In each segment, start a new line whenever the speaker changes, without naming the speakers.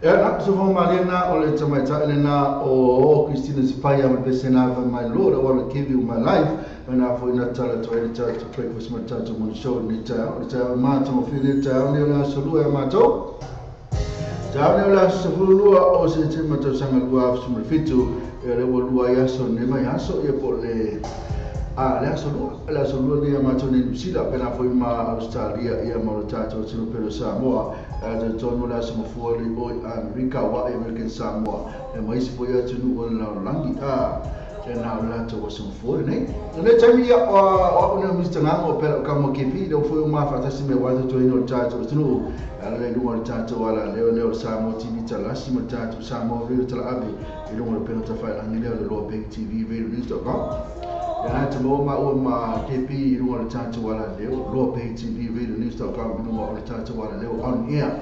Ia na so ma le na o le tamaita le na o Christina Sipaia ma pese na fa my Lord, I want to give you my life. Na fo ina tala to ele ta to breakfast ma ta to mo show ni ta o ta ma to mo fili ta o le na so lu e ma to. Ta o le so lu o se te ma to sanga lu a so mo fitu e le wo lu a so ne ma ya so e po le a le aso lua ni a mātou nei New Zealand, pena foi ma Australia ia ma o tātou tino pelo Samoa, a te tonu le aso mafua le oi Amerika wa American Samoa, e maisi foi atu nu o le langi, a e nā o le latou aso mafua nei. Le taimi ia o ne Mr. Ngango pela o kamo kepi, le foi o mawhatasi me wātou toi no le tātou tino, a le lunga le tātou ala leo leo le Samoa TV talasi ma le tātou Samoa Radio tala ave, i lunga le pena tawhai langi leo le Loa Bank TV Radio News.com. Ia te mo ma o ma KP i runga le tātou ala leo, Loa Bank TV Radio News.com i runga o le tātou ala leo on air.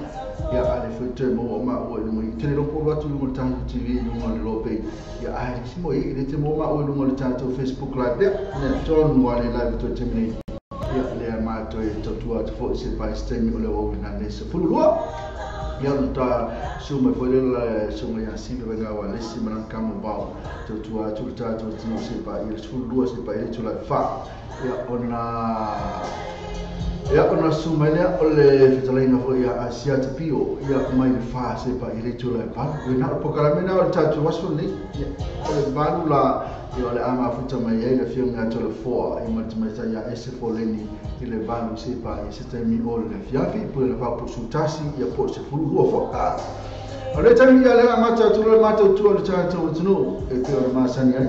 Ia ale foi te mo ma o i runga i te ropo atu i runga le tātou TV i runga le Loa Bank. Ia ai si mo i le te mo ma o i runga le tātou Facebook Live lea, ne tonu wale live to te mene. Ia lea mātou e tautua atu fo i se pai stemi o le wau na le se fululua. Ia no ta su mai foi le su mai asi le venga wa lesi malang kamo bao tautua atu le tātou tino se pa i le fululua se pa i le tula fa. Ia ona su mai lea o le fetalaina foi ia Asia te pio ia mai le fa se pa i le tula pa. Ia na pokalamena o le tātou aso nei. Ia o le valu la ia o le ama futa mai ai le fionga atu le foa i ma te mai ta ia ese foleni i le valu se pa i se taimi o le fiafi po le fa po sutasi ia po se fululua fo. O le taimi ia le amata atu le mātou tua le tātou tunu e peo le masani ai.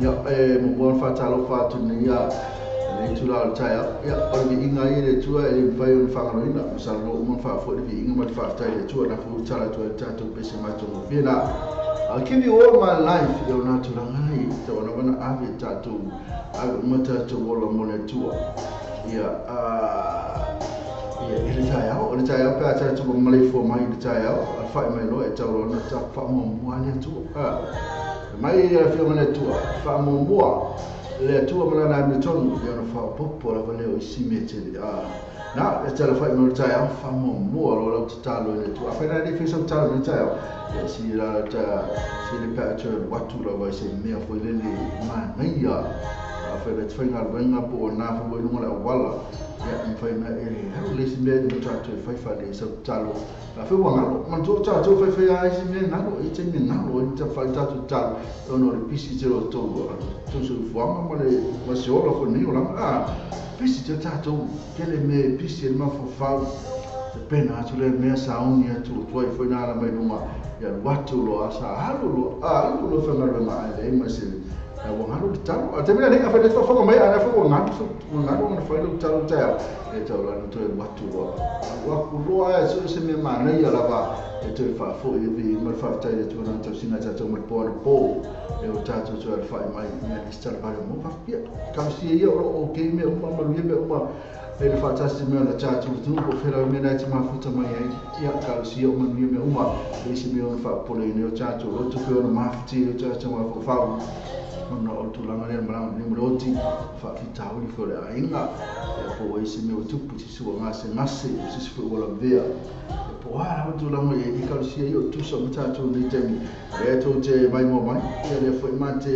Ia e mo bon whātalo whātu nei ia le tula o le taia. Ia o le viinga i le tua e le mwhai o le whangaloina. Masala lo umon whaafo le viinga ma te whaaftai le tua na fu tala tua le tātou pese mātou mo whina. I'll give you all my life i o nā tūranga nei. Te wana wana ave tātou ave uma tātou ola mo le tua. Ia ia i le taeao, o le taeao pea tātou ma maleifua mai i le taeao, a whai mai loa e tau rona tā whaamua le atua. Mai ia whionga le atua, whaamua le atua mana nā me tonu, ia ona whaopopo lava leo i si me tele. Nā, e tala whai mai le taeao, whaamua lo lau te tālo i le atua. A whai nā le whaisau tālo i le taeao, ia si la ta si le pea atu watu lava i se mea foi lele manaia. A whai le twhainga wenga po o nā whai lunga le awala. Ia mwhai mea e hau le si mea i tātou e whaiwha le sau talo. A whai wangalo, man tō tātou whaiwhai a i si mea ngalo, i te mea ngalo, i te whai tātou talo. Ono le pisi te ro tō, tō se ufuanga ma le ma se ola fo nei o langa. Pisi te tātou, kele me pisi e mawhawhau. Te pena atu le mea saungi atu o tuai whai nā mai lunga. Ia watu loa sa alu loa, alu loa whangarua ai le ma se wangalo le talo. A te mea nei, a whai le whawhanga mai, a whai wangalo, wangalo ngana whai le talo teo. E tau lana toe watu loa. Waku loa e so se mea mānei a lava e toe whaafo i vi ma le whaaftai le tua nā tau sina tātou ma le poa le pō. E o tātou toe le whai mai mea i stala pare mo whawhia. Kausia ia o o kei mea uma, maluia mea uma. E le whaatasi mea na tātou tunu po whera mea nai te mafuta mai ai. Ia kausia o manuia mea uma. E isi mea o na whaapole i neo tātou. Roto whea o na mafuti o tātou mawhawhau. Ona o tūlanga lea maranga ni mroti whaafitauri fo le ainga. E po e isi mea o tupu si sua ngase ngase o sisi fo wala vea. E po a rawa tūlanga e i kausia i o tusa o tātou nei taimi. E tō te mai mo mai. Ia lea fo i mā te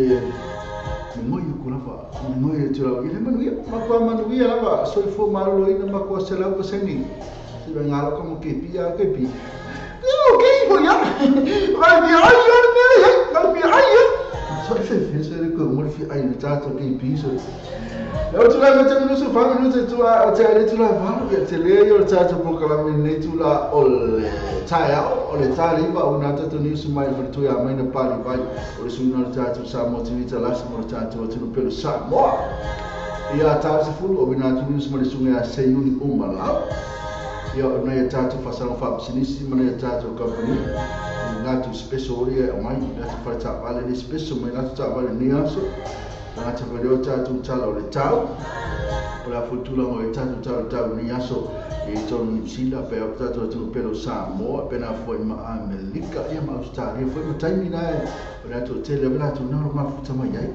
ngoi uku lava, ngoi e tūrau. I le manuia, makua manuia lava, soifua maloloina makua selau paseni. Si vai ngalo ka mo kepi a kepi. Ia o kei fo ia. Vai mi ai ia le mele hei, vai mi ai ia. So fe fe se le ko mo fi ai le tātou kepi so. E o tūlanga te minusu wha minutu tua o te ale tūla valu ia te lea i o tātou pokalame nei tūla o le taeao, o le tāliva o nā tātou niusu mai wharetui a maina pāli vai o le suina o le tātou Samoa TV talasi mo le tātou atunu pelo Samoa. Ia tā se fulu o wina atu niusu ma le sunga a Seiuni o Malau. Ia o nei tātou whasanga whapisinisi ma nei tātou company. Ngātu special ia o mai, ngātu wharetawale le special mai ngātu tāwale ni aso. Ngā te whareo tātou tala o le tau. O la futulanga o le tātou tala o tau ni aso e tonu New Zealand, pe o tātou atunu pelo Samoa, pe nā foi ma Amerika, ia ma Australia, foi ma taimi nā e, o le atu tele, o le atu nā ro mafuta mai ai.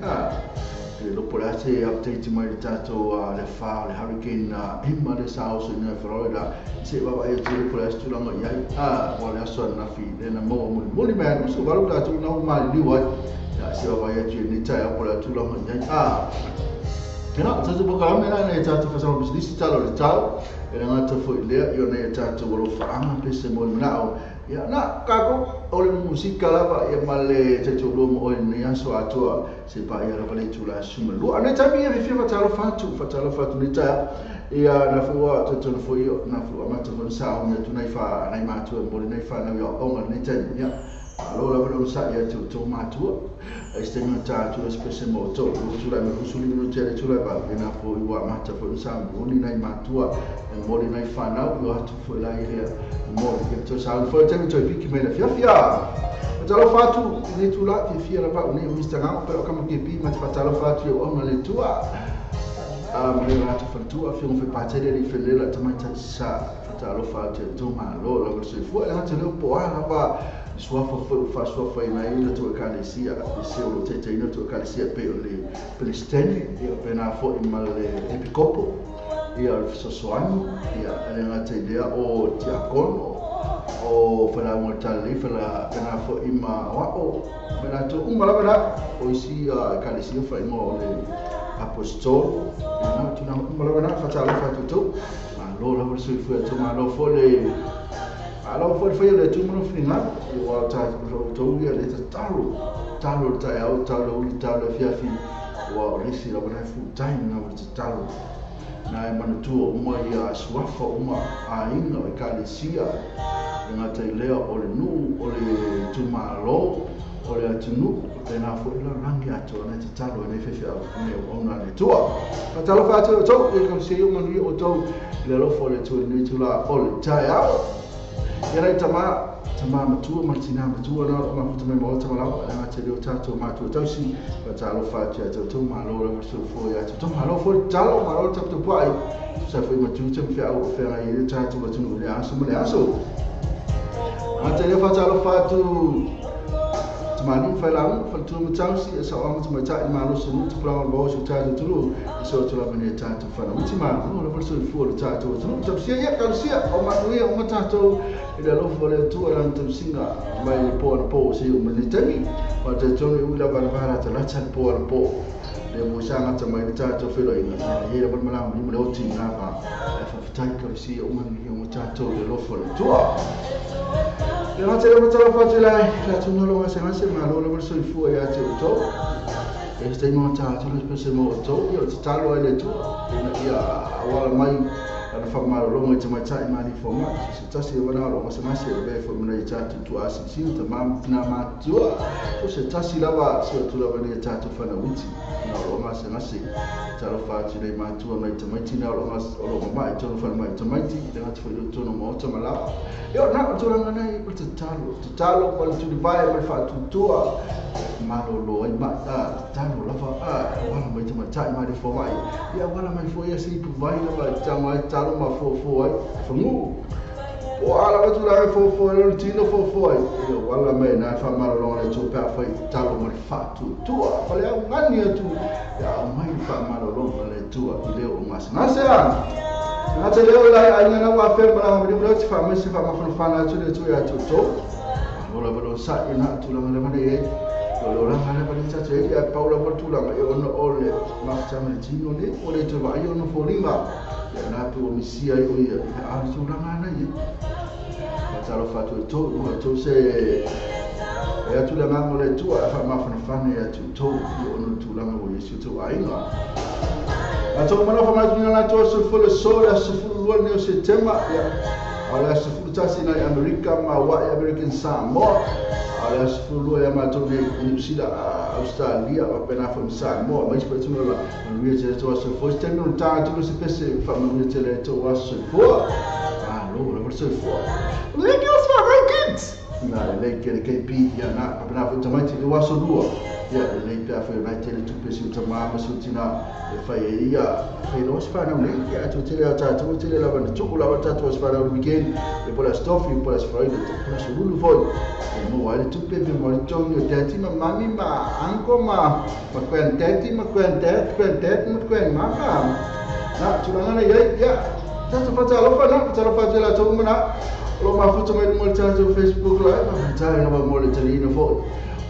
Le lopo le ase update mai le tātou le wha le Hurricane Emma le sa oso ina Florida se baba e te po le ase tulaga i ai wa le aso na fi le na mo mo mo ni mai so valu tātou na o mai liu ai ya se baba e te ni tai po le tulaga i ai Tena, tātou pakalame la nei tātou whasama bisinisi talo le tau e le ngata fo i lea i o nei tātou walo whaanga pese mo le manao. Ia na, kako, o le musika lava ia ma le tātou lua mo oe nei aso atoa se pa ia lava le tula suma lua. Nei taimi ia whiwhia whatalo whatu nei taia ia na fua tātou na fo ia na fua mata fo nsa o mea tu nei wha nei mātua mo le nei wha nau ia onga nei taimi ia. Alo lava le sa ia te tō mātua ai se tēnga tātua espese mō tō tūrai me usuli no te tūrai pa e nā fo i wā mata fo nsa mō ni nei mātua e mō ni nei whānau i atu fo i lai rea mō ni tō sa fo te tō piki me le fiafia Talo whātu i nei tūla fiafia lava o nei o Mr. Ngao pero kama ke pi ma te whatalo whātu i o auna le tua ma le rātu whanatua whiongo whai pātere i whelela tamaitai sa whatalo whātu e tō mālo lava se fua e ngata leo po a lava suafa foi fa suafa ina ina tu ekalesia i se o te te ina tu ekalesia pe o le Pelesteni ia pena fo i ma le epikopo ia o sosoani ia le ngata idea o tiakono o fala mo tali fala pena fo i ma wa o pena tu uma lava la o isi ekalesia fa mo le apostol na tu na uma lava na fa tala fa tu ma lo lava se fu tu ma lo fo le Alo foi foi le tu mo finga i wa ta to ia le talo talo ta au talo uli talo fia fi wa risi la bona fu time na wa talo na e manatua uma ia suafa uma aiga o ekalesia e ngata i lea o le nuu o le tumalo o le atunuu tēnā foi la rangi atoa nei te talo e nei whewhea nei o ona le tua. Ka talo whātua o tau, e kausia i o manuia o tau i le alofa o le tua i nui tula o le taeao. Ia rei tama, tama matua, matina matua, na o mafuta mai maota malawa, e ngā te reo tātou mātua tausi, ka talo whātua tau tau malo la wasu fo ia tau tau malo fo talo malo tau tau pai, sa fo i matu te mwhea au whenga i re tātou atunu le aso ma le aso. Ngā te reo whātalo whātu, tamani whailangu, whalitua matausi, e sao anga tamaitai malo sunu, te pulanga o bao tātou tunu, e so atu lava nei tātou whana uti malo, la whasu fua le tātou tunu, tausia ia, kausia, o manuia o matātou, i le alofa le atua lana tausinga mai le po ana po se o mani tami, wa te tonu i ula vara ta lata le po ana po, le mo sanga ta mai le tātou whelo inga, e la wala malanga ni mo le oti ngā pa, e whawhitai kausia o manuia o matātou le alofa le atua. Le ngā te leo matala whātu lai, la tuna longa se ngase malo le wala soifua ia te utou. E se taima tātou le spese mo utou, ia o te talo ai le tua, ina ia awala mai ana whamalolonga i te maitai mani fo mai. Se tasi e wana longa se ngase e vea fo mena i tātou tua asisina, te mamtina mātua. So se tasi lava, se o tula wana i tātou whana uti, na o longa se ngase. Talo whātu nei mātua mai te maiti, na o longa mai, tonu whana mai te maiti, le ngati whai o tonu maota malawa. Ia na o tūranga nei, o te talo, ma le tūrivae, ma le whaatutua, malolo ai mai, talo lava, wala mai te maitai mai le fo mai, ia wala mai fo ia se ipu vai lava, tanga ai talo ma fo fo ai, whangu. O ala watu la fo fo ai, tino fo fo ai, ia wala mai nā wha malolonga le tō pēa whai talo ma le whaatutua, whale au ngani atu, ia au mai le wha malolonga le tua i leo o ngase ngase a. Ngā te leo lai ainga na wā whea malanga mani mwana te wha mese wha mawhanawhana atu le tua ia tō tō. Lola walo sa i nā tūlanga le wane e. Lolo langa le wane tātou e ia paula wala tūlanga e ono o le mafutama le tino ne o le tū vai ono fōringa. Ia nā pū o misia i o ia ia a le tūlanga ana ia. Talo whātua tō, mua tō se e atu le ngango le tua e wha mawhanawhana ia tū tō i ono tūlanga o Yesu tō ainga. A tō mana wha mai tūnga tō se fule so le aso fulu lua neo se tema ia a le aso fulu tasi nei Amerika ma wa i American Samoa a le aso fulu lua ia mātou nei New Zealand Australia o pena fo Samoa mai se tūnga la manuia te tō aso fo se tēnga no tānga tūnga se pese wha manuia te le tō aso fo a lo le aso fo le kios fa kids na le ke le KP ia na pena fo tamaiti le aso lua Ia lelei pe afai o na e tele tupe si o tamā ma si o tinā e fai ai ia fai loa se fanau nei. Ia ae toatele lava tatou e tele lava ina tuu lava le tatou aso fanau i le weekend, ia po o le aso Tofi, po o le aso Faraile, po o le aso Lulu foi e maua ai le tupe pe maua ai le totogi o daddy ma mummy ma uncle ma granddaddy ma granddad, granddad ma grandmama. Na, tulaga na i ai, ia tatou faatalofa na, faatalofa atu i latou uma na o lo o mafuta mai luga o le tatou Facebook Live, faafetai lava mo le taliina foi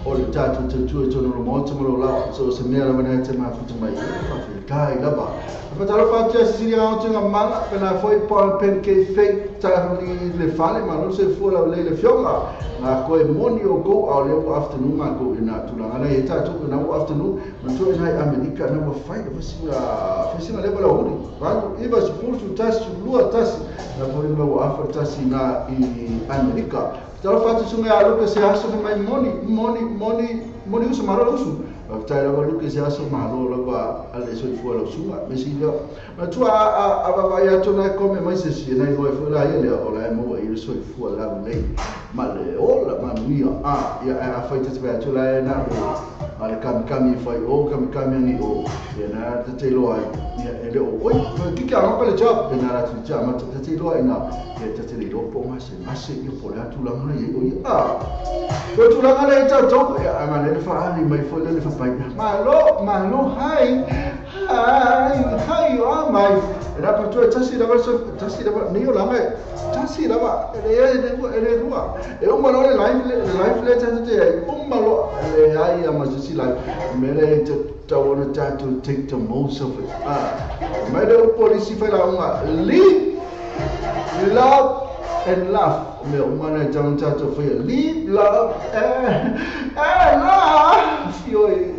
o le tatou tautua i totonu o le Maota ma lou laoa, so o se mea lava lena e te mafuta mai ai, faafetai lava. E faatalofa atu ia Cecilia Aotenga Mala, pena foi Paul Pen K Faith Tahi le fale, malo le soifua laulelei le afioga, na koe moni oukou, a o lea ua afternoon makou i na tulaga na i ai tatou, na ua afternoon, manatua ina i Amerika, na ua fai lava sina, fai sina leva le aoauli, 8, 9, 10, 11, 12, 1, na foi ma ua afa le tasi ina i Amerika. Talofa atu susuga ia Luke se aso fai mai moni moni moni moni uso malo le usu. Faafetai lava Luke se aso malo lava a le soifua lau susuga. Me si lea. Manatua a a a vaavaai atu na e kome mai se isi na iloa ai foi la ia lea o la e maua i le soifua laulelei ma le ola manuia. A ia ae afai ta te vaai atu la e na o a le kamikami e fai o, kamikami ane o, ia na ta te iloa ai, ia e le o oi, kiki a ngapa le job, ia na ratu i tia mata, ta te iloa ina, ia ta te le iloa po o gase gase, ia po o le a tulaga na i ai o ia, a, ko tulaga le i tatou, ia a manaia le faali mai foi le le fapai, malo, malo, hai, hai, hai, o a mai, e rapa tua tasi lava, tasi lava, nei o langa e, tasi lava, e le e le rua, e le rua, e uma loa le live le, le live le tatou te ai, uma loa, e leai a ma se isi live, mea lea e tatau ona tatou take the most of it, a, mai le upu a le isi failauga, live, love and laugh, o mea uma na e tatau ona tatou faia, live, love and laugh, ioe.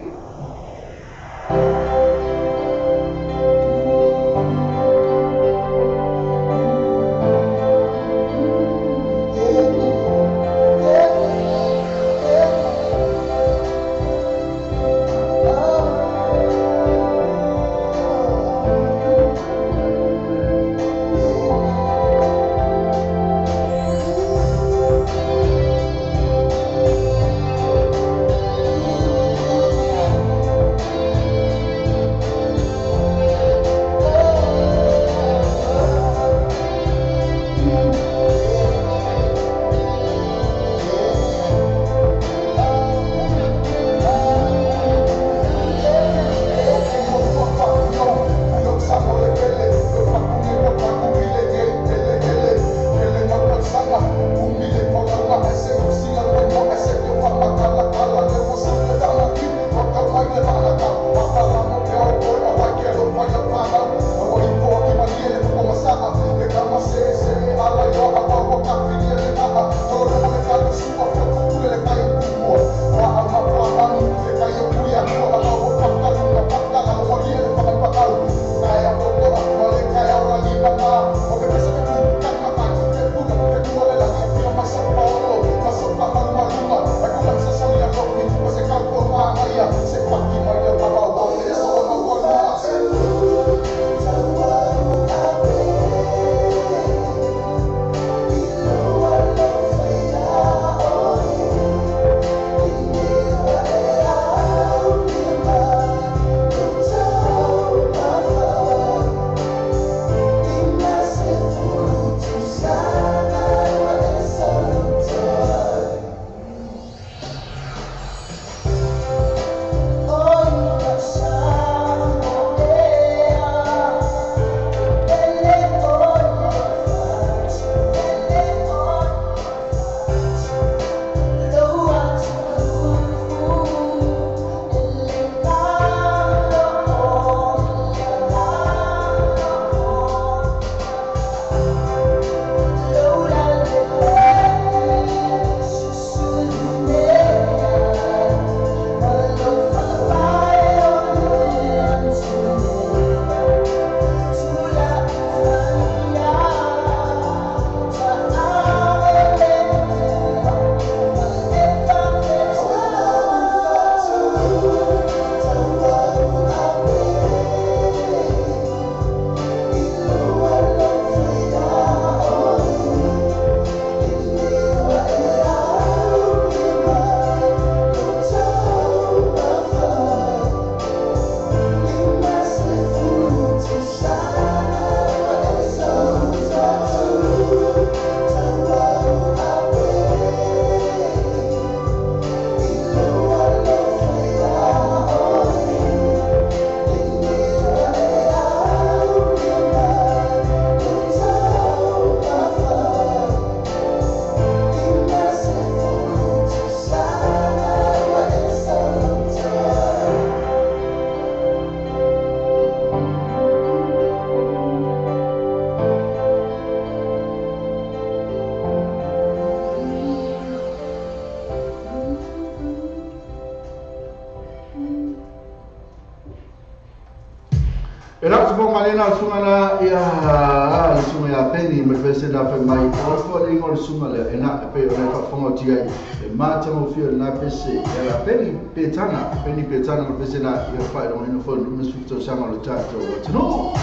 E la tu malena sunga na ia le sunga ya peni me pese na fe mai o fo le ngo sunga le e na pe o le fa fongo ti ai e ma ta mo fi na pese e la peni petana me pese na ia fa ro ino fo no su to sama lo ta to no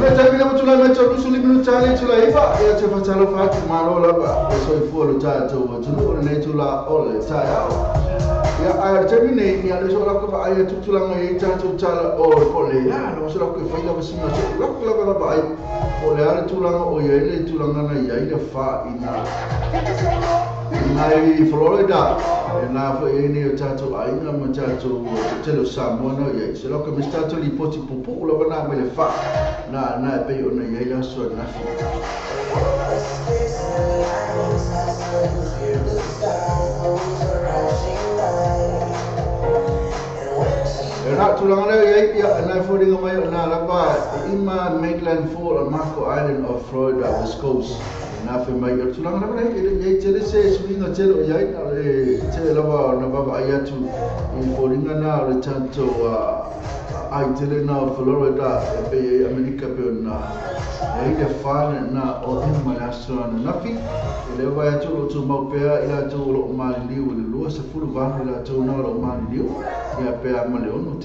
na ta mi mo tula me to su li mi ta le tula ifa ia te fa talo fa tu malo la ba e so ifo lo ta to no ne tula o le ta ya ia a termine ia le so la ko ai tutula ngai ta tutala o pole ya no so la ko fai la sina so la ko la ba ai pole ala tulanga o ia le tulanga na ia ile fa ina nai Florida na fo ene o tato ai na ma tato telo Samoa na ia so la ko mi tato li poti pupu la na me le fa na na pe o na ia la so na fi. Na tulanga le ia na fo mai na lava ima mainland fall on Marco Island of Florida West Coast na fe mai tulanga le ia tele se swinga tele ia le tele lava na baba ia tu i foringa na le tanto ai tele na Florida e pe America pe na e le fa na o ima la so na fi le vai tu lo tu mau pe ia tu lo ma liu le lo se fulu va la tu na lo ma liu ia pe ma le ono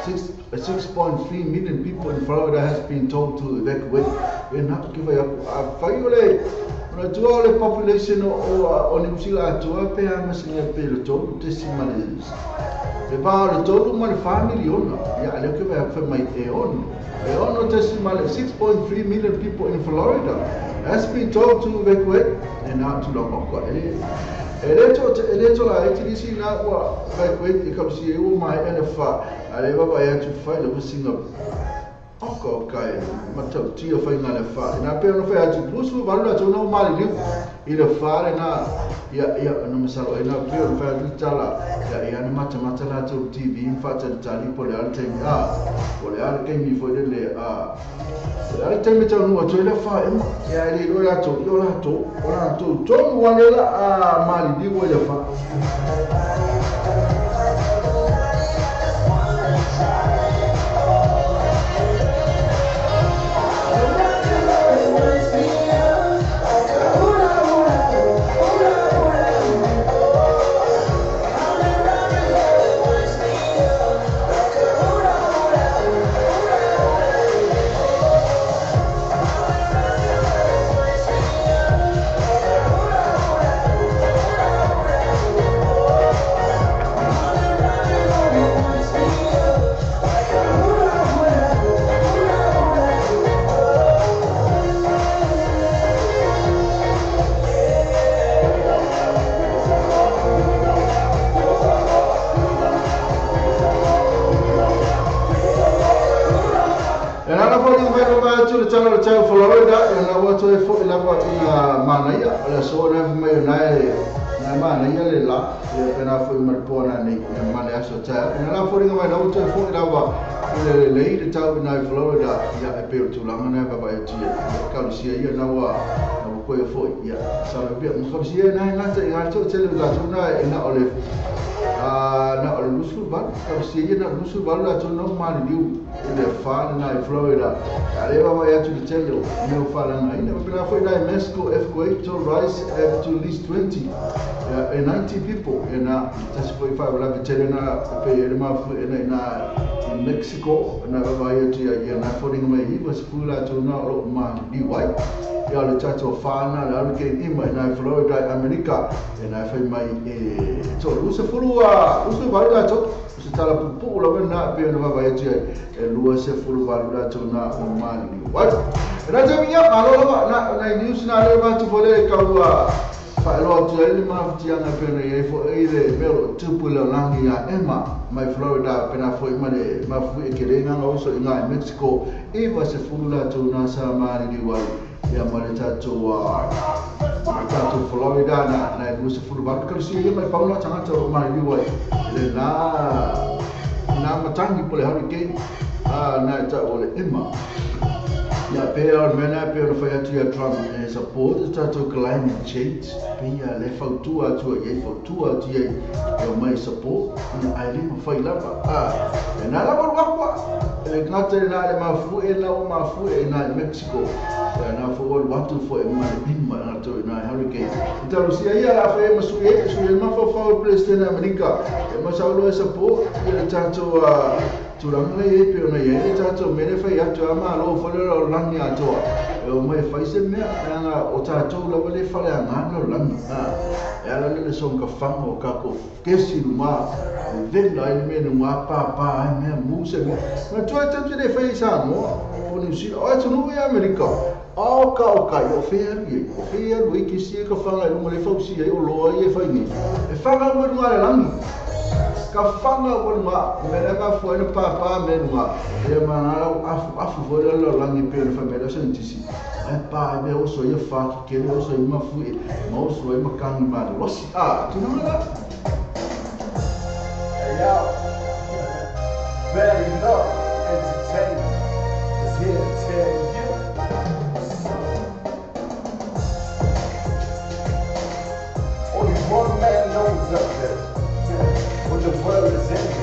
6.3 million people in Florida has been told to evacuate. E na ki vai a fai ole na tu ole population o New Zealand tu pe a ma singa pe le to te si ma le le ba le to ma le family ona ia le ki vai fa mai e on e ono te si ma le 6.3 million people in Florida has been told to evacuate and not to long ko e le to la e ti na wa evacuate e ka si e o mai e fa ale ba ya tu fa le singa o kai ma ta ti o fa na le fa na pe no fa tu plus va la tu no ma li i le fa le na ia ia no me salo e na pe no fa tu tala ia ia no mata mata la tu TV fa ta tali po le al te a po le al ke mi fo le a le al te mi ta no tu le fa e ia le lo la tu yo la tu o la tu to wa le la a ma li di wo le fa. Florida e na wa toe fo la wa ina mana ia la so na mai na na mana ia le la ia pena fo mai pona nei na mana so ta na la fo ringa mai na toe fo la wa le le le tau na Florida ia e pe tulanga na ba ba ti ka si ia na wa na ko ia fo ia sa be mo ka si na na te ia to tele la tu na e na ole na ole lusu ba ka si ia na lusu ba la tu no ma liu le fa na Florida ale ba ya tu tele no fa la na ina pena fo na Mexico earthquake to rise up to at least 20 and 90 people and that's 45 la tele na pe ma fu na in Mexico na ba ya tu ya na fo ringa mai was fula tu na ro ma di wai ia le tato fa na la ke ima na Florida America na fa mai e to lu se fulu a lu se ba la to se tala pupu la na pe na ba ya tu e lu se fulu ba la to na o ma ni wai na te minha malo na na news na le ba tu fole ka ua fa lo tu ele ma ti ana pe na e fo e le melo tupu le langi ya ema mai Florida pe na fo ima le ma fu e ke le nga o so inga Mexico e va se fulu la to na sa ma ni wai ia ma le tato tato Florida na na lu se fulu ba ka si mai paula tanga to ma ni wai le na na matangi pole hurricane na ta o le ema. Ia pe o le mea lena e pei ona fai atu ia Trump e support le tatou climate change, pei a le fautua atu ai, fautua atu ai e o mai support, ia ae le mafai lava. E na lava alu aku e le gata i na le mafu'e na ua mafu'e i na i Mexico, ia na fo ua alu atu foi ma le lima na tou i na hurricane. I talosia ia la fai ma sui e sui e mafaufau e President Amerika e masaulo e support ia le tatou tulaga lea e pei ona i ai le tatou mea le fai atu a malo foi le lalolagi atoa e o mai fai se mea leaga o tatou lava le faleaga le lalolagi e ala le soga faga o tatou kesi luma e vela ai le mea luma pāpā ai mea mu se mea matua tatou te le fai i Samoa o Niu Sila o atunuu i Amerika o ka o kai o fea alu i ai o fea alu ai kesi e ka faga i luga le fausia ai o loa ia e fai nei e faga uma i luga le lagi ka faga ua luga mea lea mafua ai na pāpā mea luga ia ma na lau afu afu foi le lalolagi pei ona fai mai lau saienitisi ae pā ai mea oso ia whākikele oso ai mafu'e ma oso ai makagi malolosi tulaga la.
Hey yo, Barry Love Entertainment is here to tell you something. Only one man knows up there when the world is ending.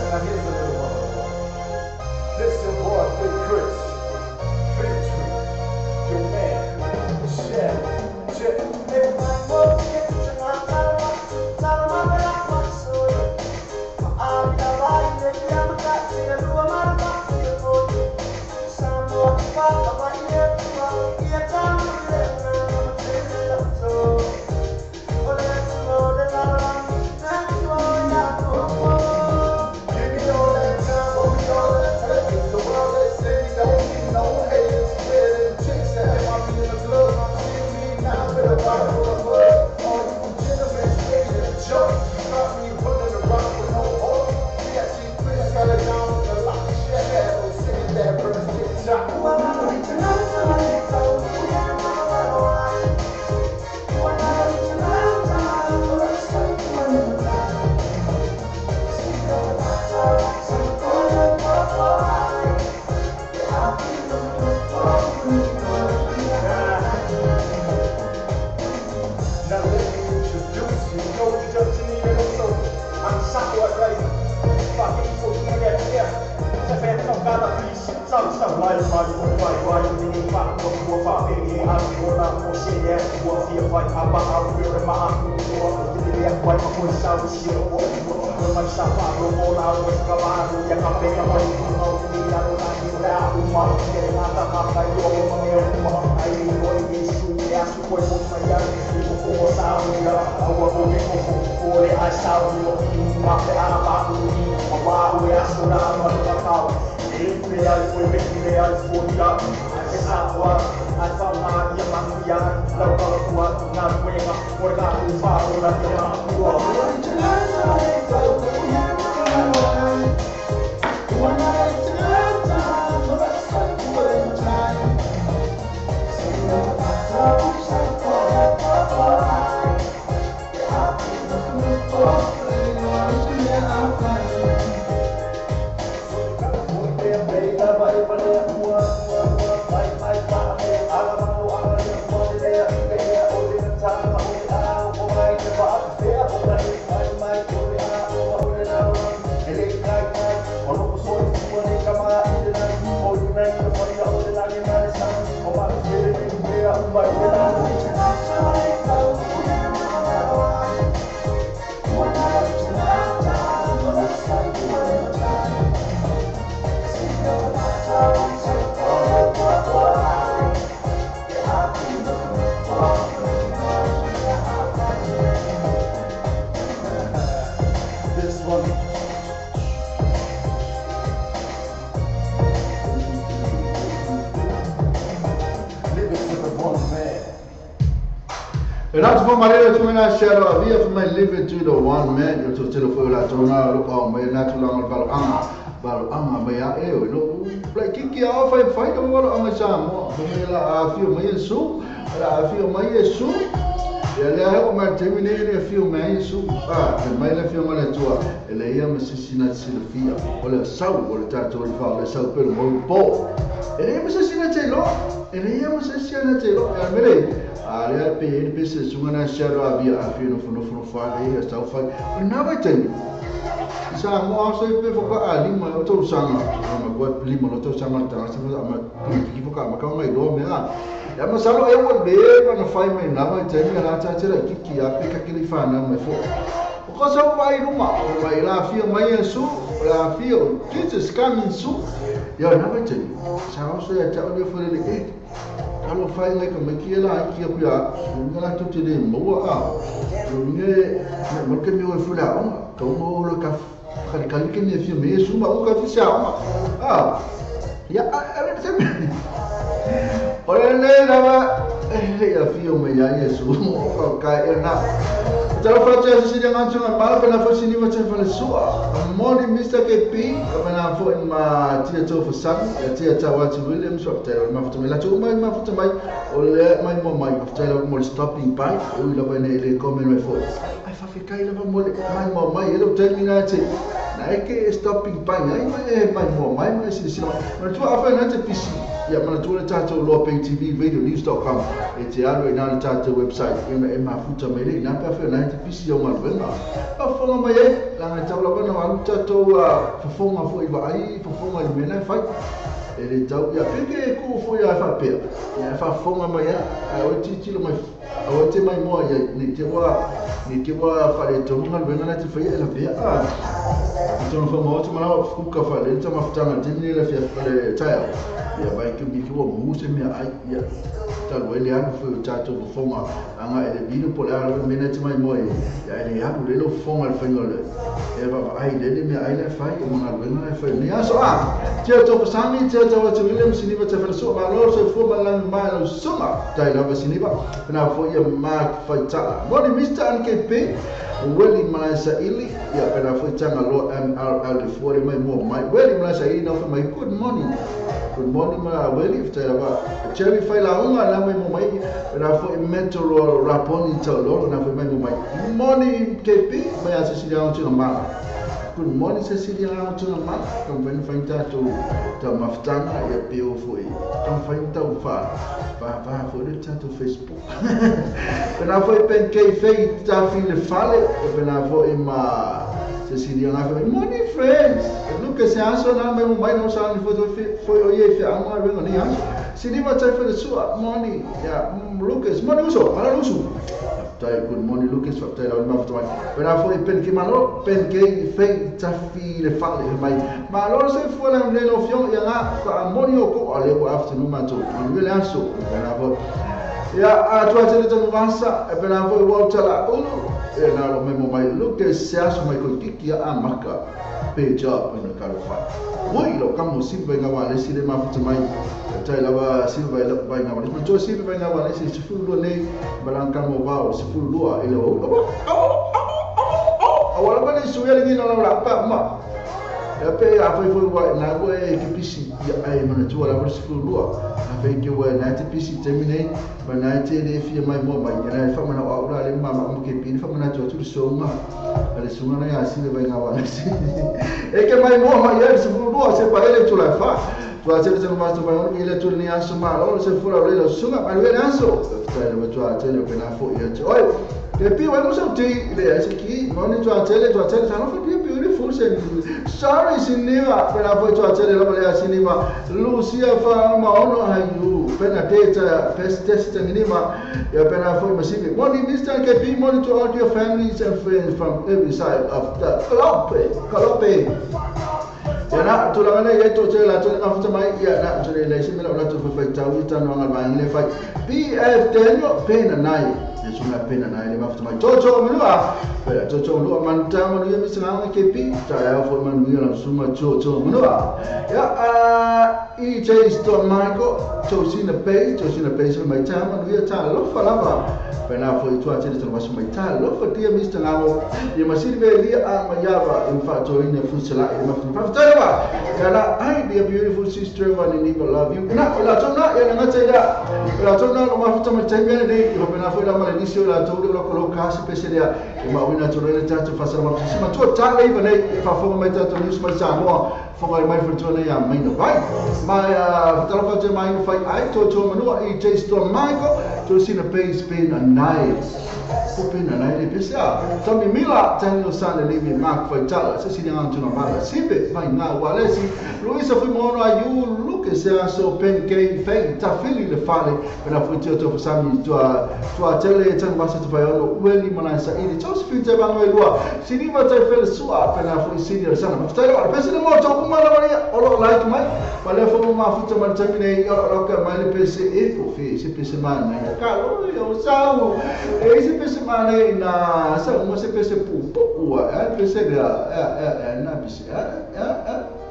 Now here's a little one. This your boy Big Chris, featuring your man Chef Chip. Give me all that time, but we all that time. The world that say we don't need no haters, spreading chicks that might be in the club. See me now with a bottle full of buzz. All you gentlemen ready to jump. You caught me running around with no hope. Yeah, G Chris got it down in the lock. Shadow singing that verse TikTok. Now let me introduce you. No This one. Leave it to the one man.
E nā te whamarere tu mena share a via for my leave it to the one man. Yo to telo foi la tona lo pa mai na tu langa valo anga. Valo anga mai a e no play kiki a fai fai ka valo anga sa mo. Me la a fio mai su, la a fio mai su. Ia lea o mai te mine le fio mai su. A te mai le fio mai tua. E le ia ma sisi na silfia. O le sau o le tato le fa le sau pelo mo po. E le ia ma sisi na te lo. E le ia ma sisi na te lo. E mele a lea pe e pe se sunga na share a via a fio no no no fa le ia sau fa. O na vai te. Sa mo a se pe fo ka a lima o tau sanga. Ma ko lima o tau sanga ta sa ma ki fo ka ma ka mai lo me a. Ya masalo e o le pa na fai mai na mai te mi la ta te la kiki a pe ka ki le fa na mai fo. O ko sa vai ruma o vai la fio mai su la fio Jesus coming soon. Ya na vai te. Sa o se ya ta o le fo le e. Ka lo fai le ka mai ki la ki ku ya. Ni la tu te le mo a. Lo ni mo ke mi o fu la o ka mo lo ka ka ka ke ni fio mai su ma o ka fi sa o. Ah. Ya a le te Ore lava e a fio me ya Yesu o ka e na. Tala fa te se de ngan tuna mala pela fa sini va te fa le sua. Moni Mr KP ka na fo in ma tia to for sam ya tia ta wa ti Williams of te ma fa te la tu mai ma fa te mai o le mai mo mai fa te la mo stopping by o la va ne le come me fo. Ai fa fe kai la va mo mai mo mai e lo termina te. Na e ke stopping by ai mai mai mo mai mai si si. Ma tu a fa na te pisi. Ya mana tu le tato lo pay TV radio news.com e te alu e nā le tato website e mafuta mai le nā pa fe nā te pisi o malvenga. A fonga mai e la ngai tau lava na alu tato fafonga fo i vaai fafonga i mena fai. E le tau ia peke e ku fo ia fa pea. Ia fa fonga mai a o titi lo mai o te mai moa ia ni te wa fa le tonga venga na te fai e la pea. A tono fa mo te mana fuka fa le tama futanga te ni le fia le taia. Ia vai ke mi ki o muse me ai ia ta lo ele anu foi o tato fonga anga ele vino por ala mena te mai moi ia ele anu le lo fonga le fainga le e va ai le me ai le fai o mana venga le fai ni aso a te to sami te to te William siniva te fa so ma lo se fo ma la ma lo suma tai la siniva na fo ia ma fai ta moni Mr NKP Weli Malaisa ili ia pena fo tanga lo MRL de fo mai mo mai Weli Malaisa ili na fo mai good morning. Good morning ma Weli fo la Cherry fai la unga na mai mo mai pena fo mental raponi tau lo na fo mai mo mai morning KP mai a Cecilia on tuna mala. Good morning Cecilia on tuna mala. Kam ven fai ta to ta maftanga ia peo fo i. Kam fai ta fa va va fo le tato Facebook. Pena fo pen ke fei ta fi le fale pena fo e ma Cecilia na fo morning friends. Look se aso na mai mai no sa ni fo fo o ye fi anga venga ni aso. Siniva tai fo le sua morning. Ya Lucas morning uso ala uso. Tai good morning Lucas fa tai la ma fo mai. Pena fo e pen ke malo pen ke fei ta fi le fale mai. Ma lo se fo la le lo fion ya na fa morning o ko ale o afternoon ma to. Le aso pena fo ya a tua tele tonu vasa e pena fo Walter la ulu e na lo memo mai Lucas se aso mai ko kiki a maka page up in the California. Woi lo kamo silva nga wale sile mafuta mai tai lava silva vai nga wale. To silva vai nga wale si fulu le balanka mo va si fulu e lo awala ba le suya le ni la pa ma. Ya pe a foi foi wa na go e ke pisi ya ai mana tu ala si fulu a fe ke wa na te pisi termine ba na te le fi mai mo mai na fa mana wa ura le ma ma ke pi fa mana tu tu so ma ale sunga na ya silva vai nga wale si. E ke mai mo mai ya si fulu se pa ele tu la fa. Tu a tele ma tu mai ele tu ni aso ma lo se fura le lo sunga ma le aso. Tai le tu a tele pe na fo ya. Oi ke pi wa mo so ti le se ki mo ni tu a tele sa no fa beautiful. Usen sorry Siniva pena foi tua tele lava le Siniva Lucia fa ma ono hayu pena data best test nima ya pena foi masivi morning Mr. KP, morning to all your families and friends from every side of the globe. Globe. Ya na tulaga le to tela to ka futa mai ya na to le se mela ola to fa tau ita no ngal ba le fa BF Daniel pena nai ya suna pena nai le mafuta mai to to menua pela to to menua manta manu ya misa nga KP ta ya fo manu ya suma to to menua ya a EJ Storm Michael to sina pay to sina pay so mai ta manu ya ta lo fa lava pena fo itu atele to masu mai ta lo fa dia Mr. Ngamo ya masiri be lia a mayava in fa to ina fusela e mafuta fa Kana ai dear beautiful sister one in love you. Na la tona ya na tela. La tona no mafuta matembele ni ropena foi la malenisio la to lo coloca se peseria e ma wina to le tatu fasala ma sima to ta le bane fa fo mai ta to news ma sa mo fo mai fo to le ya mai no vai. Ma talofa te mai fai ai to to manua e J Storm Michael to sina base bin a night. Pena nai le pesa Tommy Mila Daniel San Levi Mark foi tala se sina ngan tuna mala sipe mai na walesi Luisa foi mono ayu luke se so pen ke fei ta fili le fale pena foi tio to sami tua tua tele tan wasa te pai weli mana sa ili Josephine te bango lua siniva te fel sua pena foi senior sana ma ftai o pesa le moto uma la maria olo like mai pale fo ma futa man tamine olo ka mai le pesa e fo fe se pesa man na ka lo yo sau e se pesa mane na sa uma se pesa pu pu ua e pesa e na pesa e.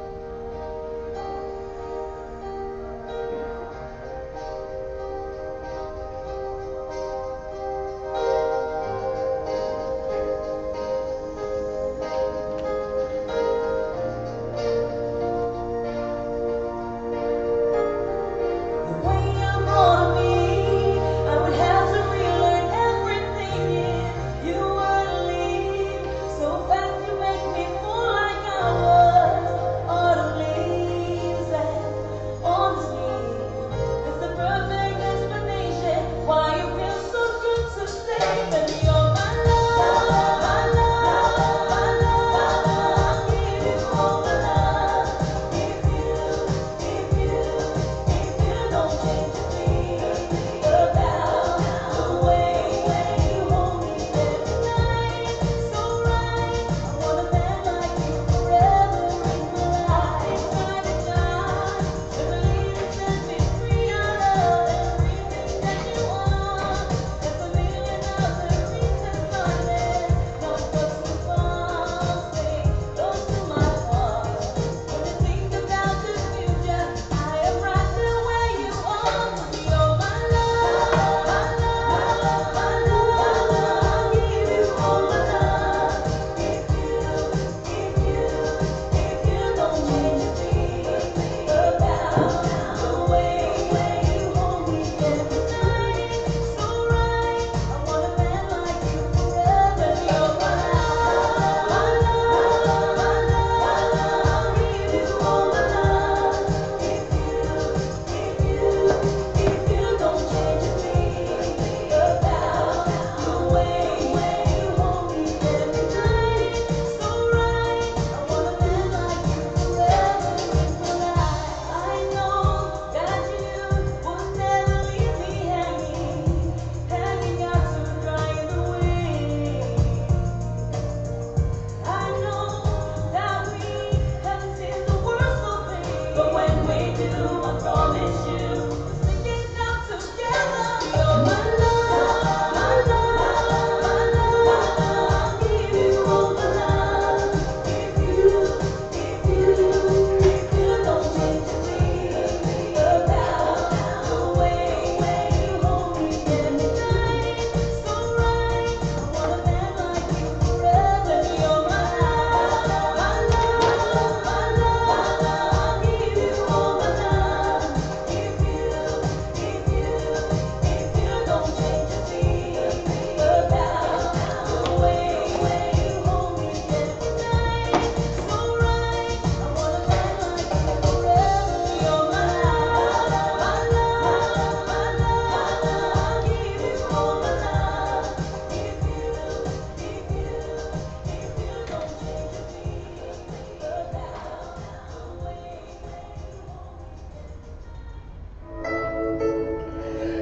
So fast you make me fall like I was.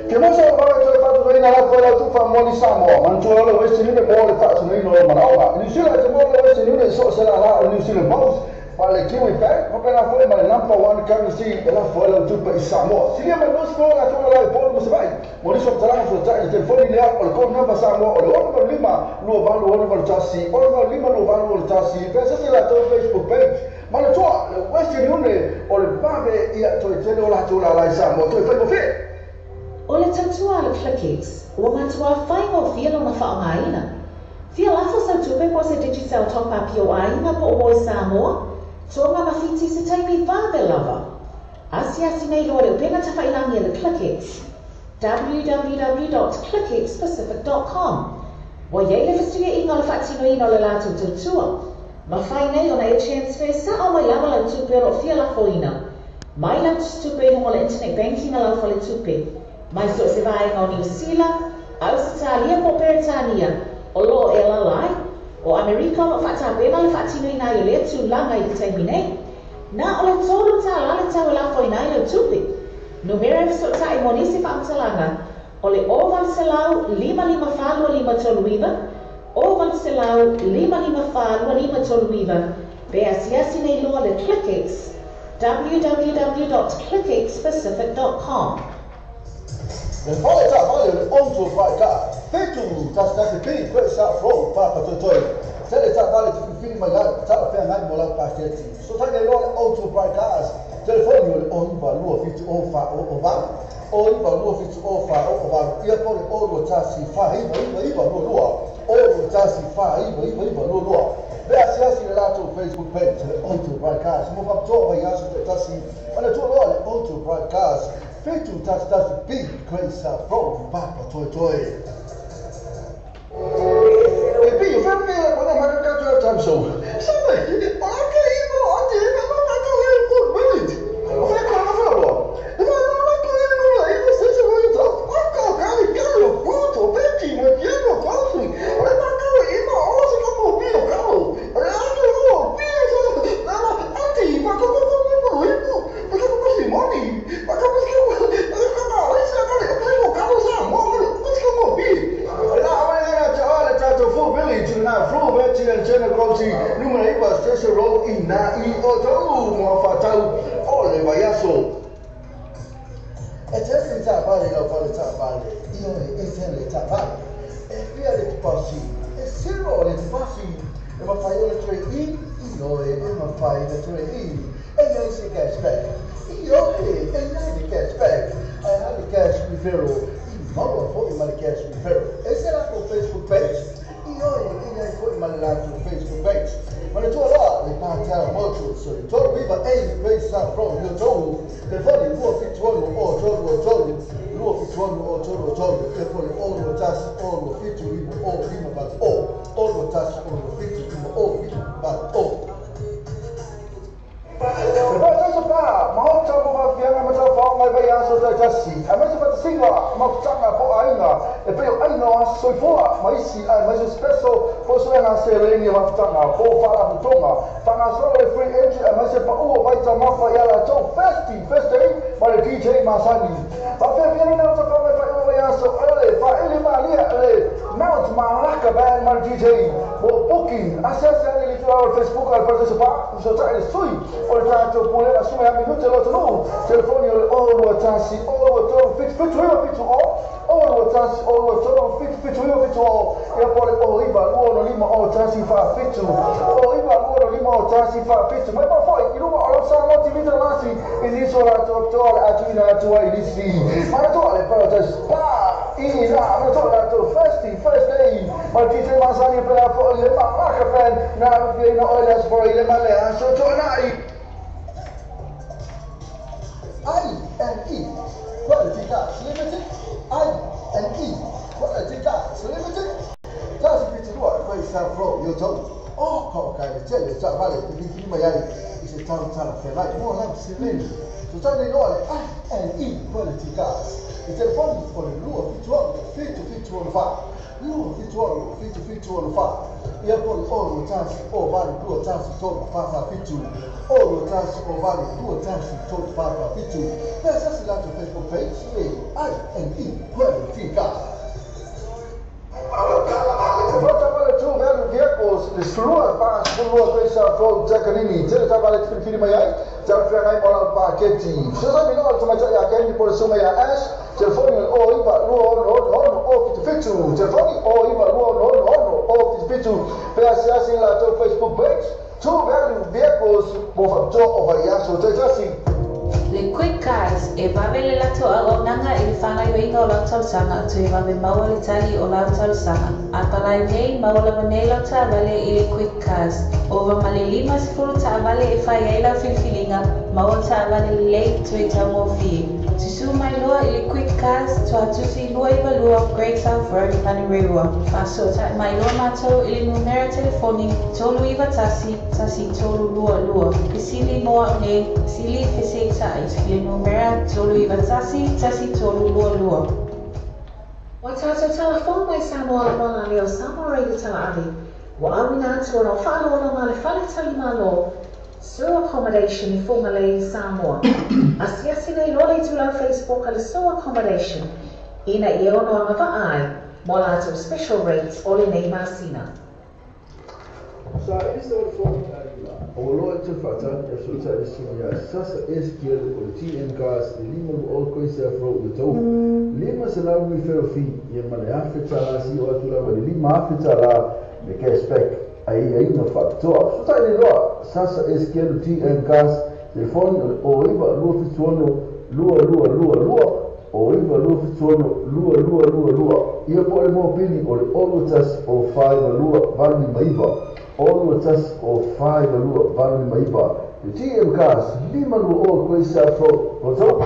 Ke mo sa ba toe faatinoina lafo e lau tupe faamoa i Samoa, manatua o le Western Union mo le faatinoina o lou manaoga. I Niu Sila e te maua le Western Union i so o se lālā o le New Zealand Post, ma le Kiwi Bank, faapena foi ma le number one currency e lafo ai lau tupe i Samoa. Silia ma le 20 latou o la i Upolu ma Savaii. Mo nisi o faamatalaga fesootai i le telefoni lea o le code number Samoa o le 685 2861 685 2861 pe asiasi i latou Facebook page. Manatua, le Western Union o le vave ia toe tele o latou lālā i Samoa toe faigofie.
O le tautua a le ClickX, ua matuā faigofie lona faaaogaina. Fia lafo sau tupe po o se Digicel Top Up i ou aiga po o moe Samoa, Tonga ma Fiti i se taimi vave lava. Asiasi nei loa le upega tafailangi a le ClickX, www.clickxpacific.com. Ua i ai le fesuiaiga o le faatinoina o le latou tautua. Mafai nei ona e transfer sao mai lava lau tupe o lo o fia lafoina. Mai lau tusitupe i luga o le internet banking a lau faletupe, mai so o se vaega o Niu Sila, Ausetalia po o Peretania o lo o e alaala ai. O Amerika o lo o faatapena le faatinoina ai o lea tulaga i le taimi nei. Na o le $3 le tau e lafoina ai lau tupe. Numera e fesootai mo nisi faamatalaga o le 0800 554 2539, 0800 554 2539, pe asiasi nei loa le ClickX, www.clickxpacific.com.
Le fale taavale o le Auto Bright Car, 711 B Great South Road, Papatoetoe. Tele taavale te filifili mai ai, talafeagai mo lau paketi. Fesootai nei loa le Auto Bright Cars, telefoni o le 09 27 0 4 0 8, 09 27 0 4 0 8, ia po o le 0 21 4 9 9 9 2 2, 0 21 4 9 9 9 2 2. Pe asiasi i le latou Facebook page, le Auto Bright Cars, mo faapitoa vaiaso taitasi. Manatua loa le Auto Bright Cars, 711 B Great South Road, Papatoetoe. E pi, o fea mea kona maka ka toe time so. Sabe, o la ke i mo ati e ma ka ka le ko minute. O fea kona fea lo. E ma ma ka le no la i mo se se mo to. A ka ka le ka lo puto beti mo piano quasi. O le ma ka i mo o se ka mo pi o ka lo. O le a ke lo pi so. Na ati ma ka ko ko mo i mo. Ma ka ko si moni. Ma ka ko si ko ka ka le sa ka le ka lo ka lo sa mo mo ko si mo pi. La a le na te o le tatou full village na flu veti and tena groti numera iva Station Road i na i o tau mo whatau o le vaiaso. E tele le taavale lau fale taavale, ioe e tele le taavale. E fia le tupasi, e zero le tupasi. E mawhai o le toe i, ioe e mawhai le toe i. E iai se cash back, ioe e iai le cash back. Ae a le cash referral, i maua foi ma le cash referral. E se latou Facebook page, ioe e iai foi ma le latou Facebook page. Manatua loa le Pātara Motors o le 39 A Wayside Road i Otahuhu, telefoni 276 o 323, 276 o 323, telefoni 0 21 0 7 9 0 5 8 0, 0 1 0 7 9 0 5 8 0. E paetasa pa, maota mo mafiaga ma taufaoga i vaiaso taitasi, aemaise fatasiga ma futaga po o aiga, e pei o aiga o aso soifua ma isi aemaise special po o suega seleni o mafutaga po o faalapotopotoga faagasolo le free entry aemaise pau o vaitamafa i a latou Festy First Day ma le DJ masani. Faafeafia lena o taufaoga i faaiuga o vaiaso o le faaili malia le Mount Malaka Band ma le DJ mo booking asiasi ane i le itulau o le Facebook a le Paradise Bar fesootai le sui o le tatou pulega Sumea Minute Loatunuu telefoni o le 0 2 1 0 2 3 7 7 9 7 0 0 2 1 0 2 3 7 7 9 7 0 ia po o le 0 9 2 6 5 0 1 4 7 0 9 2 6 5 0 1 4 7 mai ma foi i luga o lau Samoa TV Talasi i nisi o latou apitoa o le a tuuina atu ai i nisi manatua le Paradise Bar i la manatua latou Thirsty Thursday ma le DJ masani e pela foi le Malaka Band na afiaina oe le Aso Faraile ma le Aso Toonai. I&E Quality Cars Limited, I&E Quality Cars Limited, tasi whitu rua e koe i South Road i Otahuhu. Oh, ka o kai le tele o taavale te whiwhiri mai ai i se tau talafeagai mo lau seleni. Tutai nei loa le I&E Quality Cars.
I telefoni o le 276 7764 276 7764. Ia po le 0 1 0 8 2 1 3 4 4 7 0 1 0 8 2 1 3 4 4 7. Pe asiasi latou Facebook page A I N E Quality Cars. Le slua pa slua pesa fo takanini tele tabale filifili mai ai tala feagai mo lau paketi fesoasoani loa le tamaitai ia Kendi po le susuga ia Ash. Telefoni o le 0 9 2 6 6 6 0 77 telefoni 0 9 2 6 6 6 0 77 pe asiasi i latou Facebook page True Value Vehicles mo faapitoa o vaiaso taitasi.
Le Quick Cars, e vave le latou auaunaga i le faagaoioiga o lau talosaga toe vave maua le tali o lau talosaga. A palai nei, maua lava nei lau taavale i le Quick Cars. Ova ma le 50 taavale e fai ai lau filifiliga, maua taavale lelei toe taugofie. Susū mai loa i le Quick Cars, Tuatusi 292 Great South Road, Manurewa. Faasootai mai loa matou i le numera telefoni 391 1322. Fesili mo au nei, fesili feseitai i le numera 391 1322.
Ua tatou talafou mai Samoa la moana lea o Samoa Radio Tala Ave ua auina atu ona o faaaloalo ma le Fale Tali Malo Sur Accommodation i Fugalei, Samoa. Asiasi nei loa le itulau Facebook a le Sur Accommodation ina ia ono agavaa ai mo latou special rates o lenei masina.
Sa i sa o le fono o loa te whaatani a sota i sini a sasa SQL o le TM Cars le lima lua o koe sa fro ua tau lima sa lau nui whero fi ia ma le afe tālā si o atu lava le lima afe tālā le cashback ai ai na whaapitoa. Sota i le loa sasa SQL TM Cars telefoni o le o iwa lua fitu ono lua lua lua lua o iwa lua fitu ono lua lua lua lua ia po le mōpili o le olo tasi o whai lua valu lima iwa olo tasi o whai lua valu lima iwa le TM Cars lima lua o koe sa fro o tau.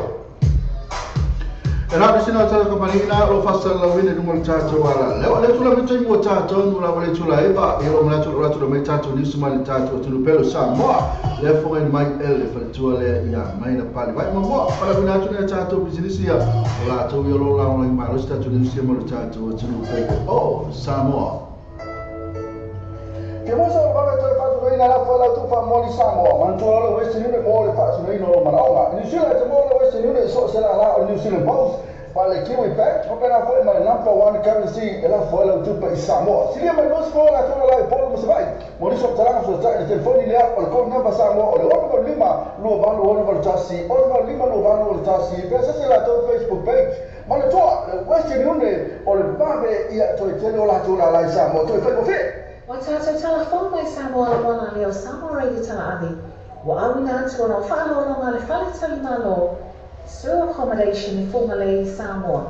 E rapi sina o tala kampanina o fasalalauina i luga o le tatou ala. Lea le tula mai taimu o tatou nu lava le tula eva e o manatu o ratu mai tatou niusa mai le tatou atunu pele o Samoa. Lea fogaina mai ele faletua lea ia mai na pali vai mamoa. Falauina atu lea tatou pisinisi ia o latou ia o lo lagolago malosi tatou niusa ma le tatou atunuu pele o Samoa.
Ke mosa o vave toe faatinoina la foe lau tufa mo li Samoa. Manatua lalo Western Union mo le faatinoina o lo manaoga. I New Zealand te mo le Western Union i so o se lala o le New Zealand Post. Pa le Kiwi Bank, o pena foe ma le number one currency e la foe lau tupa i Samoa. Silia mai nosi foe la tuna la i polo masavai. Mo niso talanga so tai le telefoni lea o le code number Samoa o le 685 28 1 685 28 1. Pe sase la tou Facebook page. Manatua le Western Union o le vave ia toe tele o la tuna la i Samoa. Toe whai mo.
Ua tatou talafou mai Samoa la moana lea o Samoa Radio Tala Ave ua auina atu ona o faaaloalo ma le Fale Tali Malo Sur Accommodation i Fugalei, Samoa.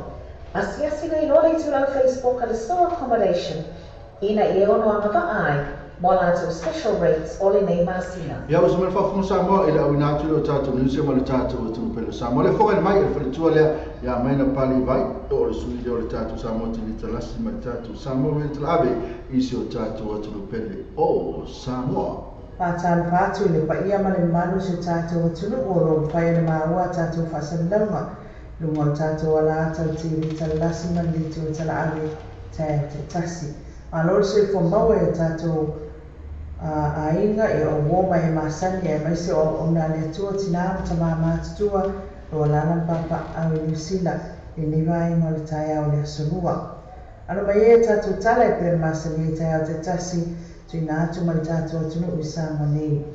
Asiasi nei loa le itulau Facebook a le Sur Accommodation ina ia ono agavaa ai mo latou special rates o lenei masina.
Ia ua sumele faafofoga Samoa i le auina atu lea o tatou niusa ma le tatou atunuu pele o Samoa. Le fogaina mai e le faletua lea ia mai na pali vai o le sui lea o le tatou Samoa TV talasi ma le tatou Samoa Radio Tala Ave i si o tatou atunuu pele o Samoa.
Faatalofa atu i le paia ma le mamalu o si o tatou atunuu o lo o mafai ona maua a tatou faasalalauga i luga o le tatou ala ata o le TV talalasi ma le leitio tala ave taeao taitasi. Malo le soifua maua i o tatou aiga e o uo mai e masani aemaise o auauna a le Atua tinā ma tamā matutua lo alala ma papaau i Niu Sila i lenei vaega o le taeao o le aso lua. Alo mai ai a tatou tala e pei ona masani ai taeao taitasi tuuina atu ma le tatou atunuu i Samoa nei.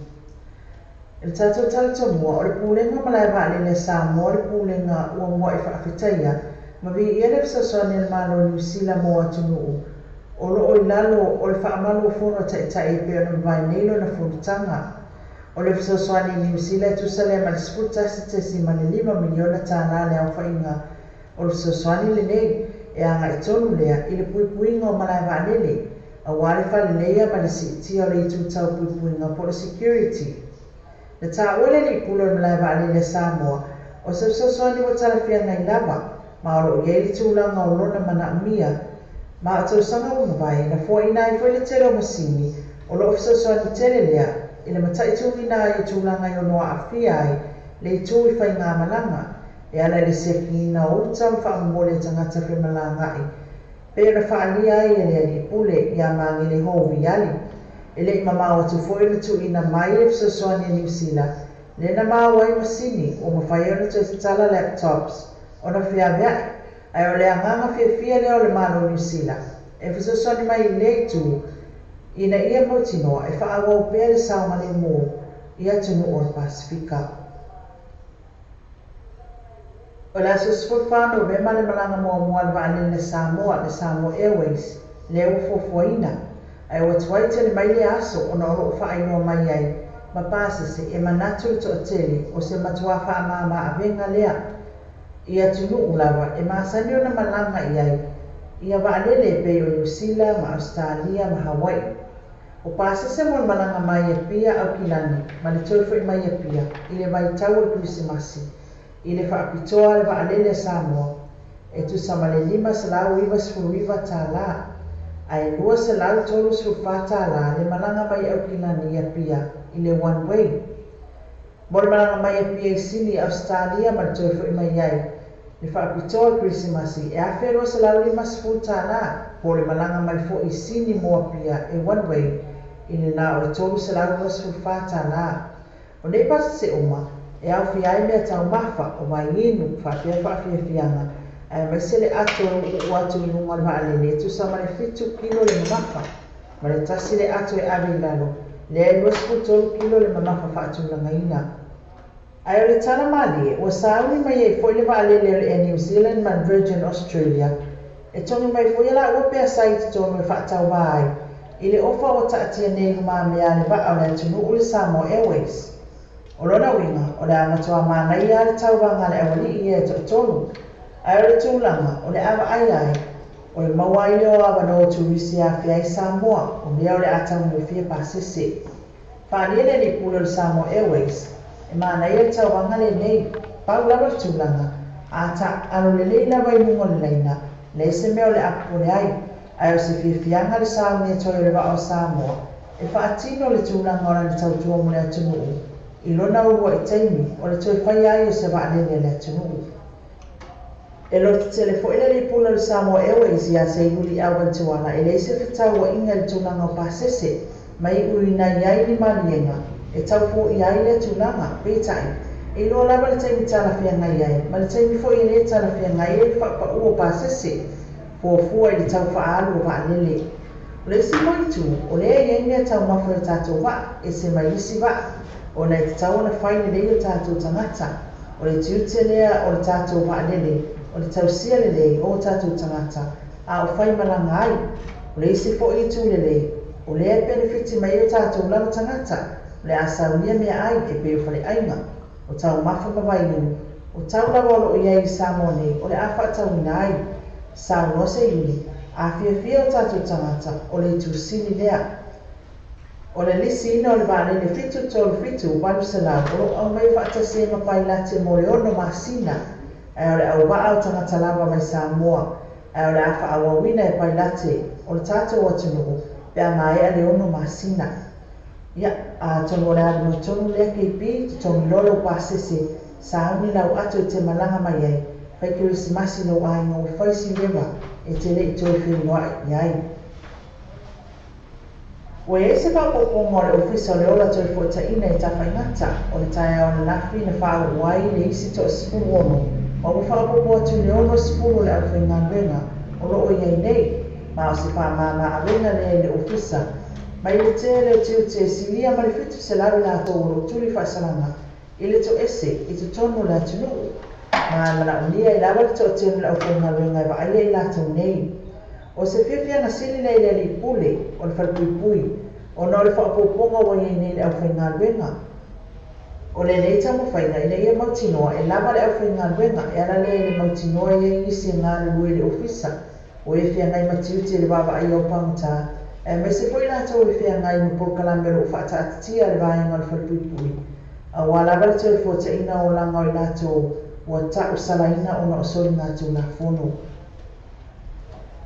I le tatou tala tomua, o le pulega ma lae vaalele a Samoa le pulega ua mua'i faafetaia ma viia le fesoasoani a le Malo o Niu Sila mo atunuu o loo i lalo o le faamalu o fono a taitai e pei ona mavae nei lona fonotaga. O le fesoasoani i Niu Sila e tusa lea ma le 11.5 miliona tālā le aofaiga o le fesoasoani lenei e agaʻi tonu lea i le puipuiga o malae vaalele auā le faleleia ma le siitia o le itu tau puipuiga po o le security. Na taua le alii pule o le malae vaalele a Samoa o se fesoasoani ua talafiagai lava ma o loo i ai le tulaga o lona manaomia ma o tausaga ua mavae na foaina ai foi le tele o masini o loo fesoasoani tele lea i le mataituina ai o tulaga i ono aafia ai le itu i faigāmalaga E ala i le siakiina o uta ma faamomoli a tagata femalaga'i pei ona fa'aalia ai e le alii pule iā Magele Hou Viali. E le'i mamao atu fo'i ona tu'uina mai le fesoasoani a Niusila lea na maua ai masini ua mafai ai ona toe tatala laptops ona feavea'i, ae o le agaga fiafia lea o le Malo o Niusila e fesoasoani mai i lea itu ina ia mautinoa e fa'aauau pea le saogalemū i atunu'u o le Pasifika. O le aso 14 Novema le malaga muamua a le vaalele a Samoa, le Samoa Airways, lea ua fuafuaina, ae ua tuai tele mai lea aso ona o lo'o fa'ailoa mai ai ma pasese e manatu le to'atele o se matuā fa'amāmā avega lea i atunu'u lava e masani ona malaga i ai ia vaalele e pei o Niusila ma Ausetalia ma Hawai'i. O pasese mo le malaga mai Apia Aukilani ma le toe fo'i mai Apia i le vaitau o le Kerisimasi i le fa'apitoa a le vaalele a Samoa e tusa ma le $599 ae $234 le malaga mai Aukilani i Apia i le one way. Mo le malaga mai Apia i Sini Ausetalia ma le toe fo'i mai ai le fa'apitoa o le Kerisimasi e $1,250, po o le malaga mai fo'i i Sini mo Apia e one way i le na o le $324. O nei pasese uma e aofia ai mea taumafa o vaiinu faapea fa'afiafiaga aemaise le ato e u'u'u atu i luga o le vaalele e tusa ma le 7 kilo le mamafa, ma le tasi le ato e ave i lalo lea e 23 kilo le mamafa fa'atulagaina. Ae o le tala malie ua sauni mai ai fo'i le vaalele o le Air New Zealand ma le Virgin Australia e togi mai fo'i a la'ua peasai i totonu e fa'atauvā ai i le ofa ua ta'atia nei i lumamea a le va'a o le atunu'u le Samoa Airways. O lona uiga o le a matuā manaia a le tauvaga a le auali'i ia e to'atolu, ae o le tulaga o le a va'ai ai o le maua ai lea o avanoa o turisi e afea ai Samoa o lea o le a taugofie pasese. Fa'alia le alii pule o le Samoa Airways e manaia le tauvaga lenei, pau lava le tulaga a ta'alo lelei lava i luga o le laina, leai se mea o le a popole ai, ae o se fiafiaga le sauni atu ai o le va'a o Samoa e fa'atino le tulaga o lana tautua mo le atunu'u i lona ulua'i taimi o le toe faia ai o se vaalele a le atunu'u. E loto tele fo'i le alii pule o le Samoa Airways iā Seiuli Alvin Tuala e leai se fetaua'iga i le tulaga o pasese ma i'uina i ai ni maliega e tau fo'ia ai lea tulaga, peitai e iloa lava le taimi talafeagai ai ma le taimi fo'i e lē talafeagai ai le fa'apa'u o pasese fuafua i le tau fa'aalu o vaalele. O le isi foi itu o lea e i ai mea taumafa i o tatou va'a ese mai isi va'a ona e tatau ona fai lelei o tatou tagata. O le tiute lea o le tatou vaalele o le tausia lelei o o tatou tagata a o faimalaga ai. O le isi fo'i itu lelei o lea e penefiti mai ai o tatou lava tagata o le a saunia meaai e pei o fale'aiga o taumafa ma vaiinu o tau lava o lo'o i ai i Samoa nei o le a fa'atauina ai. Saunoa Seiuli a fiafia o tatou tagata o le itu sili lea. O le lisiina o le vaalele 737 800 o lo'o aumaia fa'atasi ai ma pailate mo le 6 masina, ae o le auva'a o tagata lava mai Samoa, ae o le a fa'aauauina e pailate o le tatou atunu'u pe a mae'a le 6 masina. Ia, atonu o le avanoa tonu lea KB, totogi loa lou pasese, sauni lau ato e te malaga mai ai, fai Kerisimasi lou aiga ua fai si leva e te le'i toe feiloa'i i ai. Ua i ai se fa'aopoopoga o le Ofisa o le Ola Toe Fo'itaʻina i Tafaigata o le taeao ananafi na fa'auu ai le isi to'a-16 ma ua fa'aopoopo atu i le 60 o le aufaigaluega o lo'o i ai nei, ma o se fa'amāmā avega lea i le ofisa mai le tele o tiute e silia ma le 700 i latou o lo'o tuli fa'asalaga i le to'ese i totonu o le atunu'u, ma e mana'omia ai lava le to'atele o le aufaigaluega e va'aia i latou nei. O se fiafiaga sili lea i le alii pule o le falepuipui ona o le fa'aopoopoga ua i ai nei i le aufaigaluega. O lenei taumafaiga ina ia mautinoa e lava le aufaigaluega e ala lea i le mautinoa e i ai nisi e galulue i le ofisa o e feagai ma tiute i le vaavaaia o pagota, aemaise foi latou e feagai ma polokalame o lo'o fa'ataatitia a le vaega o le falepuipui auā lava le toe fuataʻina o olaga o i latou ua ta'usalaina ona o soligatulafono.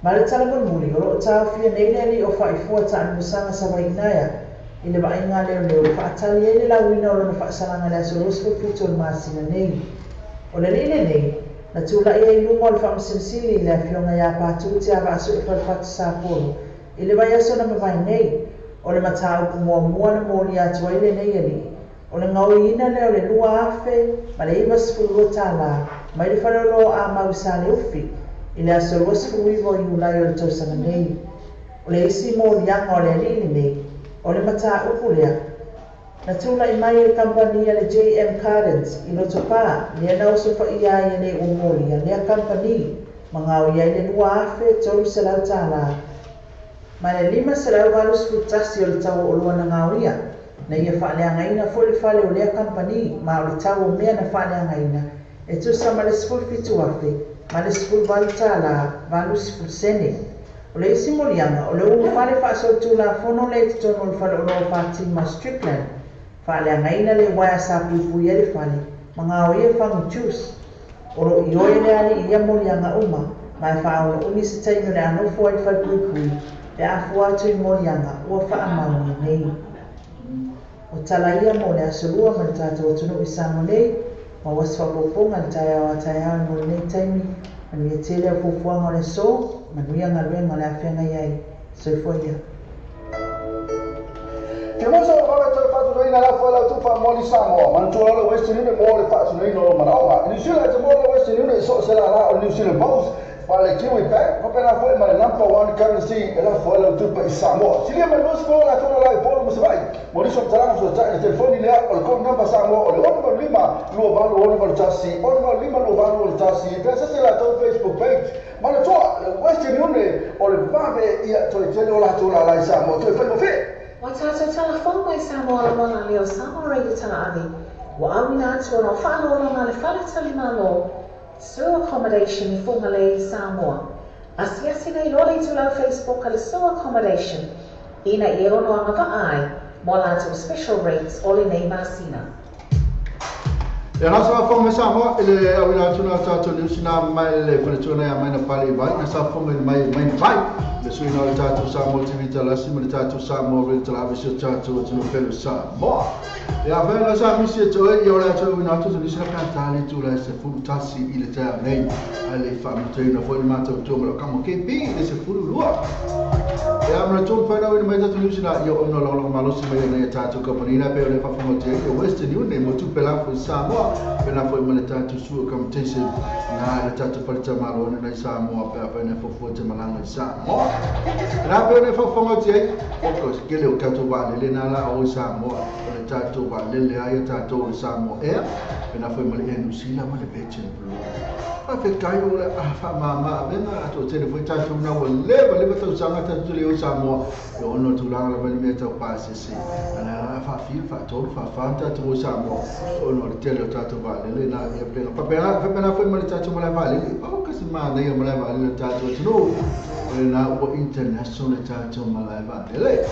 Ma le tala mulimuli, o lo'o taofia nei le alii o fa'aifoa ta'anumasaga Savai'inaea i le va'aiga a leoleo e fa'atali ai le lauina o lona fa'asalaga i le aso 27 o le masina nei. O le alii lenei, na tula'i ai i luga o le Faamasino Sili i le Afioga ia Patu Tiavaasue Falefata Sapolo i le vaiaso na mavae nei. O le mataupu muamua na molia atu ai lenei alii, o le gaoiina lea o le $2,092 mai le faleoloa amau i Saleufi i le aso 29 o Iulai o le tausaga nei. O le isi moliaga o le alii lenei, o le mataupu lea na tula'i mai e le kamupani a le JM Gardens i Lotopa, lea na osofaia ai e le ua molia lea kamupani ma gaoia ai le $2,300 ma le 581 o le tau o oloa na gaoia, na ia faaleagaina foi le fale o lea kamupani, ma o le tau o mea na faaleagaina e tusa ma le 17,000 ma le $18 80 sene. O le isi moliaga o le ulufale faasolitulafono lea i totonu o le faleoloa o Fatima Strickland, faaleagaina le uaea sa puipui ai le fale ma gaoia fagu juice. O loo ioe le alii ia moliaga uma, ma e faaono se taimi o le a nofo ai le falepuipui pe a fua atu i moliaga ua faamaonia nei. O tala ia mo le aso Lua ma le tatou atunuu i Samoa nei, ma ua se faaopoopoga le taeao a taeao mo lenei taimi. Manuia tele au fuafuaga o le aso, manuia galuega o le a feagai ai. Soifua ia.
Ke moso o wawe toe whaatunoina la fua lau tufa mo ni Samoa. Manatua le Western Union mo le whaatunoina o manaoga. I New Zealand te mo le Western Union i so se la la o New Zealand Post. Wale Kiwi Bank, papena foi ma le number one currency e la fua lau tupa i Samoa. Silia mai nusi mo la tona la i polo musawai. Mo niso talanga so tai le telefoni lea o le code number Samoa o le 6 5 2 8 6 1 6 5 2 8 6 1. Pe se la tau Facebook page. Manatua le Western Union o le vave ia toe tele o la tona la i Samoa. Toe whai mo fe.
Wa tātou tala mai Samoa la wana leo Samoa Radio Tala Ave. Wa awina atu ona whaalolo ngā le whale tali malo Sue Accommodation i Whangalei, Samoa. Asiasi nei loa le itulau Facebook a le Sue Accommodation ina i e ono anga vaai mo lātou special rates o le nei masina.
Ia na sa fonga Samoa i le awina atu na tātou news na mai le faletua ia mai na pale i vai na sa fonga i mai mai vai le sui na le tātou Samoa TV talasi ma le tātou Samoa Radio Tala si o tātou atu no pelu Samoa. Ia whai na sa misi e toe i o le atu awina atu tu nisi na ka tāle tu la se fulu tasi i le tea nei ai le whaamutei na foi le mātou tua ma lo kamo KP le se fulu lua. Ia mara tō whainau i mai tātou news na ia ono longo malosi mai nei tātou kampanina pe o le whawhango te e Western Union mo tupe lafu i Samoa pena foi ma le tātou sua accommodation na le tātou whalita malo nei Samoa pe a whaina fofua te malanga i Samoa. Na pe o le whawhango te o ko kele o tātou waalele nā la o i Samoa o le tātou waalele ai tātou i Samoa Air pena foi ma le Air New Zealand ma le Virgin Blue. A fe kai o le a wha mama a venga a tō tene foi tātou na o leva leva tau sanga tātou le o Samoa e ono tūlanga la mani mea tau pāsese. Ana a wha whiu, wha tōru, wha wha tātou o Samoa ono le tele o tātou waalele na ia pena. Papena foi ma le tātou malae waalele. O kasi māna ia malae waalele tātou atunu. O le nā ua international le tātou malae waalele.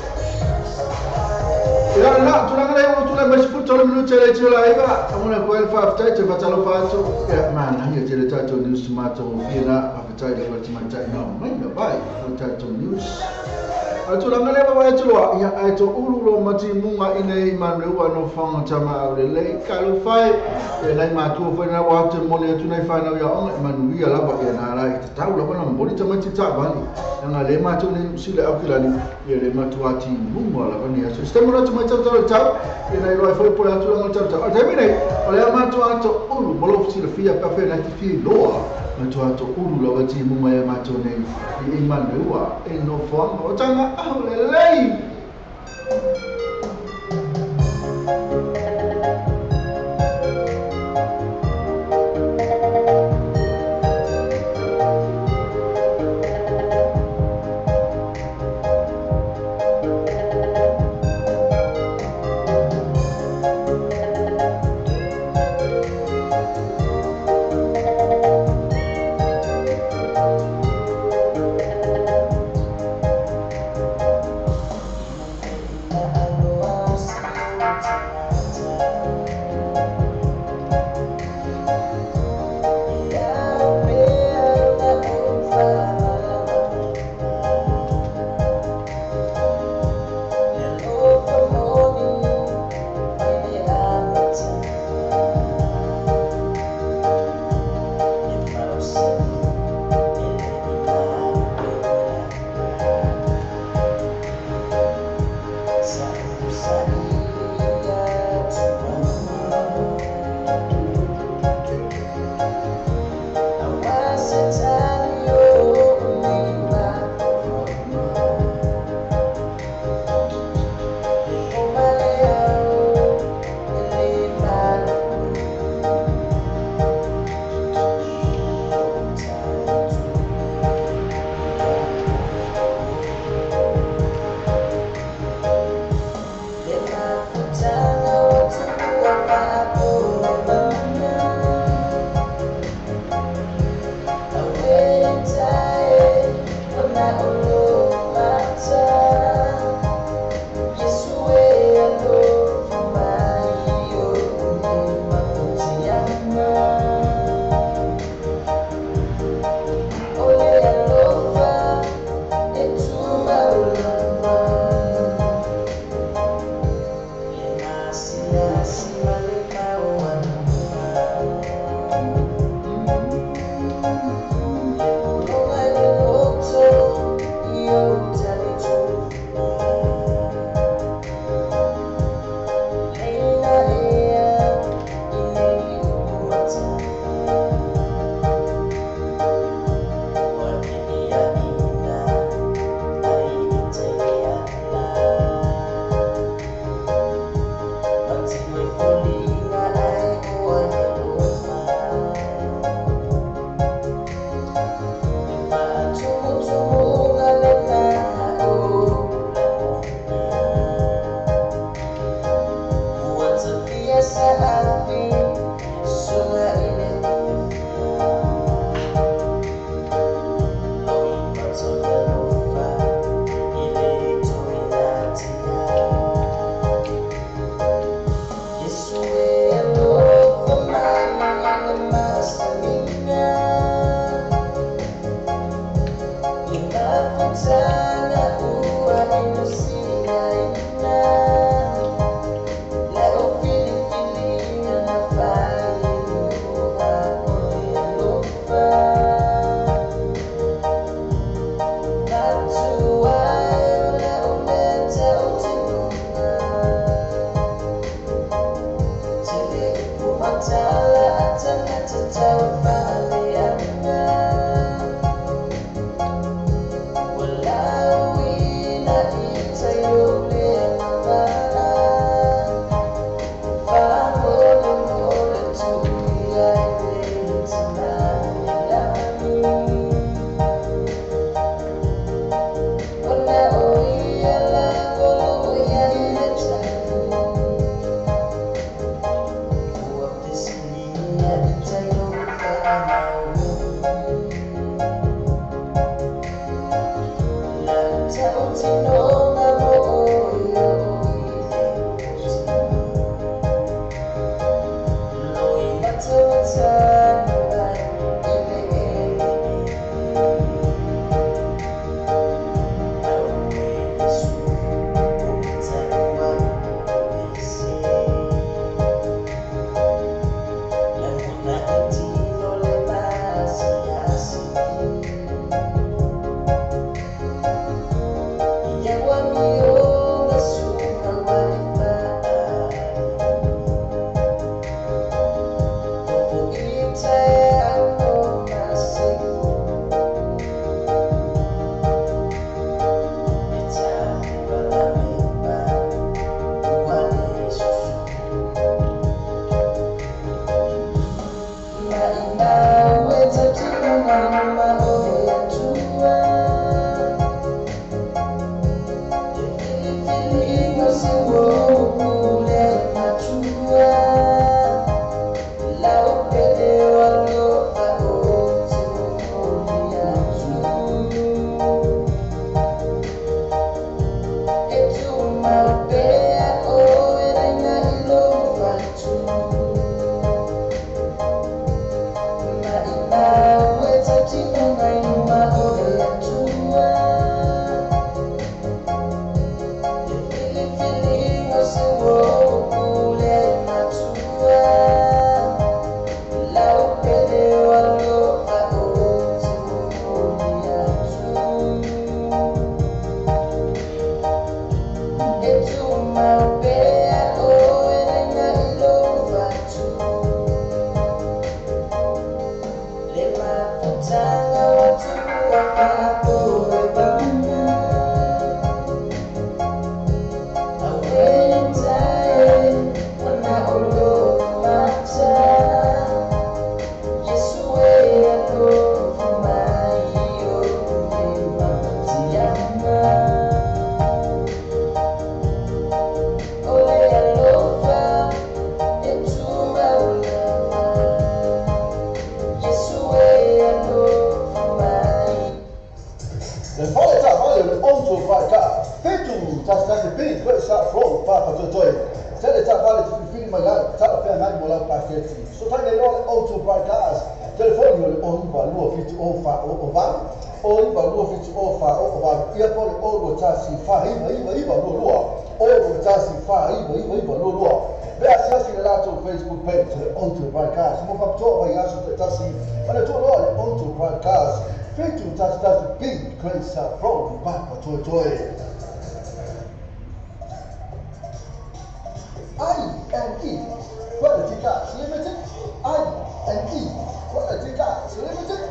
Ia na, tūlanga lei o tūlanga mai sipu tolu minute le tio la iwa. Amuna koe le whaaftai te whatalo whaato. Ia māna ia te le tātou news mātou o whina. Whaatai le whati mai nā mai na vai. O tātou news. A tūlanga lei wawa e tuloa. Ia ai tō uru lo mati munga ine i manreua no whanga tama au le lei. Kalo whai. Ia nei mātua whai nā wā te mole atu nei whanau ia onga. E manuia lava ia nā rā i te tau lava na mbori tamaiti tā vani. Ia ngā le mātou nei usile au kilani. Ia le matua ti munga lava ni aso. Ste mora tu mai tau tau tau. Ia nei loa e whai pole atu langa tau tau. A te nei, o lea mātua ato uru. Molo fsila fia pape nei te fia loa. Matua ato uru lava ti munga ia mātou nei. I manreua e no whanga o tanga au le lei.
Oh.
So
Telefoni o le 0 9 2 7 0 4 0 8 0 9 2 7 0 4 0 8 ia po le 0 1 4 9 9 9 2 2 0 1 4 9 9 9 2 2. Pe asiasi le latou Facebook page le Auto Broadcast mo faapitoa vaiaso taitasi manatua loa le Auto Broadcast 711 B Great South Road Papatoetoe. I&E Quality Cars Limited. I&E Quality Cars Limited.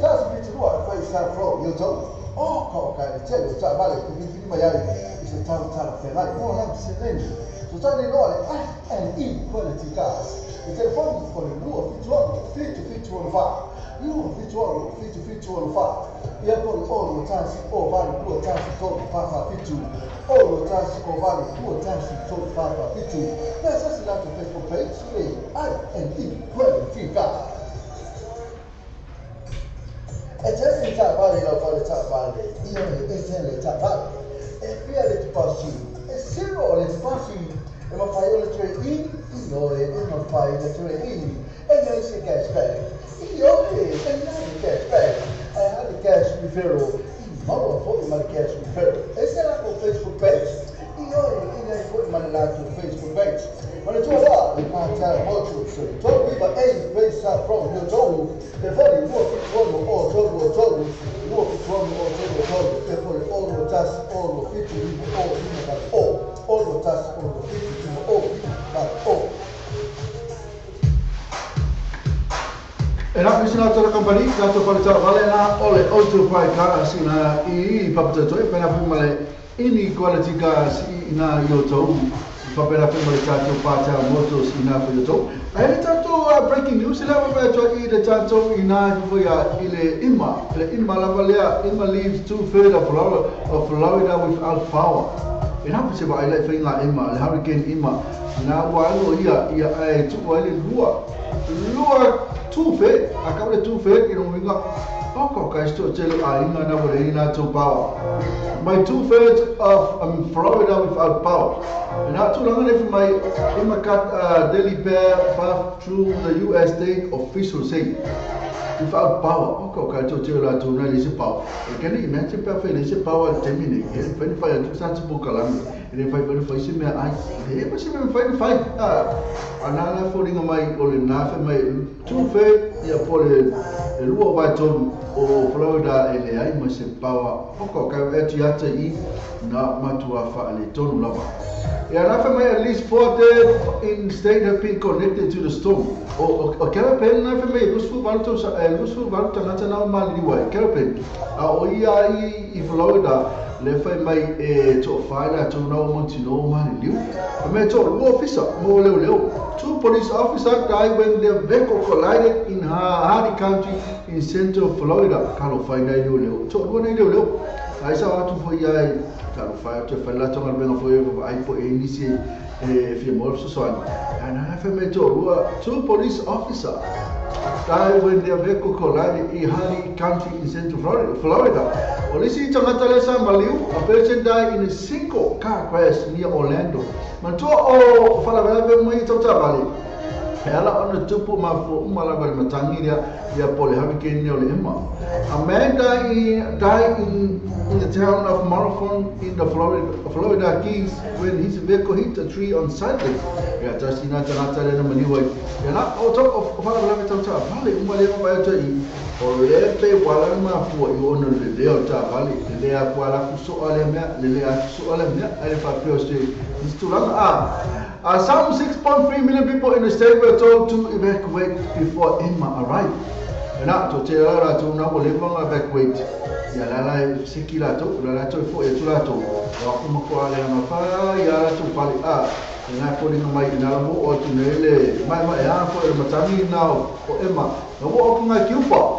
Tasi fitu lua Great South Road i outou o ka o kai le tele o taavale e filifili mai ai i se tautala fegai mo lau seleni. So tane loa le I&E Quality Cars. I telefoni o le 276 77 4 276 77 4 ia po le 0 1 0 8 2 1 3 4 4 7 0 1 0 8 2 1 3 4 4 7. Pe asiasi latou Facebook page le I&E Quality Cars. E tele le taavale lau fale taavale, ia e tele le taavale. E fia le tupasi, e zero le tupasi, e mawhai o le ture i, i oe, e mawhai le ture i, e nei se cashback, i oe, e nei le cashback, e ha le cash referral, i maua foi ma le cash referral. E se latou Facebook page, i oe, e nei foi ma le latou Facebook page. Ma le tua loa, le pātara motu, so le tolu iwa e, Great South Road, yo tolu, telefoni 2 7 6 0 3 2 3 2 7 6 0 3 2 3, e po le 0 1 0 7 9 0 5 0 0 1 0 7 9 0 5 0.
E na pisi na tōra company, tātou whare vale na ole Auto Cars ina i Papatoetoe, pena pui ma le ini Quality Cars ina i o tau, whapena pui ma le tātou Pātara Motors ina i o tau. Ai le tātou breaking news, i lava whai atua i le tātou ina i le Ima, lava lea, Ima leaves 2/3 of Florida without power. E na pisi wa ai lai whainga Ima, le Hurricane Ima, na ua alo ia, ia ai tuku ai le lua, 2/3, a ka le 2/3 i runga o ka sto tele a inga na wale ina to power. My 2/3 of Florida without power. And not too long ago my Ima cut daily bear path through the US state official say without power. O ka to tele la to na le power. E can you imagine perfect le power 10 minutes. E 25 to sa to kalam. E 5 5 se me ai. E pa se me 5 5. Ana la foringa mai o le na fe mai 2/3 ia po le lua vai tolu o Florida e le ai ma se power. O ka e tu ata i na matua fa le tonu lava. Ia na fe mai at least 4 dead in state have been connected to the storm. O Caribbean na fe mai lusu valu lusu valu tangata na mali wai Caribbean. A o ia i Florida le fai mai e to whaila tō nau monti no mani liu. Me tō lua officer mo leo leo. 2 police officers died when their vehicle collided in Hardee County in central Florida. Kalo whai nei leo leo. Tō lua nei leo leo. Ai sa atu fo ia kalo whai atu whai la tonga benga fo e ai po e nisi e fia mo so. And I have me tō lua 2 police officers died when their vehicle collided in Hardee County in central Florida. Polisi tangata le sa maliu, a person died in a single car crash near Orlando. Matua o whalavelave mai tau E ala ona tupu mafua uma lava le matangi ia po le Hurricane o le Emma. A man died in the town of Marathon in the Florida Keys when his vehicle hit a tree on Sunday. Ia tasi na tangata le na maniwa. Ia na o tau o whalavelave tau tau vale uma le ma vai i. O le pe wala mafua i ona le leo ta vale. Le lea kwa la kuso ale mea, le lea kuso ale mea, ale whapeo se istulanga a. Some 6.3 million people in the state were told to evacuate before Emma arrived. And that to tell her to now evacuate. Ia la la siki la to, la la to fo e tu la to. Wa kuma ko ale ma fa ia la to pali a. Na ko ni mai na mo o tu nele mai mai a fo e matani na o Emma. Na wo o nga kiupa.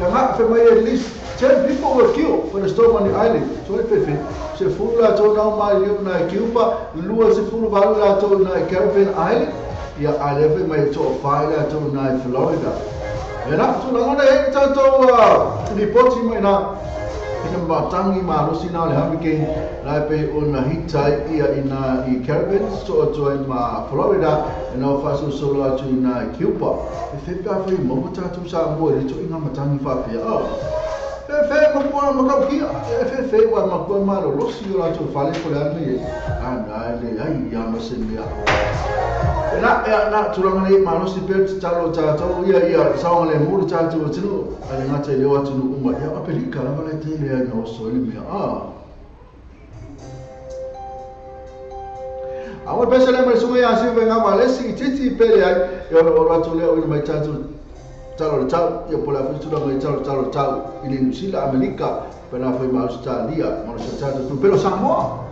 Ia nga fe mai at least 10 people were killed when the storm on the island. So fefe se fulu la to na mai liu na Cuba, lua se fulu valu la to na Caribbean Island. Ia ale fe mai to fai la to na Florida. E na tu la ngona e tatou ripoti mai na Ina matangi malosi na o le hurricane lai pe ona hitai ia ina i Caribbean so atu ai ma Florida e na whaasolosolo atu ina i Cuba. E whepea whai maua tātou sa mua i le toʻiga matagi faapea a fefe makua makaukia e fefe ua makua malolosi o latou fale po le ana e ana e leai ia ma se mea na e na tulaga nei malosi pea tatalo o tatou ia ia saogalemu le tatou atunuu a le gata i leo atunuu uma ia Apelika lava lae tele ai na oso ai le mea a Aua pesa le mai sunga ia siu ngā valesi i titi pele ai e ona o rātou lea o ina mai tātou talo le tau ia po le awhitura mai talo talo tau i le New Zealand, Amerika, pena foi ma Australia, ma lo sa tātou tu pelo Samoa.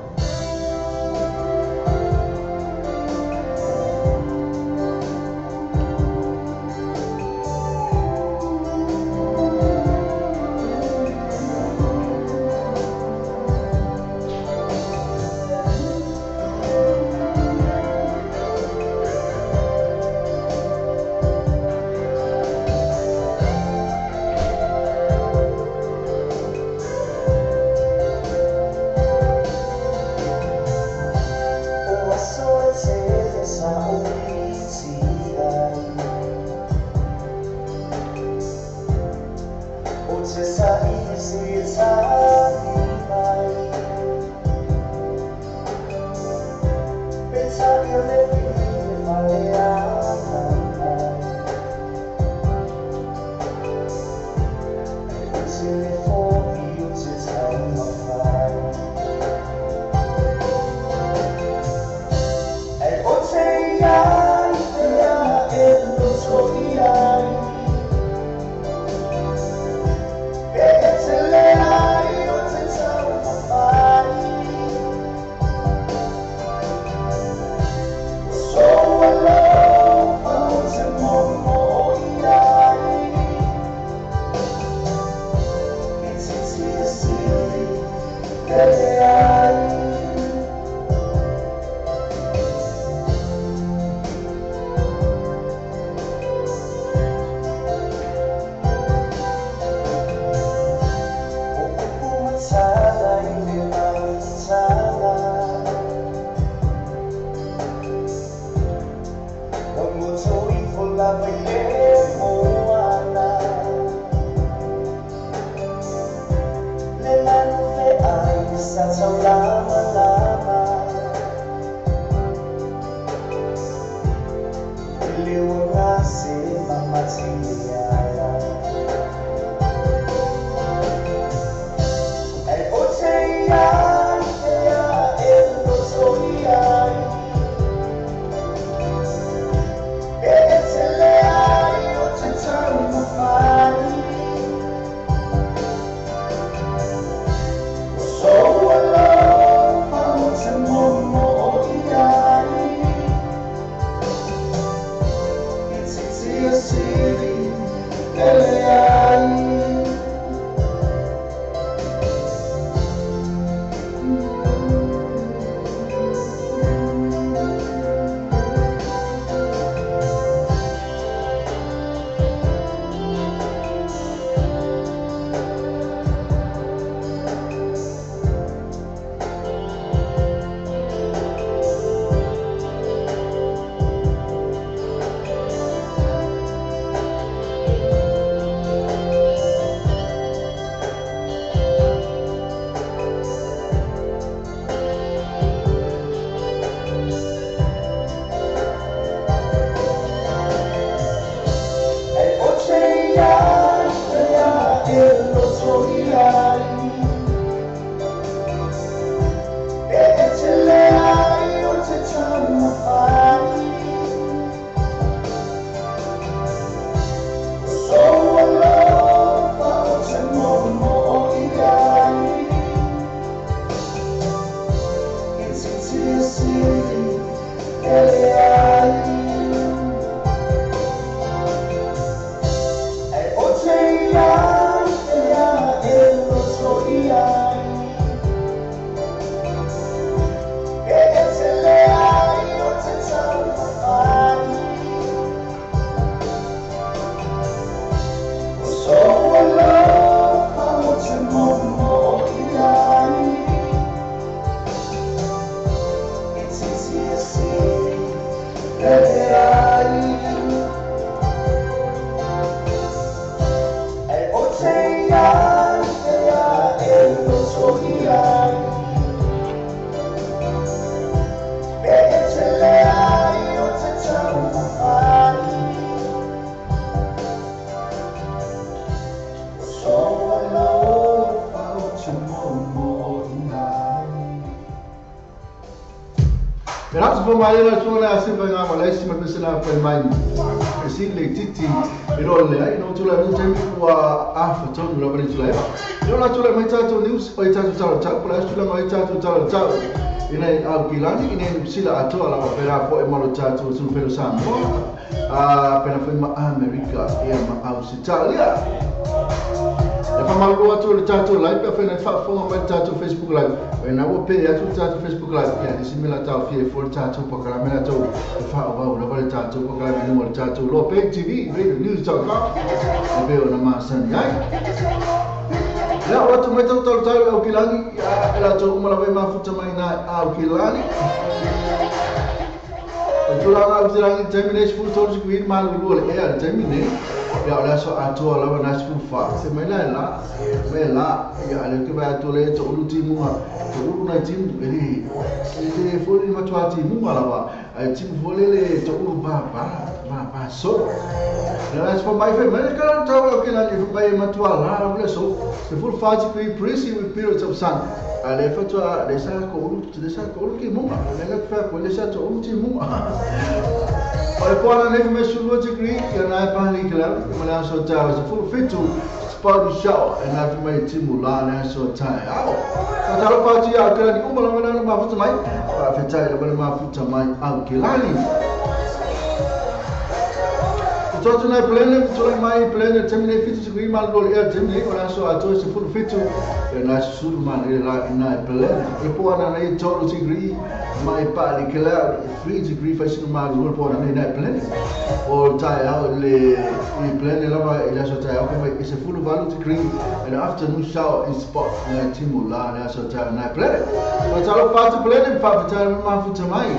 That's a lot.
Facebook Live. When I will pay to Facebook Live, yeah, this is Milata for Tato Pocalamenato, the Fao, Tato Pocalamen, Tato, Lope TV, Radio News.com, the Bill Namasan. Now, what to make total Okilani, Elato Malawema Futamaina Okilani. Tulanga terminate full total green man will air terminate. Ya la so ato la na sfu fa se mela la mela ya le ke ba to le to ulu timu to ulu na timu ele ele fo ni matwa timu la ba ai timu fo le le to ulu ba ba ba ba so la sfo mai fe mela ka to ke la ni ba matwa la le so se full fa ti presi with periods of sun ale fa to le sa ko ulu le sa ko ulu ki mu le la fa ko le sa to ulu timu o pona ne me sulu degree ya na pa ni kla mala so ta so full fit to spot show and na mai timu la na so ta ao ta ta pa ti ya kla ni umala mala ma fu mai pa fe ta le ma fu ta mai au ke lani to to na plane to mai plane terminate fit degree mal gol air terminate ola so ato se full fit to na sulu man la na plane e pona na to degree mai pa li kla 3 degree fashion ma gol pona na plane o ta ya le plane la va ila so ta ya ko mai se full value degree and afternoon shower in spot na timu la na so ta na plane o ta lo pa plane pa ta ma fu ta mai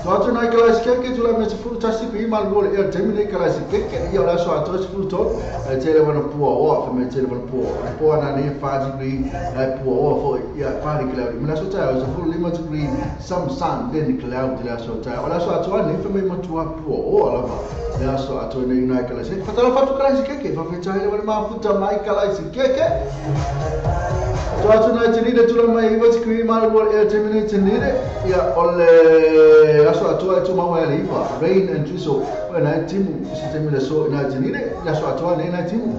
to na class ke tula me full tasi ku mal gol e terminate class ke ya la so ato full to tele wana pua o fa me tele wana pua pua na ne 5 degree na pua o fo ya pa ni cloud me la so ta so full lima degree some sun then cloud la so ta la so ato ne fa me matua pua o la va la so ato ne na class fa ta fa tu class ke fa fe tele wana ma fu ta mai class ke to ato na tele tula mai iwa degree mal gol e terminate tele ya ole la so ato ato ma wa le ifa rain and drizzle when I timu system so na tele la so ato ne na timu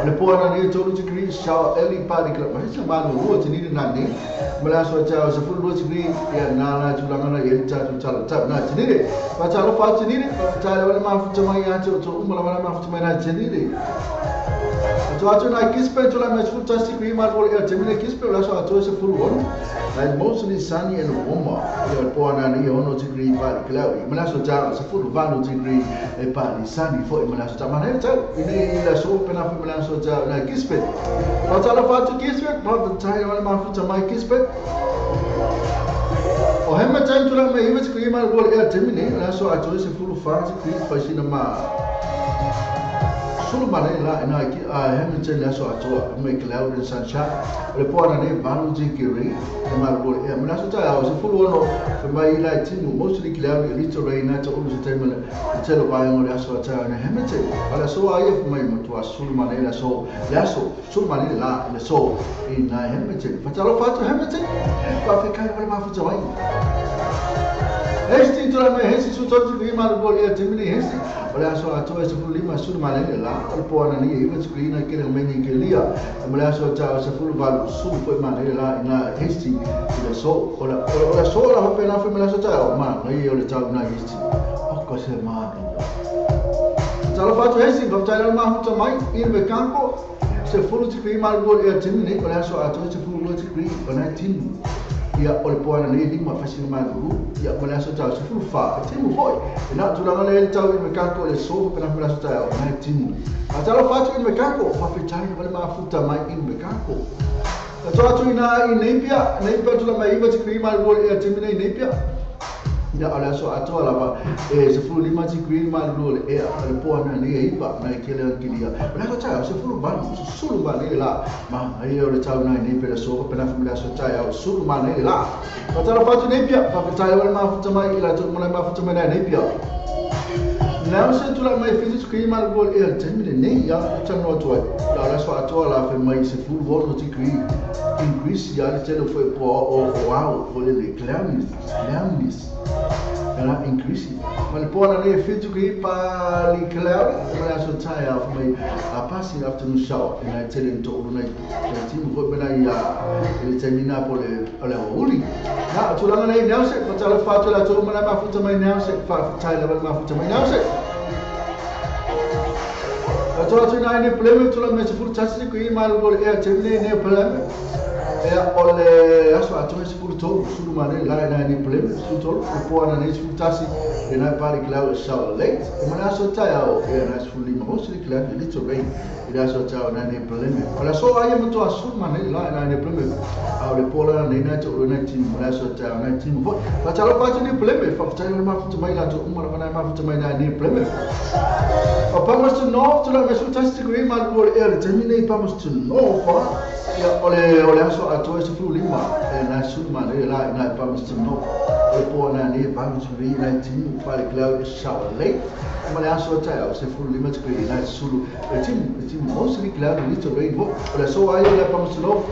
le pona ne to degree shower early particle ma se ma no tele na ne ma la so cha so full degree ya na na tula na ye cha cha cha na tele pa cha lo fa tele cha le ma fu ma ya to to ma la ma fu ma na tele to ato na kispe to la me full tasi ku mal gol e terminate kispe la so ato se full one like mostly sunny and warmer ya pona ni ono degree pa cloudy mala so ta se full 1 degree e pa ni sunny fo mala so ta ma ne ta ni la so pena fu mala so ta na kispe pa ta la fa to kispe pa ta ya ma fu ta mai kispe o hemma tan to la me iwe ku mal gol e terminate la so ato se full 5 degree pa sina ma sulu mane la na ki a Hamilton la so ato me cloud and sunshine le pona ne valu degree e mal gol e mala so ta o se full ono fe mai la timu mostly cloud little rain na to ulu se time le telo ba yo la so ta na Hamilton ala so ai fe mai mo to sulu mane la so sulu mane la le so in na Hamilton fa ta lo fa to Hamilton pa fe kai ma fu ta mai Hesti to la me hesti su to degree mal gol e terminate hesti ola so ato se full lima sulu mane la o pona ni iwa degree na kele meni ke lia ola so ta se full valu su fo mane la na hesti le so ola ola so la ho pena fe mala so ta ma no ye ole ta na hesti o ko se ma ta lo fa to hesti go ta la ma hu ta mai in me campo se full degree mal gol e terminate ola so ato se full degree ona timu ya o le pona ne lima fasina ma lu ya mala so ta se full fa timu foi na tu la le ta me kanko le so pena mala so ta na timu a ta lo fa tu me kanko fa fe ta le ma fu ta mai in me kanko ta to tu na in nepia nepia tu la mai iwa ti ma gol e terminate nepia Ia o le aso atoa lava e 15 degree malulu o le ea o le poana nei e ipa nai tele angilia. O le aso taeao 18 susulu manai le la ma ai o le tau nai nei pele so pena family aso taeao sulu manai le la. Fatalofa atu nei pia faafetai o le mafuta mai i latou uma lai mafuta mai nai nei pia. Now se tula mai 7 degree malulu o le ea le taimi lenei ia e talanoa atu ai. Ia o le aso atoa la fai mai 16 degree increase ia le tele foi po o ao o le cloudiness cloudiness Ela increase. Ma le poana nei e 7 degree partly cloudy ma le aso taeao fai mai a passing afternoon shower e nai tele ni to'ulu nai timu foi pe nai i le taimi na po le o le aoauli. Na o tulaga nei Nelson fatalofa atu i latou uma lai mafuta mai Nelson faafetai lava le mafuta mai Nelson. Atoa atu ina ai nei Plymouth tulaga mai 11 degree malulu o le ea taimi nei nei Plymouth. Ea o le aso atoa e 13 sulu manei le la ina ai nei Plymouth 13 le poana nei 11 e nai partly cloud shower late e ma le aso taeao ea nai 15 mostly cloudy little rain i le aso taeao ina ai nei Plymouth. O le aso ai e matoa sulu manei le la ina ai nei Plymouth a o le po la nei nai to'ulu nai timu ma le aso taeao nai timu foi. Faatalofa atu nei Plymouth faafetai o le mafuta mai latou uma lava nai mafuta mai nai nei Plymouth. O Palmerston North tulaga mai 11 degree malulu o le ea le taimi nei Palmerston North ia o le o le aso atoa e 15 e nai sulu manei le la ina i Palmerston North. O le po ana nei e 8 degree nai timu partly cloudy shower late ma le aso taeao 15 degree nai sulu e timu e timu mostly cloudy little rain foi. O le aso ai o le Palmerston North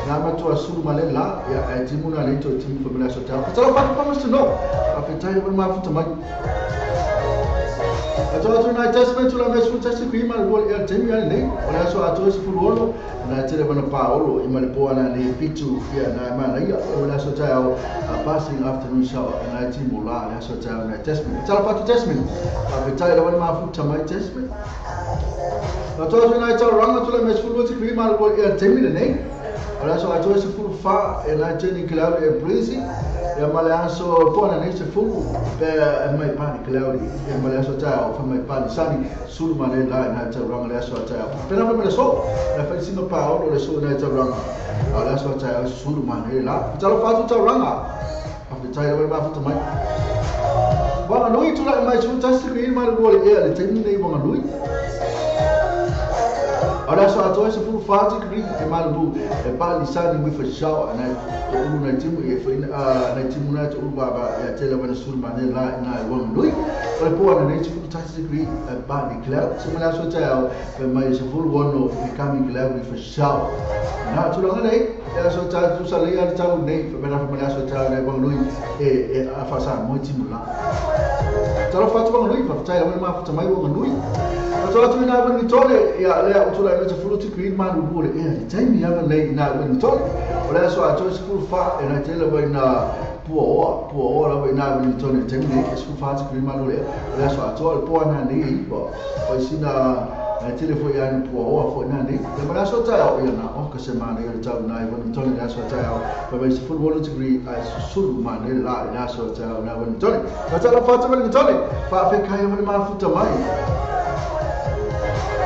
na matua sulu manei la ia e timu na nei toe timu foi ma le aso taeao. Fatalofa atu Palmerston North faafetai lava le mafuta mai. Atoa atu nai Tasman tulaga mai 11 degree malulu o le ea le taimi ale nei. O le aso atoa e 16 nai tele mana paolo i ma le poana nei 7 ia nai manaia e ma le aso taeao a passing afternoon shower e nai timu la le aso taeao nai Tasman. Fatalofa atu Tasman faafetai lava le mafuta mai Tasman. Atoa atu nai Tauranga tulaga mai 12 degree malulu o le ea le taimi lenei. O le aso atoa e 14 e nai Jenny Cloud e breezy ia ma le aso poana nei 10 pe e mai partly cloudy ia ma le aso taeao fai mai partly sunny sulu manei la i nai Tauranga le aso taeao. Pena fai mai le aso na fai sina paolo le aso nai Tauranga a o le aso taeao sulu manei la. Fatalofa atu Tauranga faafetai lava le mafuta mai. Wanganui tulaga mai 11 degree malulu o le ea le taimi nei Wanganui. O le aso atoa e 14 degree e malulu e partly sunny with a shower nai to'ulu nai timu e foi nai timu nai to'ulu vava ia tele wana sulu manei la ina i Wanganui. O le poana nei 11 degree e partly cloud se ma le aso taeao fai mai 16 becoming cloud with a shower. Na tulaga nei e aso taeao tusa lea le tau nei fai mai ma le aso taeao nai Wanganui e a faasamoa i timu la. Talofa atu Wanganui faafetai lava le mafuta mai Wanganui. Atoa atu ina Wellington ia lea o tulaga mai 10 degree malulu o le ea le taimi ava nei ina Wellington. O le aso atoa e 14 e nai tele lava ina puaoa puaoa lava ina Wellington i le taimi nei e 14 degree malulu o le ea. O le aso atoa le poana nei e ipa o sina nai tele foi ia ni puaoa foi ina nei. Ia ma le aso taeao ia na oka se manai o le tau ina Wellington i le aso taeao fai mai 16 degree ai susulu manai le la i le aso taeao ina Wellington. Fatalofa atu Wellington faafekai lava le mafuta mai.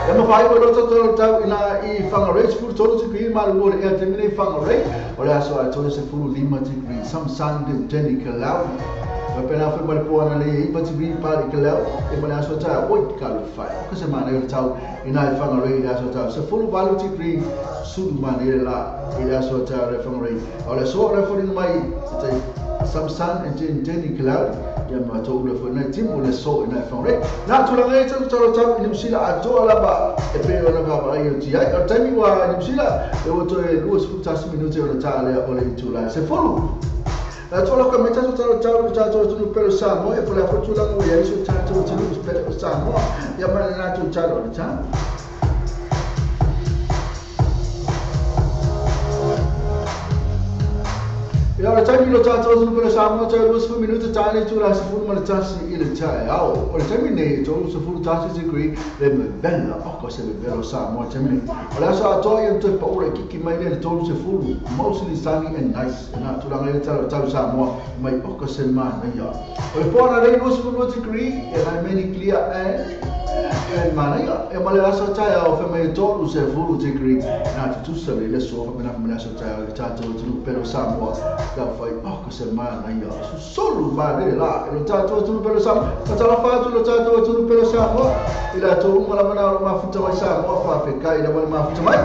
Ia ma faaiu e loto tolo tau ina i Whangarei 13 degree malulu o le ea taimi nei Whangarei. O le aso atoa e 15 degree some sun and Jenny cloudy. Ma pena foi ma le poana nei e 9 degree partly cloudy e ma le aso taeao oi talofa e oka se manai o le tau ina i Whangarei i le aso taeao 18 degree sulu manai le la i le aso taeao le Whangarei. O le aso o le foliga mai se tai some sun and Jenny cloudy ia ma to'ulu e foi nai timu le aso ina i Whangarei. Na tulaga e tau talo tau i Niu Sila atoa lava e pe ona vaavaai o tiai. O le taimi ua Niu Sila e ua toe 21 minute ona taa lea o le itula e 10. Na toa lako mai tatou talo tau i tatou atunuu pele o Samoa ia po o le a foi tulaga ua i ai so tatou atunuu pele o Samoa ia ma le latou talo o le tau. Ia o le taimi lo tatou atunuu pele o Samoa toe 20 minute taa le itula 11 i le taeao. O le taimi nei e 31 degree le mevela oko se mevela o Samoa taimi nei. O le aso atoa ia toe paula i kiki mai lea le 30 mostly sunny and nice. Na tulaga i le tala o tau Samoa mai oko se manaia. O le poana nei 22 degree e nai many clear and E manaia, e ma le aso taeao fa mai 30 degree na tutusa le so fa mena mena aso taeao i tātou atunuu pele o Samoa. Ka fai oh ko se manaia sulu manaia la e lo tātou atunuu pele o Samoa. Fatalofa atu lo tātou atunuu pele o Samoa i latou uma lava na o mafuta mai Samoa faafetai lava le mafuta mai.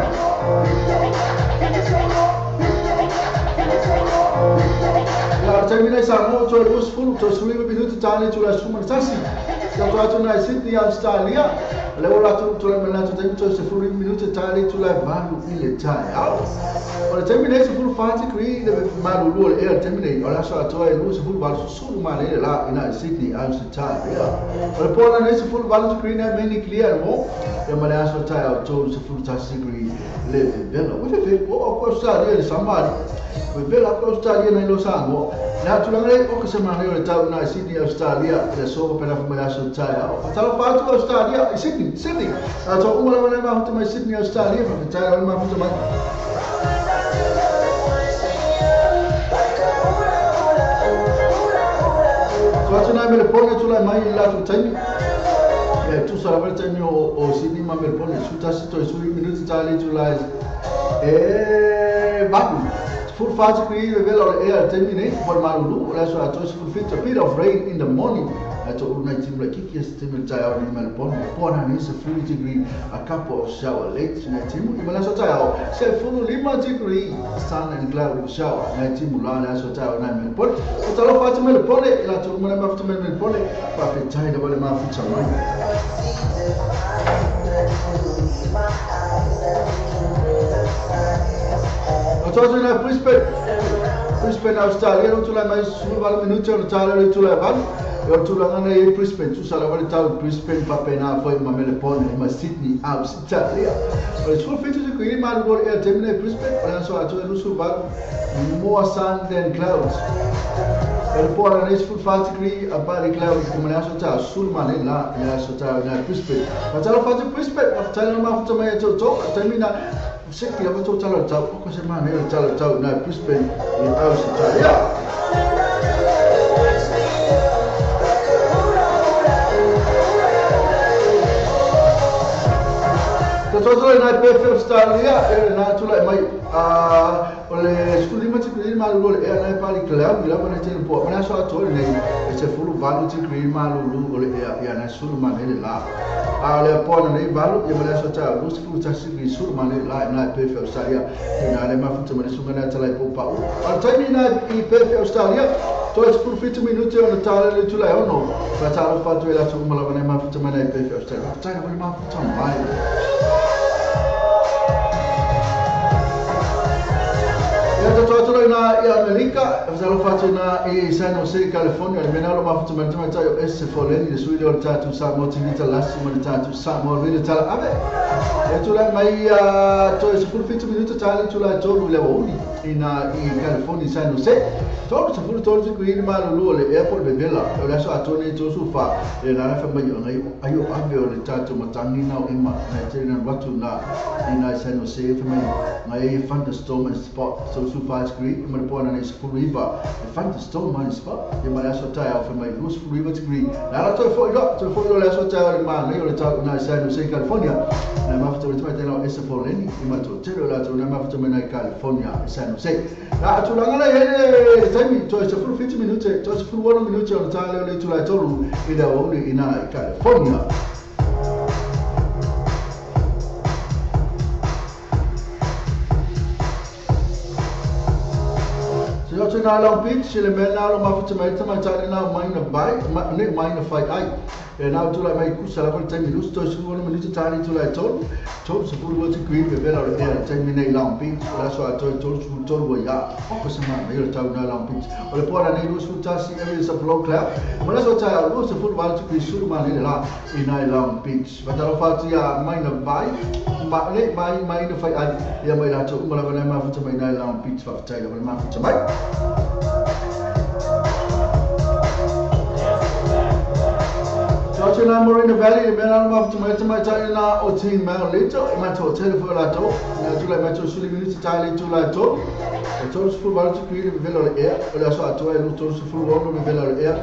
La taimi nei Samoa toe 20 toe 15 minuti tane tula suma tasi. Ia to atu nai Sydney Australia. Le o latou tula me latou taimi toe 15 minuti tane tula 8 i le taeao. O le taimi nei 14 degree le malulu o le ea le taimi nei o le aso atoa e 28 susulu manaia la i nai Sydney Australia. O le poana nei 18 degree nei mainly clear mo. Ia ma le aso taeao 31 degree le vevela. Ua veve o Australia le samari. Vevela ko Australia nei lo Samoa. Na tulaga nei o ka se manaia o le tau nai Sydney Australia le so pena fa mai aso taeao. Fatalofa atu Australia i Sydney, Sydney. Latou uma lava nei mafuta mai Sydney Australia faafetai lava le mafuta mai. So atu nai Melbourne tulai mai i latou taimi. E tusa lava le taimi o Sydney ma Melbourne 11 toe 10 minuti tale tulai e valu. Full 4 degree vevela o le ea le taimi nei po le malulu o le aso atoa 17 a bit of rain in the morning. Ato ulu nai timu laitiiti se taimi o le taeao nei Melbourne. Po ana nei 10 degree a couple of shower late nai timu i ma le aso taeao 15 degree sun and cloud shower nai timu la le aso taeao nai Melbourne. O talofa atu Melbourne i latou uma le mafuta mai Melbourne faafetai lava le mafuta mai. O atu nai Brisbane, Brisbane Australia o tulai mai 18 minuti o le tala le tulai valu. E o tulaga nei i Brisbane, tusa lava le tau Brisbane faapena foi ma Melbourne ma Sydney Australia. O le 17 degree malulu o le ea taimi nei Brisbane o le aso atoa e 28 more sun than clouds. E le poana nei 14 degree a partly clouds ma le aso taeao sulu manaia la i le aso taeao nai Brisbane. Fatalofa atu Brisbane, faafetai lava mafuta mai e toutou taimi na seki lava tou tala o le tau o ko se manaia o le tala o le tau nai Brisbane i Australia. Ta toa nai Perth Australia e na tulai mai o le 15 degree malulu o le ea nai pali cloud i lava nei tele poa. Ma le aso atoa lenei e 18 degree malulu o le ea ia nai sulu manaia le la. A o le poana nei valu ia ma le aso taeao 21 degree sulu manaia le la i nai Perth Australia. I na le mafuta ma le suga nai talai po pau. O le taimi nai i Perth Australia toe 17 minuti o le tala le tulai ono. Fatalofa atu e latou uma lava nei mafuta mai nai Perth Australia. Faafetai lava le mafuta mai. Ia tatou atu ina i Amerika, fatalofa atu ina i San Jose, California, le mea na lo mafuta mai le tamaitai o Ese Foleni, le sui lea o le tatou Samoa TV Talasi ma le tatou Samoa Radio Tala Ave. Ia tulai mai toe 17 minuti tale tulai 3 i le aoauli ina i California, San Jose. 33 degree le malulu o le airport vevela o le aso atoa nei 34 e na fa mai o ngai ai o ave o le tatou matagi na o ima nai tele na watu na i nai San Jose fa mai ngai thunderstorm and spot so 25 degree ma le poana nei 19 e thunderstorm and spot e ma le aso taeao fa mai 29 degree na la toe foi lo le aso taeao le manai o le tau nai San Jose California na mafuta le tamaitai o Ese Foleni i ma to tele o latou na mafuta mai nai California San Jose. Na tulaga nei le taimi toe 17 minuti toe 16 minuti o le tala o le tulai 3 i le aoauli ina i California. Se atu nā Long Beach le mea nā lo mafuta mai tamaitai nā maina vai ne maina fai ai. E nā tulai mai kusa lava le taimi lusi toe 16 minuti tali tulai 3 30 degree vevela o le ea le taimi nei Long Beach o le aso atoa 33 ua ia o ko se manaia o le tau nai Long Beach. O le poana nei 21 areas of low cloud ma le aso taeao 28 degree sulu manaia le la i nai Long Beach. Fatalofa atu ia maina vai ma le mai maina fai ai ia mai latou uma lava nai mafuta mai nai Long Beach faafetai lava le mafuta mai. Atu nā Morena Valley, le mea nā mafuta mai tamaitai nā o Team Mount Lito, e matou tele foi latou, nā tulai mai 30 minuti tale tulai 3, e 38 degree le vevela o le ea, o le aso atoa e 36 vevela o le ea,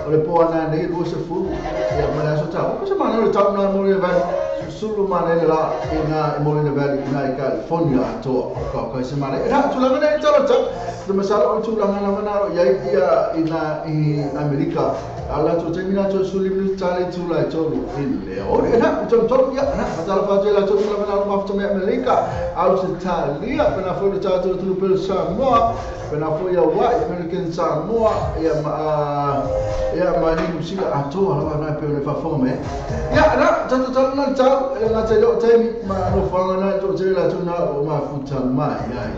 o le poana nei 20, Ia ma le aso tau. Ko se mana le tau na mo le vai. Sulu mana le la i na mo le valley i na i California atoa. Ka ka se mana. E na tulaga nei talo tau. Te masala o tulaga na mana ia ia i na i Amerika. Ala to te mina to suli mi tale tula tolu i le ore na to to ia na tala fa te la to tula mana ma fto me Amerika. Australia pena foi le tatou tulu pelo Samoa pena foi ia wa American Samoa ia ma ni musika atoa la na pe le fa fome ia na tatou tala na tau e na te lo te ma no fa na to te la tu na o ma futa mai ai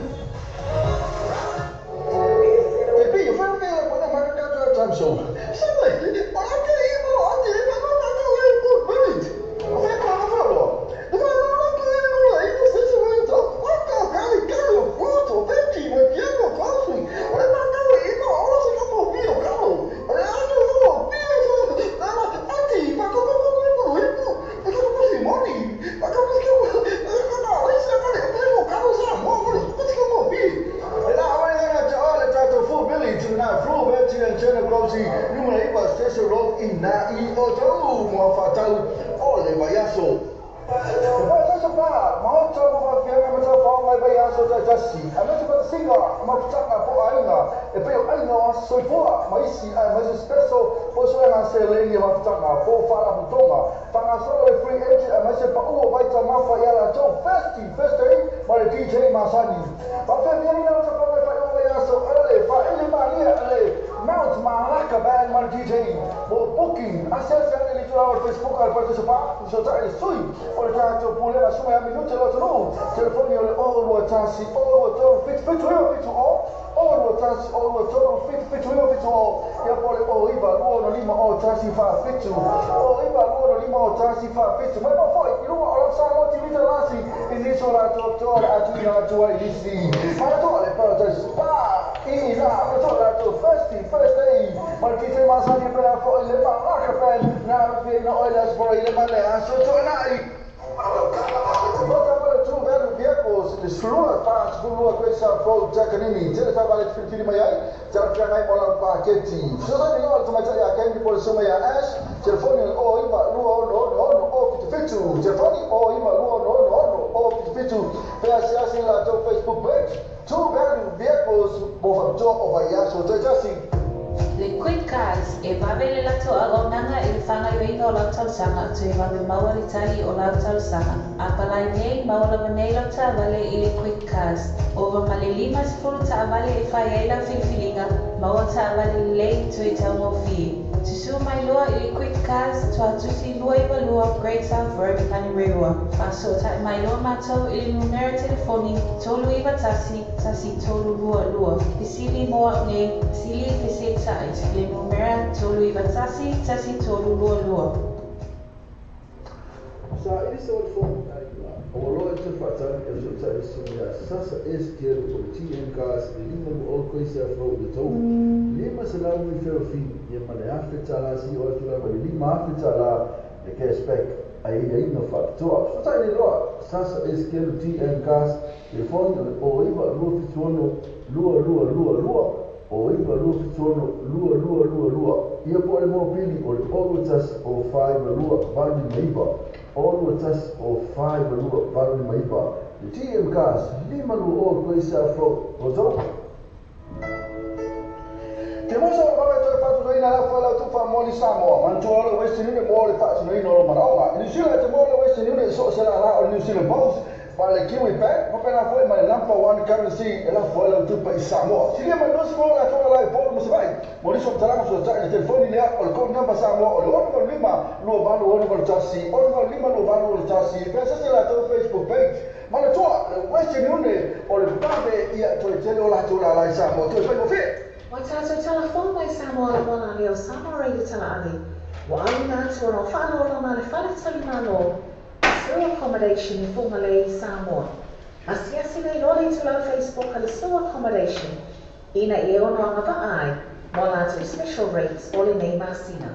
te pi fa me ko na ma ka to tam so
Sasa SKL TM Gas telefoni o iva lua fituono lua lua lua lua o iva lua fituono lua lua lua lua ia po le mobili o le olu tasi o fai lua valu maiva olu tasi o fai lua valu maiva le TM Gas lima lua o koisa fro o to
Te mosa o vawe toe fatunoina la fo lau tufa moli Samoa mantua o le Western Union mo le faatinoina o lo manaoga. I New Zealand te mo le Western Union so se la la o New Zealand Post ma le Kiwi Bank mapena foi ma le number one currency e la fo lau tupa i Samoa. Silia mai nosi mo la toa lai polo mo sabai. Mo liso talanga so tai le telefoni lea o le code number Samoa o le 6 5 2 8 6 6 5 2 8 6 pesa se la tau Facebook page. Ma le toa le Western Union o le vave ia toe tele o la toa la i Samoa. Toe whai mo whia.
Wa tātou telefon mai Samoa le wana leo Samoa Radio Talaave. Wa au nā tua no whaalola ma le whale tali malo. Sua accommodation i Whangalei Samoa. Asiasi nei loa le tulau Facebook a le Sua accommodation. Ina i e ono anga vaai mo lātou special rates o le nei masina.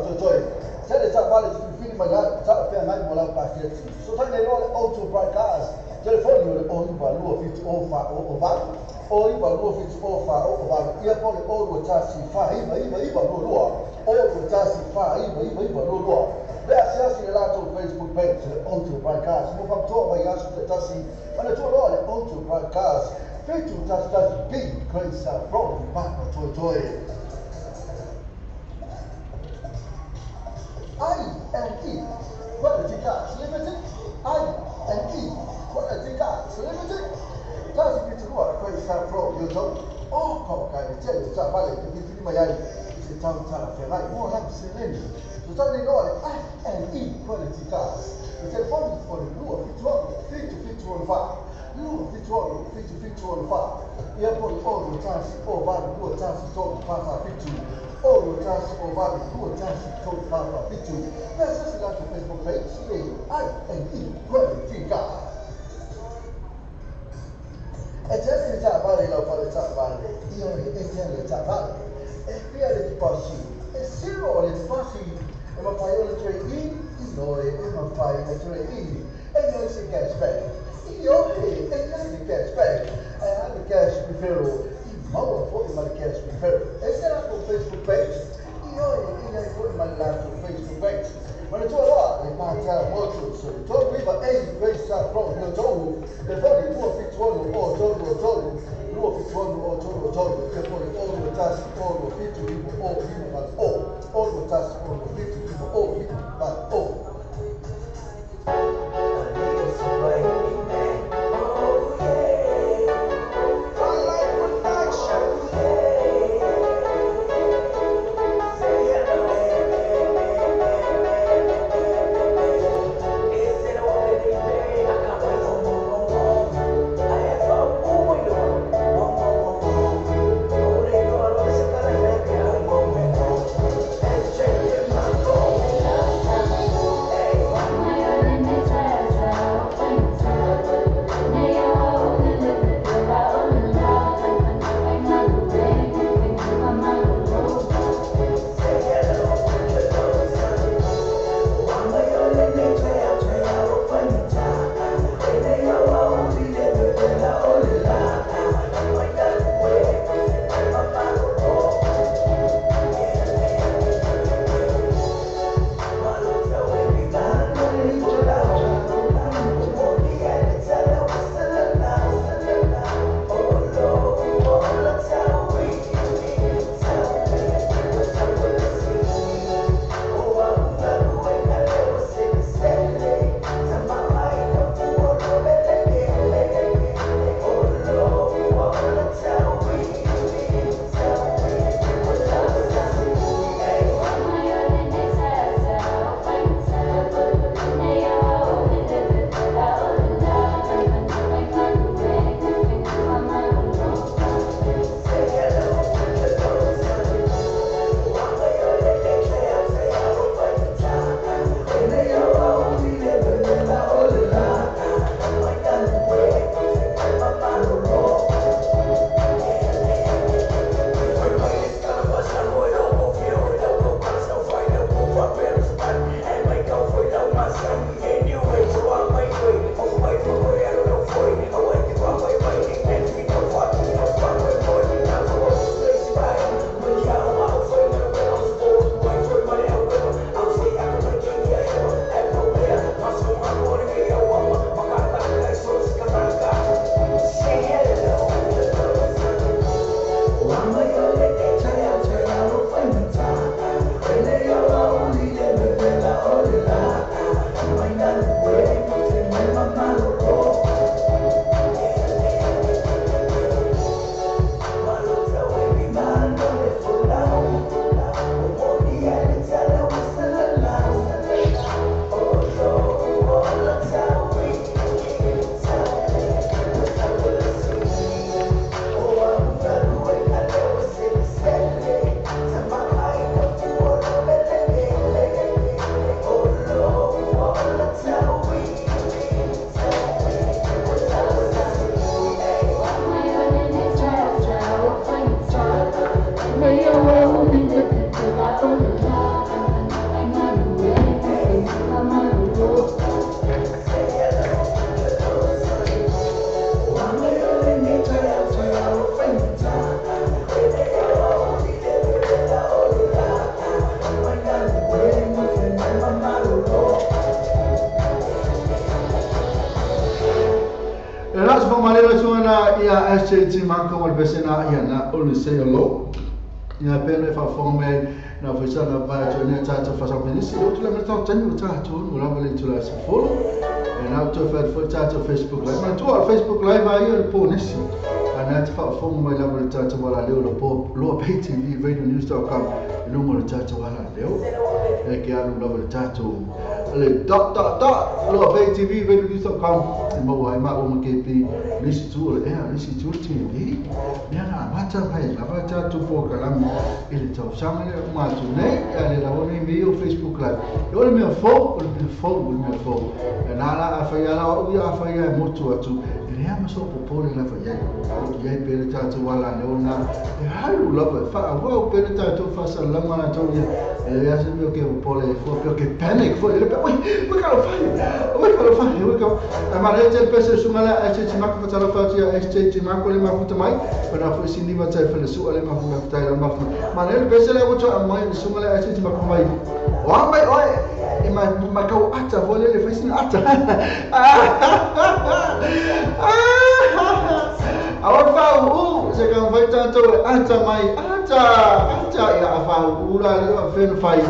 Toetoe. Tele taavale filifili mai ai talafeagai mo lau paketi. Fesoatai nei loa le Auto Bright Cars. Telefoni o le 092 7 0 4 0 8, 092 7 0 4 0 8, ia po o le 021 4 9 9 9 2 2, 021 4 9 9 9 2 2. Le asiasi i le latou Facebook page le Auto Bright Cars mo faapitoa vaiaso taitasi. Manatua loa le Auto Bright Cars, 711 B Great South Road, Papatoetoe. I N E Quality Cars Limited. I N E Quality Cars Limited. Tasi fitu 2 Great South Road, Yoto. O ka i le tele o taavale e filifili mai ai i se tau talafeagai mo lau seleni. Fesoatai nei loa le I N E Quality Cars. Le telefoni o le 276 77 64, 276 77 64, ia po le 0 1 0 8 2 1 3 4 4 7, 0 1 0 8 2 1 3 4 4 7. Le asiasi latou Facebook page le I N E Quality Cars. E tele le taavale i lau fale taavale, ioe, e tele le taavale. E fia le tupasi, e zero le tupasi, e mafai ona toe i, ioe, e mafai ona toe i. E iai se cashback, ioe, e iai le cashback. Ae a le cash referral, i maua fo'i ma le cash referral. E se latou Facebook page, ioe, e iai fo'i ma le latou Facebook page. Manatua loa le Pata Motors, o le 39 A Great South Road, Yotou. Telefoni 276 o 3 3, 276 o 3 3, ia po le 0 1 0 7 9 0 5 8 0, 0 1 0 7 9 0 5 8 0. sa malelo suana ia SJT Mako ma le pesena ia na only say hello. Ia pele fa fome na fisa na pa to ne ta to fa sa penisi o tula me ta tenu ta to no la le tula se follow. E na to fa fo ta to Facebook live. Ma to Facebook live ai o po nisi. Ana te fa fome mai la le ta to wala leo lo po lo pay TV radio news.com no mo le ta to wala leo. E ke alu la le ta to le dot dot dot lo pay TV radio news.com mo ai ma o ma ke pi nisi tu le e nisi tu TV. Mea na mata mai la va ta tu po kalam ile tau sanga le ma tu nei ale la oni mi o Facebook live. O le mea fo o le mea fo o le mea fo. E na la a fa ya la o ya fa ya motu atu. E rea ma so po le la fa ya. Ya pe le ta tu wala le ona. E halu la fa wa pe le ta tu fa sa la ma na tu ya. E ya se me ke po le fo pe ke panic fo le pe oi we ka fa. We ka fa we ka. A ma le te pe se suma la SJT Mako fa ta la fa ya SJT Mako le ma futa mai. Para foi sini ma tai fele su ale ma fu ma tai ma fu ma le pese le o to mai su ma le SJT Mako mai o mai o e ma ma ka o ata vo le fai sini ata a o fa u se ka vai tanto ata mai ata ata ya fa u la le fe fai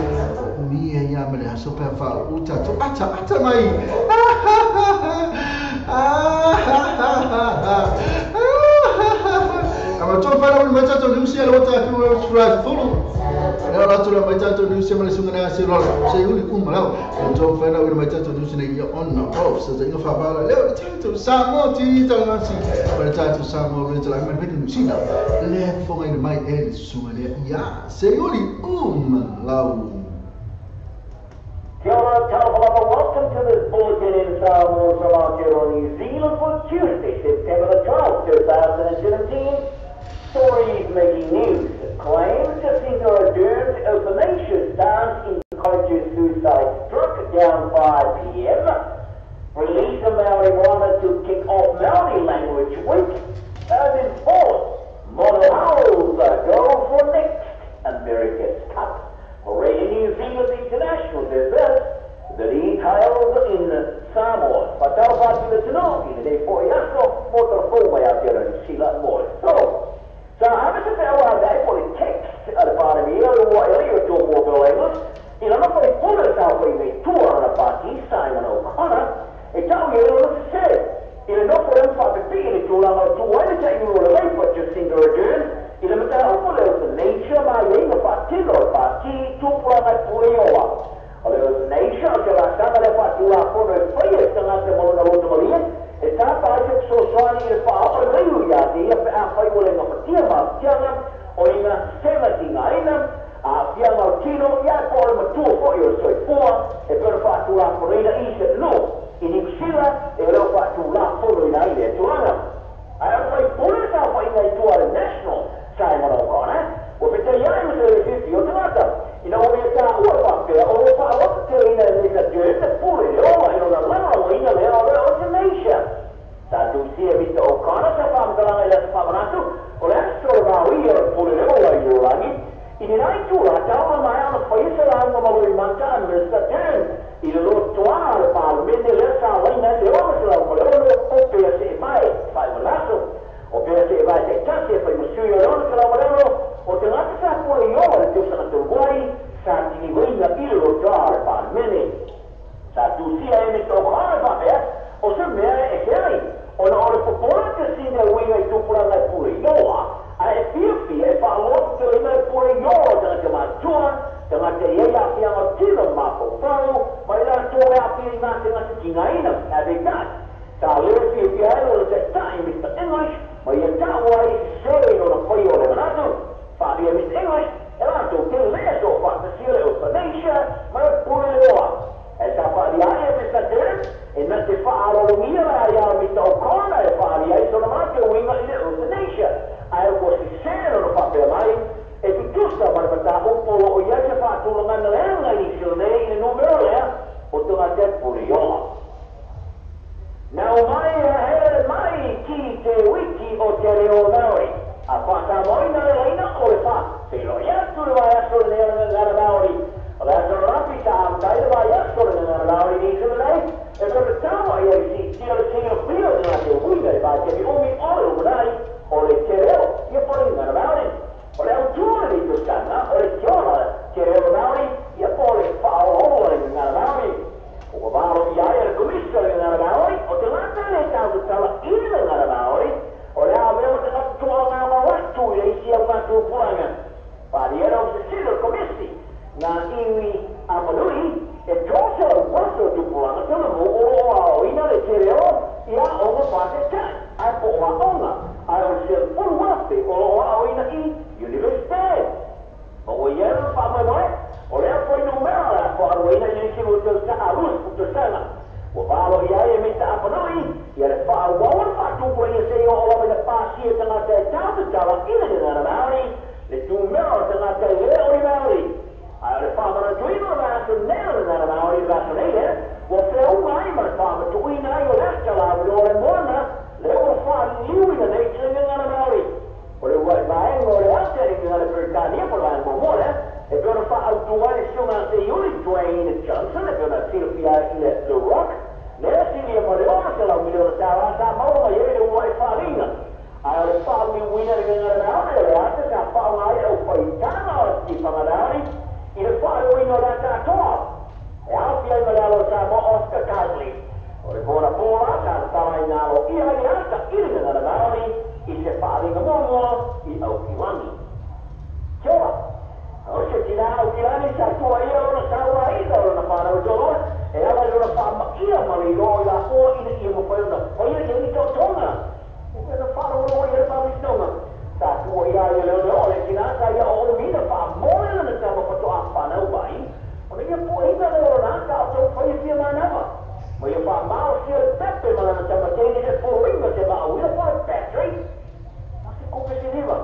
mi e ya me le so pe fa u ta to ata ata mai Ama to fa la ma ta to Lucia lo ta fi o fra fulu. Era la to la ma ta to Lucia ma le sunga na se lo. Se uli um la. To fa la ma ta to Lucia ne ya on na off so ta fa ba la. Le ta to sa mo ti ta la si. Ma ta to sa mo le ta la ma be Lucia. Le fo ngai mai e sunga le ya. Se uli la.
Kia ora, talofa, welcome to this bulletin in Samoa from Aotearoa, New Zealand for Tuesday, September the 12th, 2017. Stories making news. Claims Jacinda Ardern's euthanasia stance encourages suicide struck down 5 p.m. Release of Maori Moana to kick off Maori Language Week. As in sport, Monohowls go for next America's Cup. Radio New Zealand International says this, the details in Samoa. Fatau le tino, i le fo i aso, mo te fo mai Aotearoa New Zealand mo so. So, how much of our day for the text at the bottom here, or earlier to more English, in another full of we tour on a party, Simon O'Connor, it's all you know to say. In enough for them for the being to allow to why the time you roll away for Jacinda Ardern, in a matter of euthanasia, my aim of Patino, Pati, Tupra, Puleoa. Euthanasia, the Patula for the players, the Last e tā pāi so soani i wha reu ia te ia pe a whai ole ngā whatia mā tianga o i ngā sema ki ngā ina a whianga o tino ia ko ore matua fo i o soifua e pera whātu la foreina i se no i New Zealand e reo whātu la foreina i le tuanga. Ai au whai pore tā whai ngai tua le National Simon O'Connor o pe te iai o se refifi o te mata ina o mea tā ua whapea o wha waka te ina e meka te te pure le oa i rona langa o ina le o le euthanasia. Sa tusia Mr. O'Connor sa whamtalanga i la sa whamanatu o le aso rau i o pure le oa i o rangi i ni nai tūra taonga mai ana whaisa la anga malu i mata a Mr. Dern i le loa toa le parlemene le sa waina le oa se lau mo le ono o pea se e mai whai walaso o pea se e vai te tasi e whai masui o le ono se lau mo le ono o te ngata sa pure i oa le teusanga toluai sa tini waina i le loa toa le parlemene. Sa tusia e Mr. O'Connor whapea o se mea e heri o na ore popora te sine uinga i tupuranga e pure ioa a e whiawhia e whaaloa te lima e pure ioa tanga te mātua tanga te iei a whianga tino māpopau mai la tō e a whiri ngā te ngā te kingaina a te kai. Tā leo whiawhia e o te tai Mr. English mai e tāua i se no na whai o le manatu wharia Mr. English e rātou te lea tō whātasia le euthanasia mai pure ioa. E tā wharia ai e Mr. Dern e na te whaarolongia la ia Mr. O'Connor e whaaria i tōna māte uinga i le euthanasia. Ae o si sēro no whapea mai e tutusa mai mata upolo o ia te whaatulanga na lea ngai ni sila nei i le numero lea o tōna te puriola. Nau mai a here mai ki te wiki o te reo Māori. A whātāmoi nā le leina o le wha. Whiro ia tūre vai aso le nea ngara Māori. O le aso rapi sa amtai le vai aso le ngara Māori ni sila nei. E pera tāwa ia i si tira le tinga whiro ngā te uinga i vai te le komisi o le ngana Maori, o te ngata le tau tala i le ngana Maori, o le a mea o te ngata ngā mawatu i le isi au ngā tūpuranga. Pāriera o se silo komisi, ngā iwi a manui, e tōsa o waso tūpuranga tōna mō o o ao ina le te reo i a onga pāte tai, ai po o a onga, ai o se puru wafe o o ao ina i universite. Ma o ia le whaamai o lea foi numera la whaarua ina i si o te ta alus o te sanga. Ua whaalo i ai e me ta apanui, ia le whaawau le whaatupura ia se o ola mai le pāsia te ngā te tau te tala ina te ngana Māori, le tūmera o te ngā te leo o Māori. Ai o le whaamana tuino o vāso nea le ngana Māori le vāso nei e, ua wheaunga ai ma le whaamatuina ai o lasta la o le moana, le o whaaliu ina nei te ngana Māori. O le ua vaenga o le ate i ngana Britania po le vaenga mōmō e pē ona whaautua le sionga te iuli Dwayne Johnson, e pē ona silapia i le The Rock, lea silia ma le ona se lau miliona tālā sa maua mai e le ua e whaalinga. Ai o le whaaliuina le ngana Māori o le ate sa whaonga ai au whaitanga o te whanganauri i le whaaliuina o la tātoa. E afi ai ma le alo sa mo Oscar Kightley. O le kōna pōla sa tala i ngālo ia i ata i le ngana Māori i se whaalinga mōmō i Aukilangi. Kia ora! O se tina Aukilani sa tua ia ona saua ina o na whanau tōroa, e ala i ona whaamaia ma le iloa i la hoa ina ia mawhai ona whaia i ni tautonga. E na whanau roa i le whamisnonga. Sa tua ia i le leo le tina sa ia o omina whaamole na tama whato a whanau mai, o ia puaina le ona ka o tau whaia fia manawa. Ma ia whaamao sia le pepe ma lana tama teine e pōringa te maauila po le battery. Ma se kupe siniva.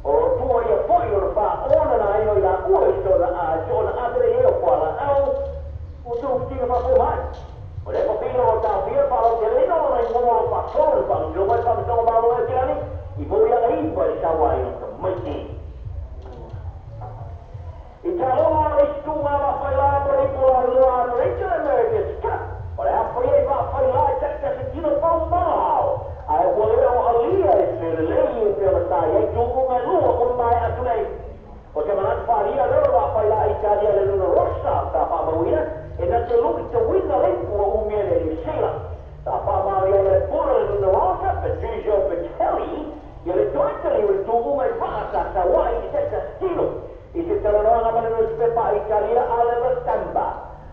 O tua ia foi o le whaona na ino i la ua i sona a sona atere e o kuala au o tō whitinga whapō mai. O le papina o tā whia whalo te reina o nei momo o whakoro le whanau mai whakatanga mālo e te ani i mōi anga iwa i sawa i o te maiti. I tā roa le stunga ma whaila mo le pola loa no Rachel America's Cup. O le awhai e whawhai lai te se tino pau mahao. Ai ua leo alia e whirelei e pēla tā iai tūku mai lua o mai atu nei. O te manatu wharia leo whawhai la Italia le luna rosa tā whamauina e na te luki te wina leipu o umia le New Zealand. Tā whamauia le pura le luna rosa, Patrizio Patelli, ia le toitali o le tūku mai whaa tā tawai i te tastino. I te talanoanga mana newspaper Italia ale la Stampa.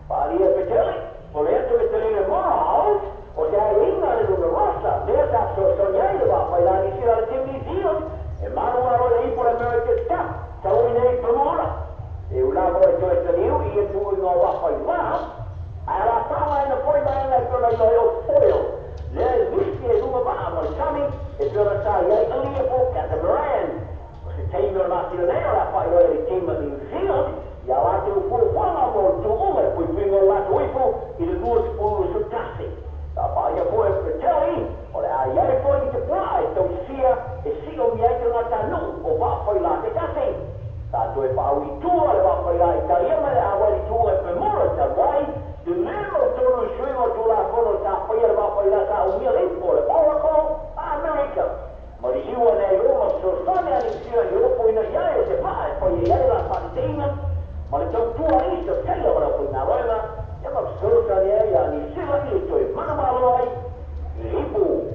Wharia Patelli, o le atu e te lele Miles, o te ai inga le luna rosa, lea tā sosonia i le whawhai la ni sila le Team New Zealand, e manu aro le ipo le America's Cup, tau i nei pamora. E ulago e toe te liu i e tu i ngā whawhai la, ai la tāla ina poi mai ngai pēna i o foil. Lea e lusi e lunga maa ma le sami, e pēna tā iai alia po catamaran. O se teimi o masina nei o la whai oe le team New Zealand, ia lātou fuafuaga mo le tuuga le puipuiga o latou ifo i le 21. Tā whaia koe Patelli, o le ai ai foi i te pua e tausia e sio mi ai te ngata nuu o whawhai la te tasi. Tā toe whaau i tua le whawhai la Italia ma le awa i tua e pemora ta wai, te lemo tonu suinga tū la kono tā whaia le whawhai la tā umia lipo le Oracle a America. Ma li iwa nei roma sosone ani sia i opo ina iai o te maa e whai e ai la whaateinga, ma le tau tua i te teila wala pui ngā roima, ia ma sosone ai a ni sila i le toe mana malo ai, i le ipu.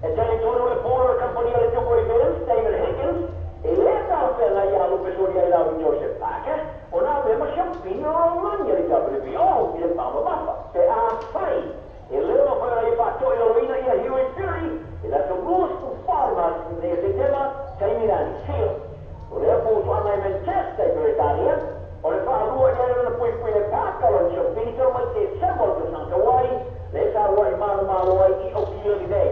E tele tonu le pōro le kampania le tuku events, David Higgins, e lea tā whenga i a Lupesori ai lau Joseph Parker, o nā mea ma champinga o lanya le WBO i le pama mafa, te a whai. E lea ma whaira i whātoi o ina ia Huey Fury, e la te rules ku wharma ne te tema, teimina ni sila. O lea pōtuanga i Manchester i Britania, o le whahalua i ai na pui pui le pākalo ni champini tau mai te semo te sanga wai, le sa rua i manu malo ai i Okilani nei.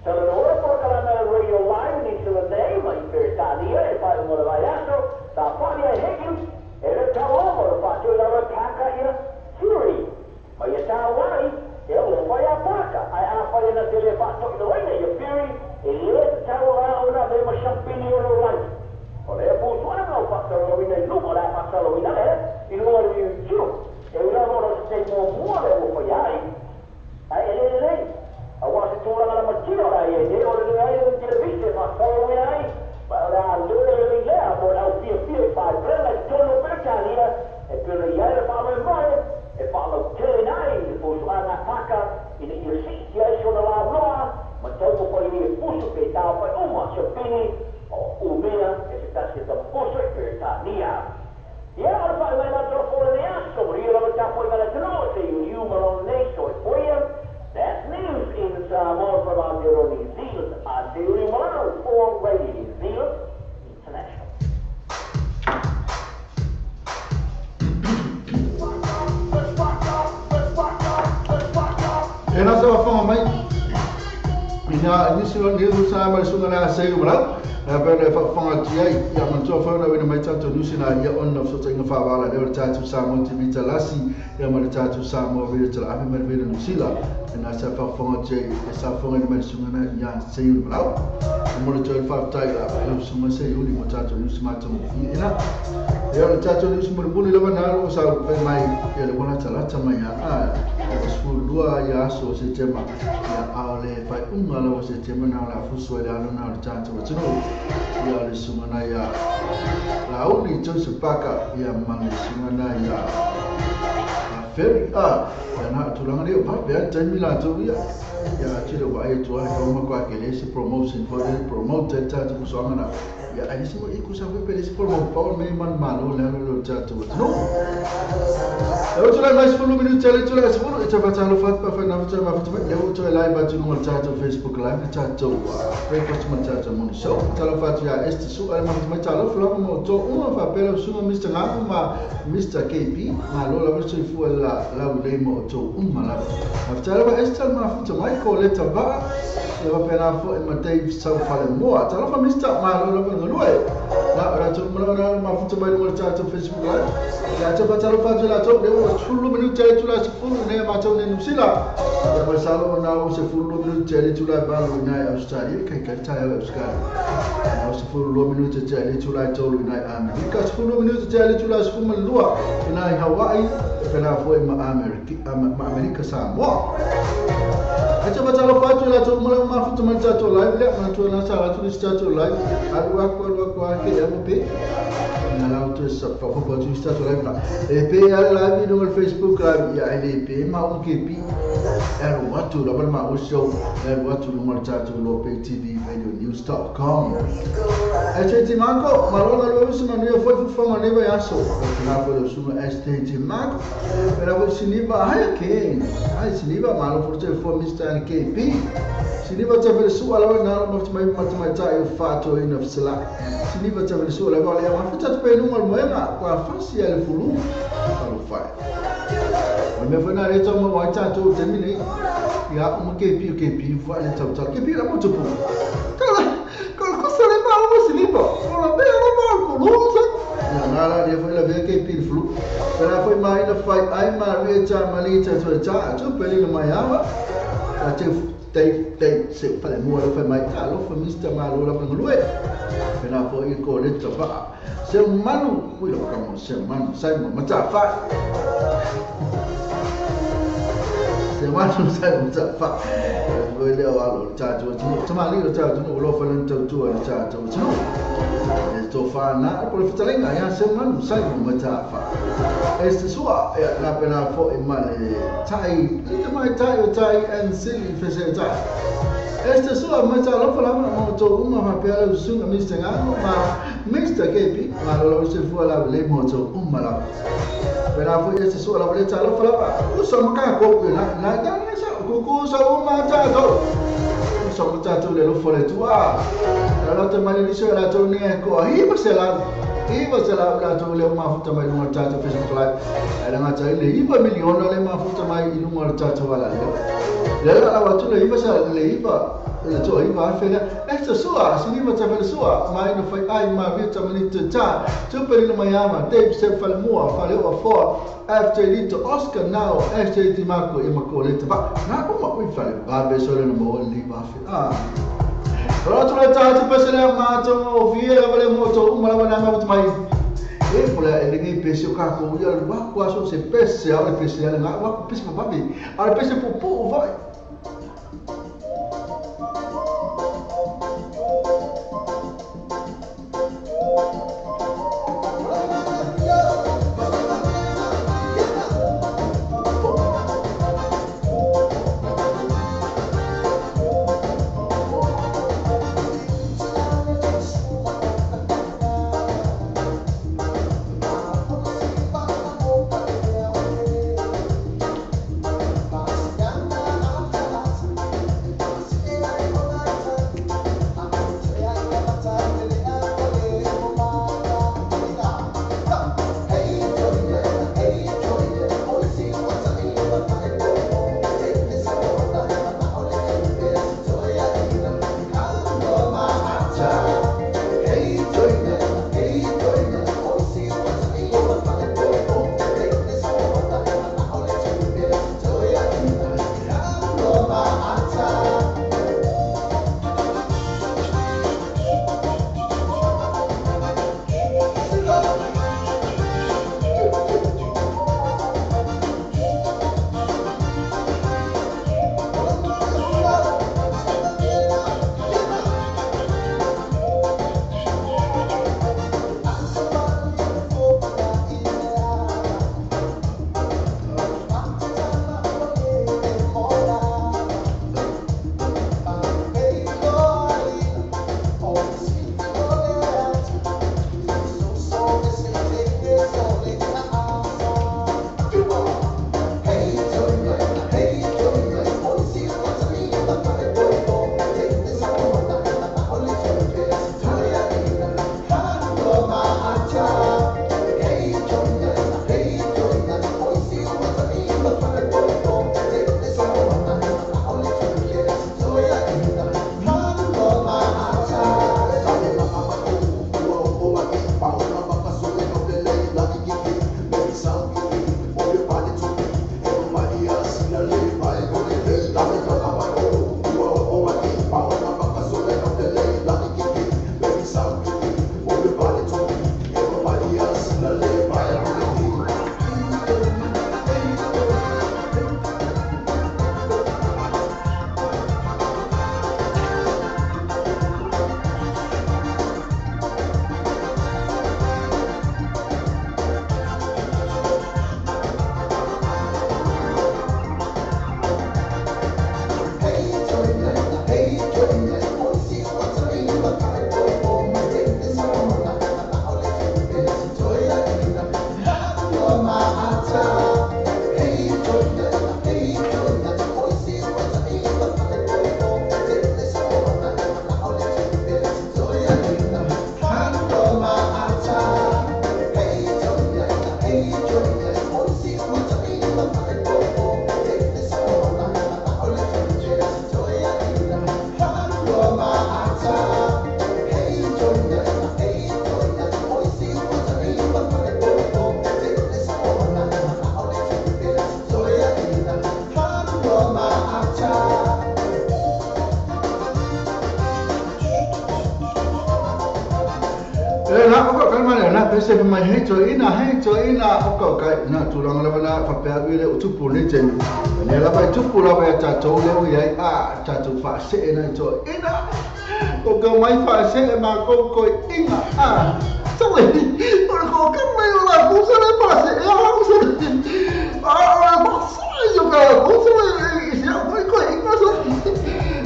Tala na ora porokalama Radio Live ni sila nei mai Britania e whai umora vai aso, tā whai ai Higgins, e le tau omo le whātui lawa pāka ia Fury. Ma ia tā wai, e o le whai a pāka, ai a whai ana te le whātui na waina ia Fury, e le te tau la ona me ma champini o no lai. O le pōtuanga o whātsalawina i lunga, o le whātsalawina le, i lunga le YouTube. E ula mora se te mua le o whai ai, ai e le le. A wā se tōranga la matino la e ne, o le le ai le televise whātsalawina ai, ma o le a le le lea mo le au fia fia i whai prenga i tonu Britania, e pēra i ai le whamai mai, e whalau tele nai, le pōtuanga Ina ia siiti ai sona lauloa, ma taupo pa i e pusu pe tau pai uma se pini o umea e se tasi e tamposo e Peretania. Ia o le whae mai na telefona ne aso, ria lava tapo i ngana tanoa se iu malone nei so e poia. That's news in Samoa from Aotearoa New Zealand. Aotearoa Malau for Radio New Zealand International.
E nā sa whafonga mai ina nisi o ni sa mai sunga na sei o malau na pena e whafonga ti ai ia mantua whaona wena mai tātou nusi na ia onna sota inga whawala leo le tātou Samoa TV talasi ia ma le tātou Samoa Radio tala api mai vena Nusila e nā sa whafonga ti ai e sa whafonga ni mai sunga na ia sei o malau e mo le toi whaftai la e sunga sei uli mo tātou nusi mātou mo i ina e o le tātou nusi mo le muli lava nā ro sa whai mai ia le wana talata mai ia a lua ia aso se tema ia ao le whai unga lawa se tema na o le afusu ai le alo na o le tātou atunu ia o le sungana ia lauli Joseph Paka ia ma le sungana ia ferry a ia na tulaga leo papea taimi latou ia ia tele ua ai tua le kauma koa ke le se promotion foi le promote tātou kusoaga na ia ai se mo i kusa foi pele se promote pao me man malo le alo le tātou atunu. E tula mai 10 minuti le tula 10 e tapa lo fat pa fa na fa ma fa le o tula live atu no tātou Facebook live tātou breakfast ma tātou morning show tala fat ya este su ale ma ma tala flo mo to uma fa pelo su Mr. Ngaku ma Mr. KB ma lo la so fu la la le mo to uma la fa tala ba este ma fu mai ko le taba le va pena fo e ma Dave sau fa le mo tala fa Mr. ma lo la lo la ra to mo la ma fu mai no tātou Facebook live ya to fa tala fa la to le o 10 minuti le tula 10 ne ma to ne Nusila ya ma salo na o se 10 minuti le tula ba lo na Australia kai kai tai Australia na o se 10 minuti le tula to lo na Amerika 10 minuti le tula 10 lua na Hawaii pena foi ma Amerika ma Amerika Samoa acha ba tala fa tula to mo ma fu ma ta to live le ma to na sala to sta to live alu aku ke ya mo pe na la to sa fa fa to sta to live na e pe ya live no Facebook live ya ele pe ma o ke pi alu watu la ma o show alu watu no ma ta to lo pe TV radio news.com ST Marco malona lo usu ma ne foi fu fa ma ne ba ya so na fo lo su ST Marco pero vo siniba ai ke ai siniba ma lo forte fo Mr. KB siniba ta vele su ala na ma mai ma ta e fato ina fsla siniba ta vele su ala va le ma fa ta pe no mal moema kwa fasi ale fulu alo fa me fa na le to mo wa ta to te mini ya mo KB KB va le ta ta KB la mo to pu kala kala ko sale ma lo siniba ora be lo ma ko lo sa ya na la le foi la ve KB flu pero foi mai na fai ai ma re ta malita to ta to peli no mai ama a te te se fa le mo lo fa mai ta lo fa Mr. Malo la fa lo pena foi ko le ta fa se manu ui lo ka se manu sai mo ta fa se manu sai mo ta fa voi le o alo ta to to ma li ta to lo fa le to to ta to to e to fa na por fa lenga ya se manu sai mo ta fa este sua la pena fo e male tai le mai tai tai and silly fe se tai este sua ma ta lo fa la mo to uma fa pela su Mr. Ngaku ma Mr. KB ma lo se fu la le mo to uma la pena fo este sua la le ta lo fa la u so ma ka ko na na ta na sa ku ku sa uma ta to u so ma ta to le lo fo le tua la te ma le so la to ne ko hi ba se la iwa se la la to le ma futa mai no ta to Facebook live ala nga ta le iwa miliona le ma futa mai i no ta to wala le le la wa to le iwa sa le iwa le to iwa fe le esta sua siniba ta fe sua mai no fai ai ma vita mani ta to peri no mai ama Dave se fa le mua fa le o fo FJ Lito Oscar now FJ Di Marco e ma ko le ta na ko ma ui fa le ba be so le no mo le ba fe ah Rotula tatu pesele ma to via vale moto uma la na ma mai e pula ele ngi pese ka ko ya wa kwa so se pese ale pese ale na wa pese pa bi ale pese po po vai mese mai hei toeina o kau kai na tūranga lava na whapea ui le utupu nei tenu. Ne lava i tupu lava ia tātou leo i ai a tātou whaasee na i toeina. O kau mai whaasee ma kou koi inga a. Sawe, o ko ka mai o la kusa le pase e a kusa. A pasa yo ka kusa le i se koi koi inga so.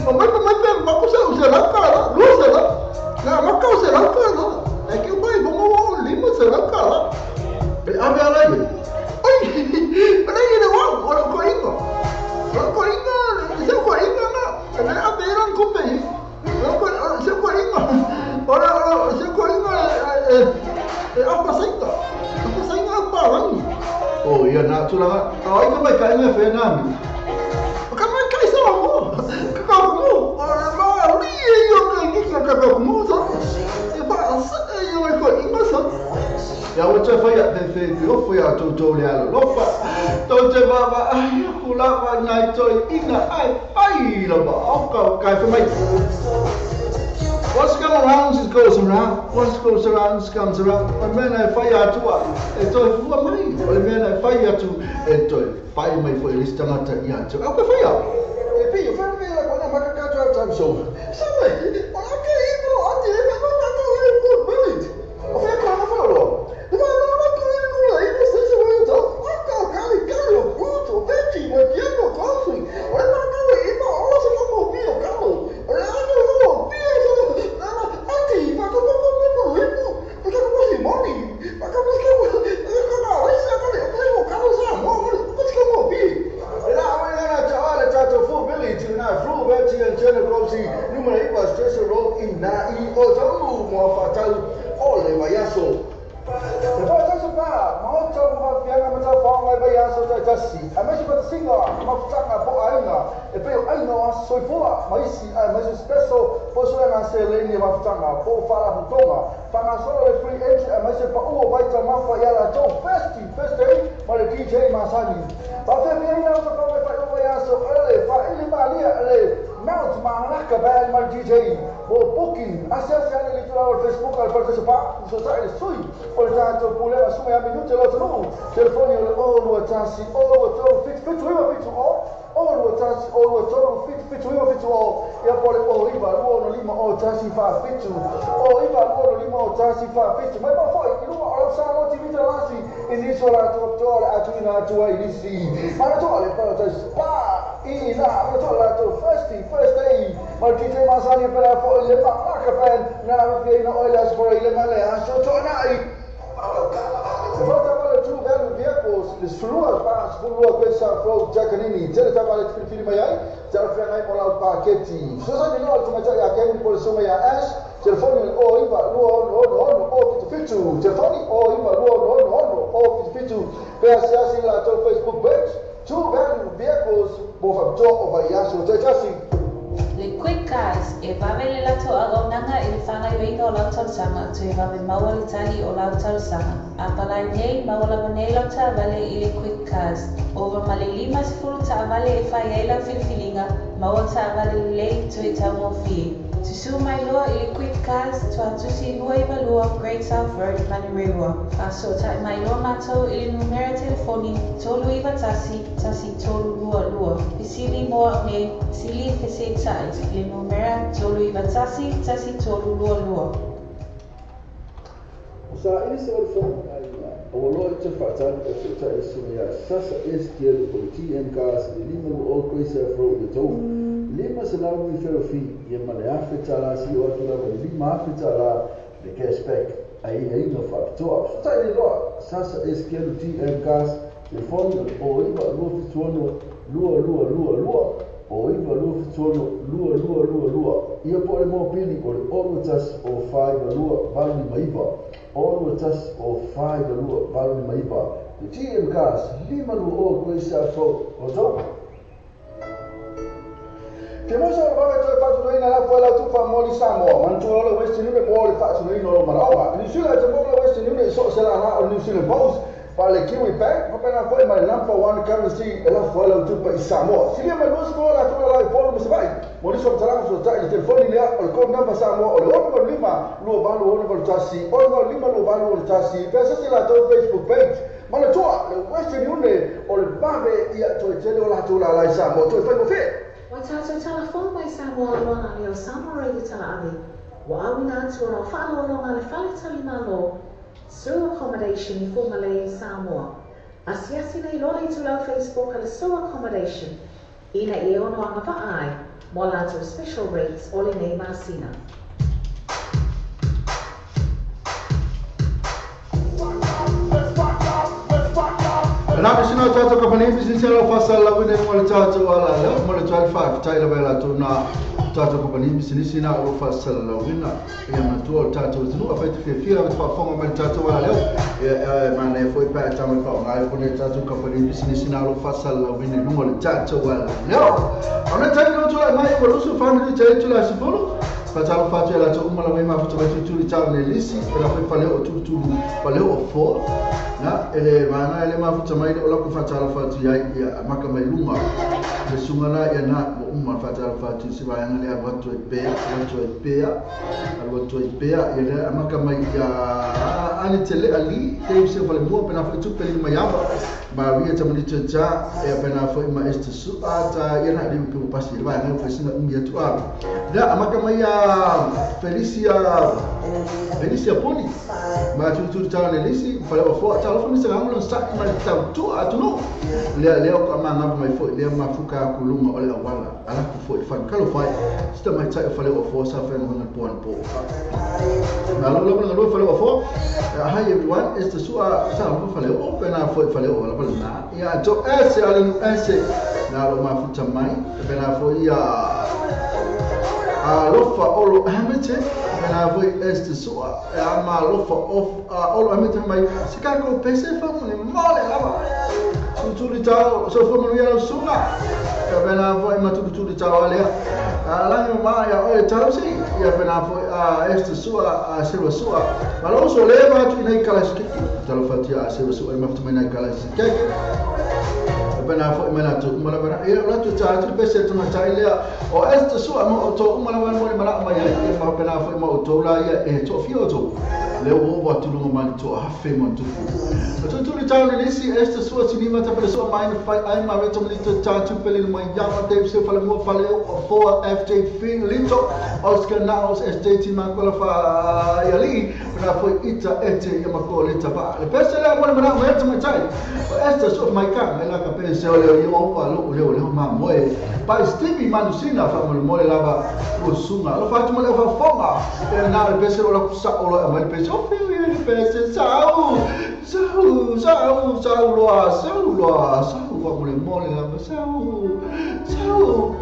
O mai mai pe ma kusa o se la ka la, lu se la. Na ma ka se la ka la. É que o pai vamos lima será cara. Ave ala ai. Ai, para ele wa ora koinga. Ora koinga, se koinga na, na aberan ko pe. Ora se koinga. Ora se koinga e apa sainga. Apa sainga pa rangi. Oh, ia na tulaga. Ai ka mai kai me fe na mi. Ka mai kai sa mo. Ka ka mo. Ora ma ri yo ka ni ka ka mo so. Ia o te whai a te whai ofu ia tō le ala lofa. Tō te wawa ai aku lava nai toi inga ai pai lava o kau kai wha mai. What's come around goes around. What goes around comes around. O mena e whai atua e toi fua mai. O le mena e whai atu e toi whai mai fo e listangata i atu. Au ka whai au. E pi, o whai mai la kona makakato au time so. Sawe, o la ke imo ati e whai makato e good village. O whai kona whai
Great South Road, Manurewa. Whaasotai mai loa mātou i le numera telefoni 391 1322. Pisili moa me sili fesetai le numera 391 1322.
Sa isi o le o loa te whaatani e whita e sumia sasa STL o TM Cars le lima o Great South Road le tau. Lima se lau i wherofi ia ma le afe tala si o atu lava lima afe tala le cashback ai ai no whapitoa. Sutai le loa sasa STL TM Cars telefoni o iwa lua fituono lua lua lua lua o iwa lua fituono lua lua lua lua. Ia po le mōpili o le olu tasi o whaiva lua valu lima iwa. Olu tasi o whaiva lua valu lima iwa. Le TM Cars lima lua o Great South Road o tau. Te mosa o wawe toi whatunoina la fua lau tufa moli Samoa. Mantua o le Western Union mo le whatunoina o maraoa. New Zealand te mo le Western Union so se la o New Zealand Post. Pa le Kiwi Bank, pa na foi mai number one currency e la foi la tupa i Samoa. Silia mai lusi mo la tupa la i polo mo. Mo ni so talanga so ta i telefoni lea o le code number Samoa o le 6 5 2 8 6 1 6 5 2 8 6 1. Pesa si la tau Facebook page. Mana tua le Western Union o le vave ia toe tele o la tula la i Samoa. Toe fai mo fe.
Wa tātou tala mai Samoa luanga leo Samoa Radio tala ave. Wa awina atu o whaalolonga le whale tali malo. Su accommodation i Whangalei Samoa. Asiasi nei lola i tulau Facebook ala Su accommodation. Ina i ono anga vaai, mo lātou special rates o le nei masina.
Na bisina tātou kapani bisina la fasa la wine mo le tātou ala leo mo le 12 tai la vela tuna tātou kapani bisina sina o fasa la wina ia matua tātou tunu a fai te fia fa fonga mai tātou ala leo e mana foi pa ta mai fa ngai ko ne tātou kapani bisina sina o fasa la wine mo le tātou ala leo ona tai no tula mai o lusu family tai tula sifolo Fatalo fatu ela to umala mai mafuta mai tutuli tau ne lisi pela foi faleo o tutulu faleo o fo na ele mana ele mafuta mai o la ku fatalo fatu ia ia maka mai lunga le sunga ia na o umma fatalo fatu si vai anga le watu e pea watu e pea watu e pea ia le maka mai ia ani tele ali te se fale mo pela foi tu pele mai aba ma ria tamani tja e pela foi ma este su ata ia na le ku pasi vai anga foi sina umia tu a da maka mai Felicia Poni ma tu tu ta le lisi fale o fo ta lo fo se ngamlo sa ma ta tu a tu no le le o ma ngam mai fo le ma fuka ku lunga o le wala ala ku fo fa ka lo fa sta mai ta fale o fo sa fa ngona po an po na lo lo lo fale o fo hi everyone is the sua sa lo fale o pe na fo fale o la fale na ya to s ale nu s na lo ma futa mai pe na fo ya Alofa olo hamete na voi este sua ama alofa of olo hamete mai sikako pese fa mo ne mole lava tutuli tau so fo mo ya sunga ka bena voi ma tutuli tau ale ala ni ma ya o tau si ya bena voi este sua se sua malo so leva tu nei kala skiki talo fatia se sua ma tu nei kala skiki bena fo mena tu mala bena e la tu ta tu pese tu ma ta ile o este sua mo to mala bena mo mala ma ya ma bena fo mo to la ya e to fio to le o wa tu lo ma to ha fe mo tu tu tu ta le si este sua ti ma ta pele sua mai fa ai ma reto li to ta tu pele mo ya ma te se fa le mo fa le o fo FJ Fin lito Oscar Naos SJ ti ma kola fa ya li bena fo ita ete ya ma ko le ta ba le pese le mo mala ma ta ma tai este sua mai ka me la ka pese se ole yo pa lo ole ole ma moe pa Stevie manusina fa mo mo lava o sunga lo fa tu mo le fa fonga e na le pese lo sa o lo ma le pese o fi le pese sau sau sau sau lo sau lo sau wa mo le mo le lava sau sau.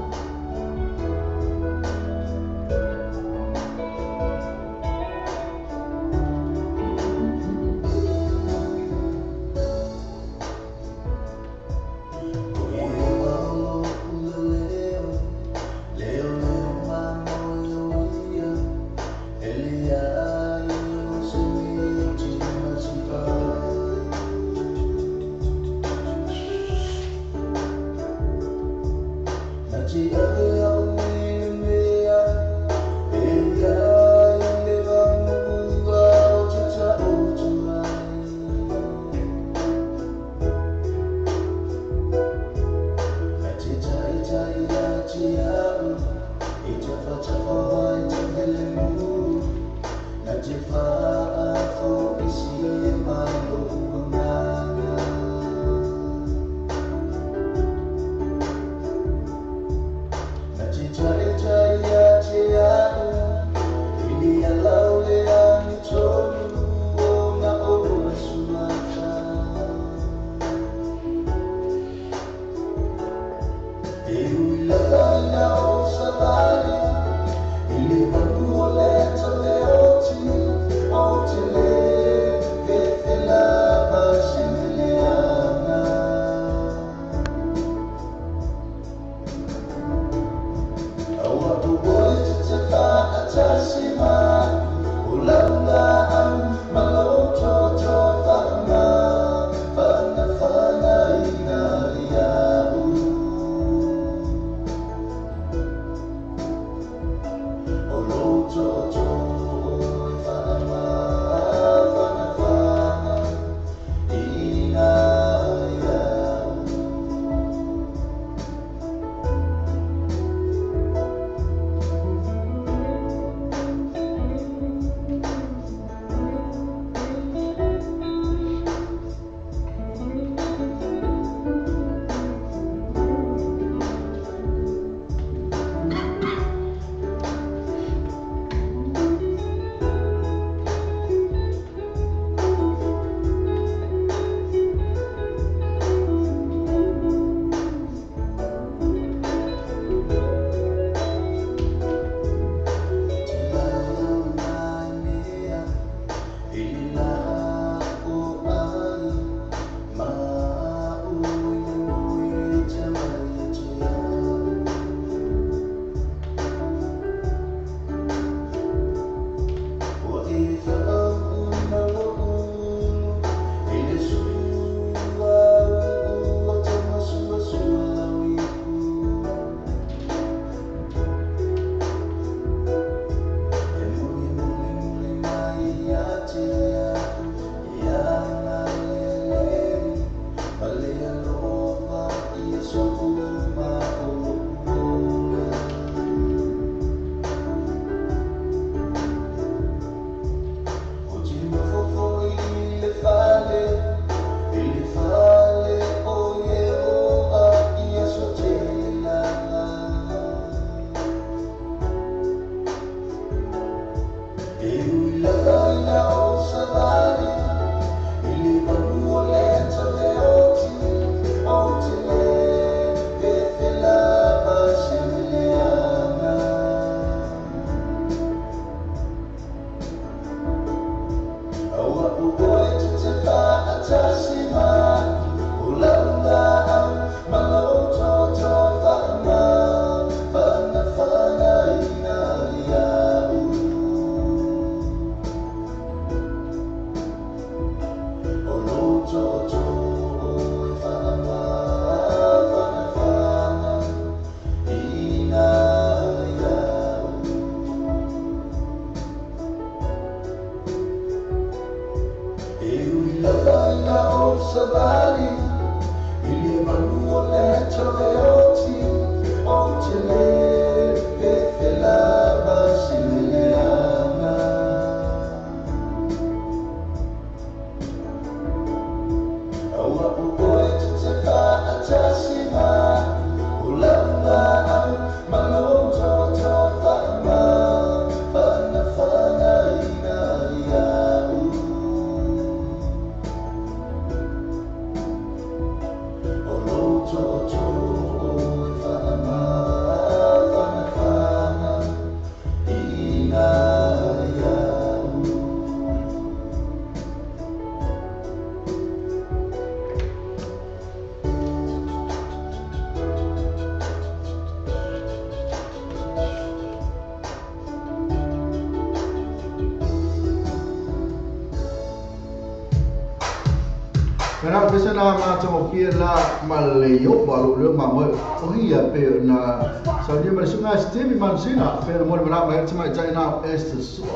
pese na ma tau pia la ma le yo ba lo le ma mo o hi ya pe na sa ni ma sunga Stevie Mansina pe mo le ma ma ta na este so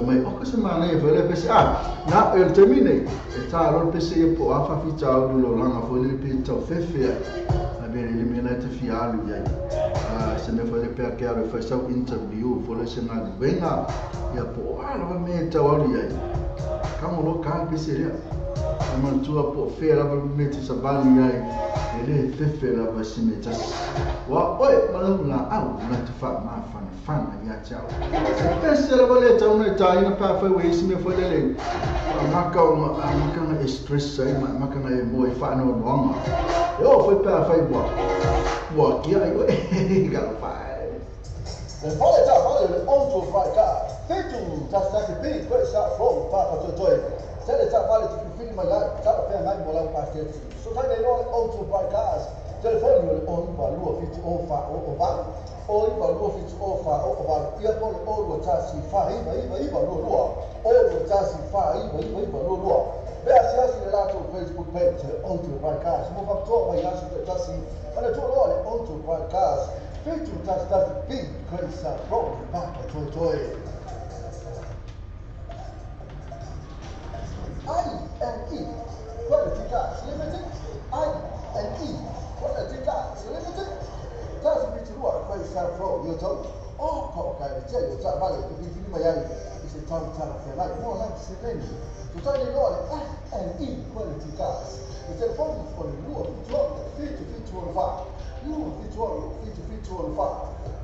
mai o se ma le fele pese a na el termine e ta lo pese e po a fa fi ta lo langa fo le pe ta fefe a be le me na te fi alu ya a se me fo le pe ke a fa sa interview fo le se na venga ya po a lo me ta alu ya ka mo lo ka pese le a ma tua po fe la me ti sa bali ya e le fefe la ba si me ta wa oi ma lo la au na te fa ma fa fa ya chao pese la vale ta una ta ina pa fa we si me fo le le ma ka ma ka na stress ai ma ka na mo e fa no no yo foi pa fa bo bo ki ai we ga fa
le fale ta fale on to fa ka fitu ta ta ki bi ko sa from pa pa to to tele ta fale ti fi ma la ta pa mai mo la pa te so ta ne no on to fa ka telefoni le on va lu fitu o fa o va o iva lua fitu o fa o o valu ia po le o lua tasi fa iva iva iva lua lua o lua tasi fa iva iva iva lua lua be asiasi le latou Facebook page le Auto Broadcast mo faapitoa mai aso taʻitasi ana tualoa le Auto Broadcast fitu tasi tasi B Grace Road Papa Toetoe I N E Quality Cars Limited I N E Quality Cars Limited tasi fitu lua Grace Road yo tau o ka o ka e te yo ta vale te fi mai ai i se tau tala whenai mo la se leni to tai le loa le N E Quality Cars le telefoni o le lua fitu ono fitu fitu ono fa lua fitu ono fitu fitu ono fa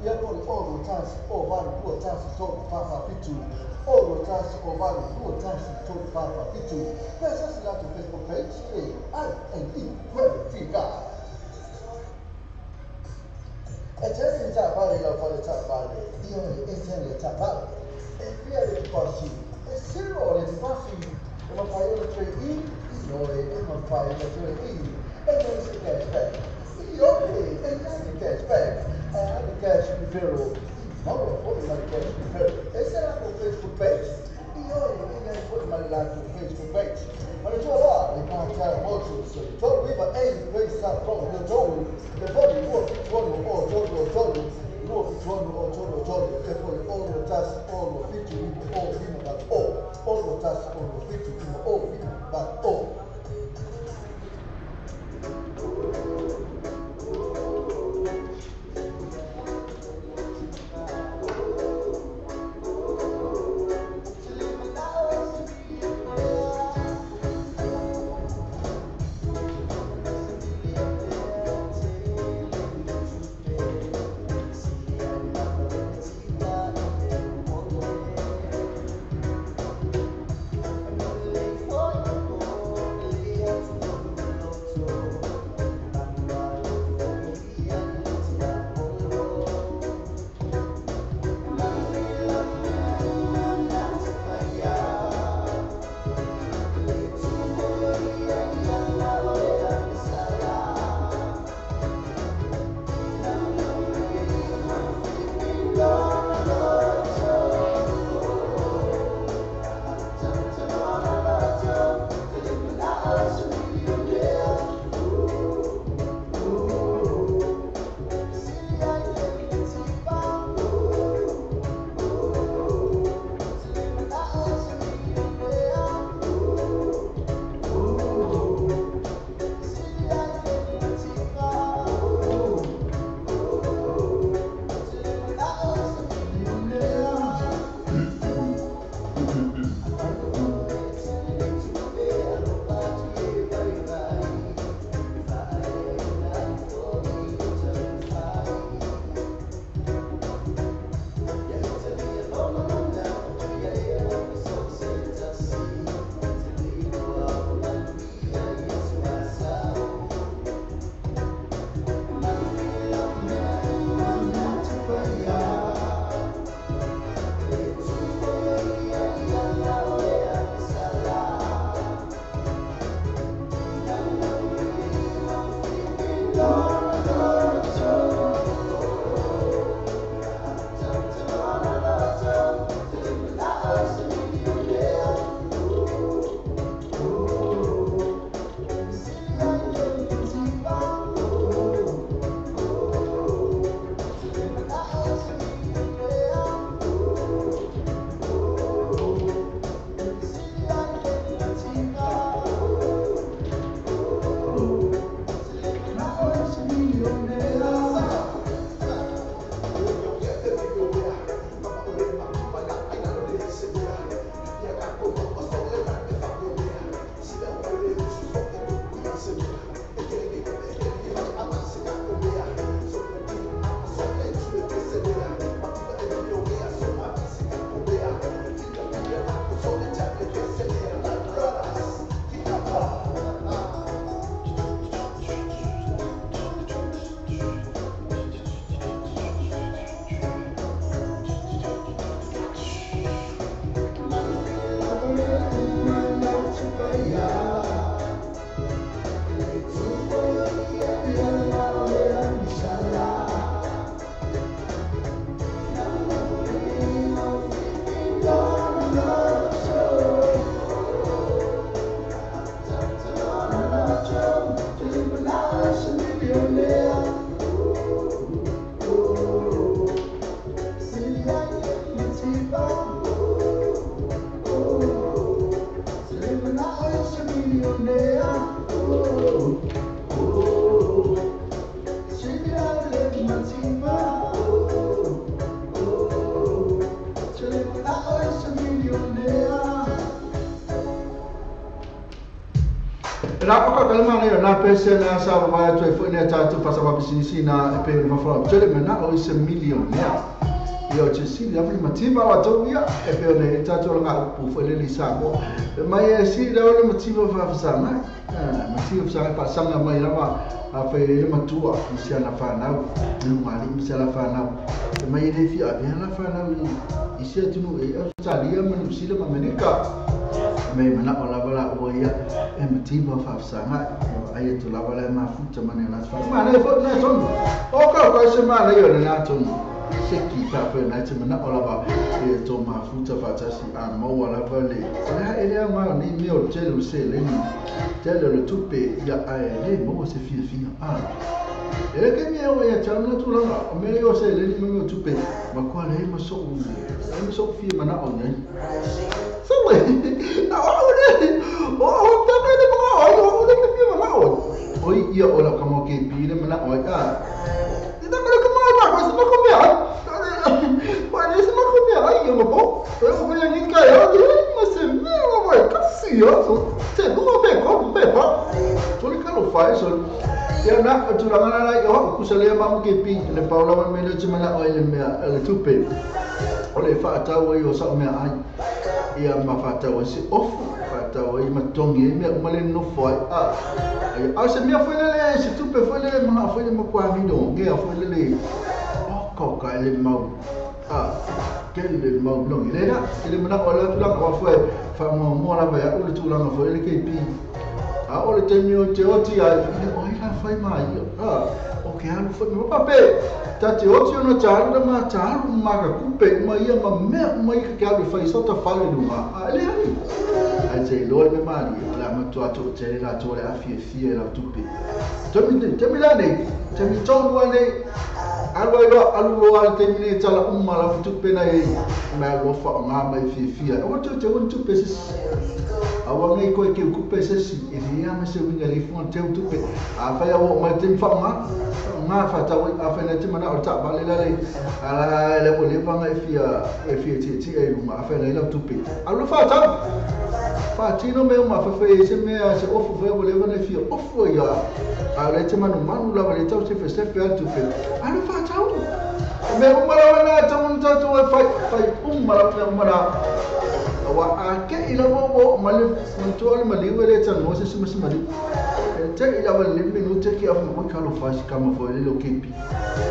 ia po le ono tasi o valu lua tasi tolu fa fa fitu ono tasi o valu lua tasi tolu fa fa fitu pesa si latou Facebook page e I N E Quality Cars e tele ta vale la fale ta vale io e tele ta vale e via le passi e siro le passi e ma fai le tre i no e ma fai le tre i e non si cash back io e non cash back e anche cash referral ma poi ma cash referral e sarà con Facebook page io e e poi ma la Facebook page ma le tua là le pa molto so to riva e questa from the to le body wo wo o to to to wo wo o to to e poi o tas o fitu o lima o o tas o fitu o lima o
Oh.
Na o ka kalama nei na pese na sa va tu foi ne ta tu pasa va bisinisi na e pe no fa tele mena o se millionaire. Ia o te sili afu mativa wa tau ia e pe ne ta tu nga pu foi le lisa mo. Mai e sili o le mativa fa fa mai. Mativa fa fa sanga mai lava a fe le matua si ana fa nau. No mali mi se la fa nau. Mai le fi a la fa nau i se tu no e Australia ma New Zealand ma Amerika. Me mana o lava la o ia e mativa fa sanga ai tu lava la ma futa mane la fa. Ma ne fo na ton. O ka ka se ma le yo na ton. Se ki fa fa na te mana o lava e to ma futa fa ta si a mo wala fa le. La e le ma ni mi o tele se le ni. Tele le tupe ia a le mo se fi fi a. E ke mi o ia tana tu la o me o se le ni mo tupe ma kwa le mo so o so fi mana o ni. So we na o le o ta me mo o le fi mana o. O ia o la kamo ke pi le mana o a. Ita me ko ma ko se ma ko me a. Pa ne se ma ko me a ia mo po. E o ko ni ka ya ma se me o vai ka si o so te no be ko be pa. So le ka lo fa so. Ia na tu la mana la o ku se le ma mo ke pi le paula me le te mana o le me le tupe. O le fa ta o yo sa me ai. Ia ma fa ta o se ofu fa ta o ma tongi me o le no foi a. A se me foi le se tupe foi le ma foi le mo kwa mi do nge foi le le. O ko ka le mau. A ke le mau no le na le mana o la tu la ko foi fa mo mo la ba o le tu la foi le ke pi. A o le te mi o te o ti ai le o ila fai mai a o ke alu foi mo pape ta te o ti no ta alu ma ta alu ma ka kupe ma ia ma me ma ia ke alu fai so ta fale no ma a le ai ai te lo me mari la ma tu atu te la tu le afie fie la tupe te mi la nei te mi tonu nei alu ai lo alu lo al te mi ne tala umma la tupe na ei ma lo fa nga mai fie fie o te te un tupe se awa ngai koe ke kupe se si e ria ma se winga le fon te tupe a fa ya o ma te fa nga nga fa ta o a fa na te mana o ta ba le la le ala le o le fa ngai fia e fia ti ti e ma fa na ila tupe a lo fa ta fa ti no me ma fa fa se me a se ofu fa o le fa na fia ofu ya a le te manu manu la le ta se fa se fa tupe a lo fa ta me o ma la na ta un ta tu fa fa um ma la ma la wa a ke ila mo ma le to le mali wele tsa no se se mali te ila wa le minu te ke afu mo ka lo fa ka mo fo le lo ke pi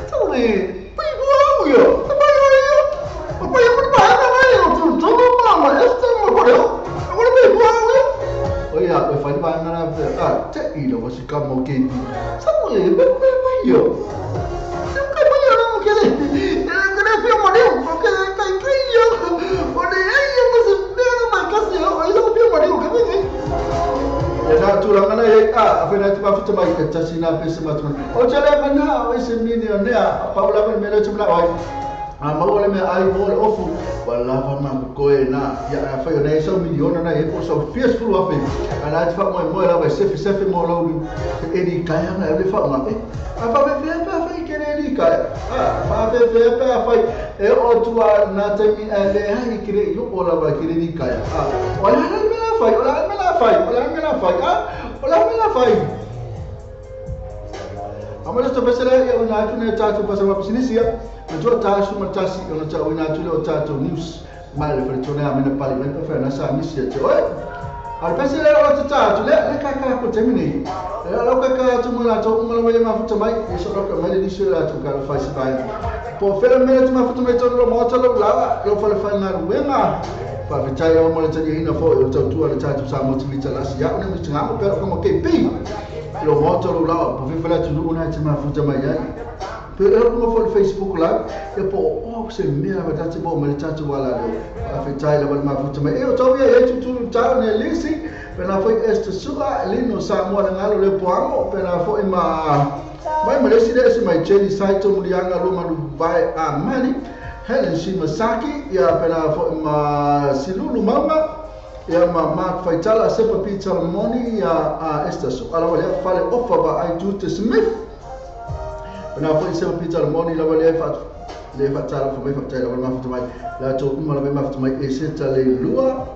to le pi bo yo pa yo yo pa yo pa na yo tu tu ma ma esta mo ko yo o le pi bo yo o ya o fa ba na a te ila wa se ka mo ke pi sa mo le pe pa yo se ka pa yo no ke le ke le fi mo le o ke ka ka yo o le ai mo se na tu la mana a fa na tu ma futa mai ta sina pe se ma tu o tele mana o se millionaire paula me le tu la oi a ma o le me ai mo le ofu wala fa ma ko e na ya fa yo nei so miliona na e po so fierce full of it ala tu fa mo mo la se se mo lo e di kaya na e fa ma e a fa fe fa fa ke le di kaya a fa fe fa fa e o tu a na te mi le ha ki le yo o la ba ki le di kaya a wala me la fa wala me la fa wala me la fa wala me la fa amalo to pesele ya una tu ne ta tu pasa ma pisinisia ma ta su ma ta si ona ta una tu le ta tu news ma le fa tona me na pali me fa na sa misia te oi al pesele o ta tu le le ka ka ko temine le lo ka ka tu mo la to mo le ma futa mai e so ka mai le si la tu ka fa si bai po fe le me tu ma futa mai to lo mo to lo la lo fa le fa na ruenga fa fe tai o mo le te ina fo o ta tu le ta tu sa mo ti la si ya o ne mi tinga mo pe ko mo ke pi lo mo to lo la po fe la tu una te ma futa mai ai pe e mo fo Facebook la e po o se me la ta te bo mo le ta tu wala le a fe tai la ma futa mai e o to ia e tu tu ta ne lisi pe na foi este sua le no sa mo na ngalo le po pe na foi ma mai mo le si le si mai Jenny Saito mulianga lo ma lu vai a mani Helen Shimasaki ia pe na foi ma Silulu Mama ia ma Mark Faitala Sepa Peter Moni ia a esta sua la wale fale ofa ba ai Jute Smith pe na foi Sepa Peter Moni la wale fa le fa tala fo mai fa tala ma fa mai la to uma la mai fa mai e se tale lua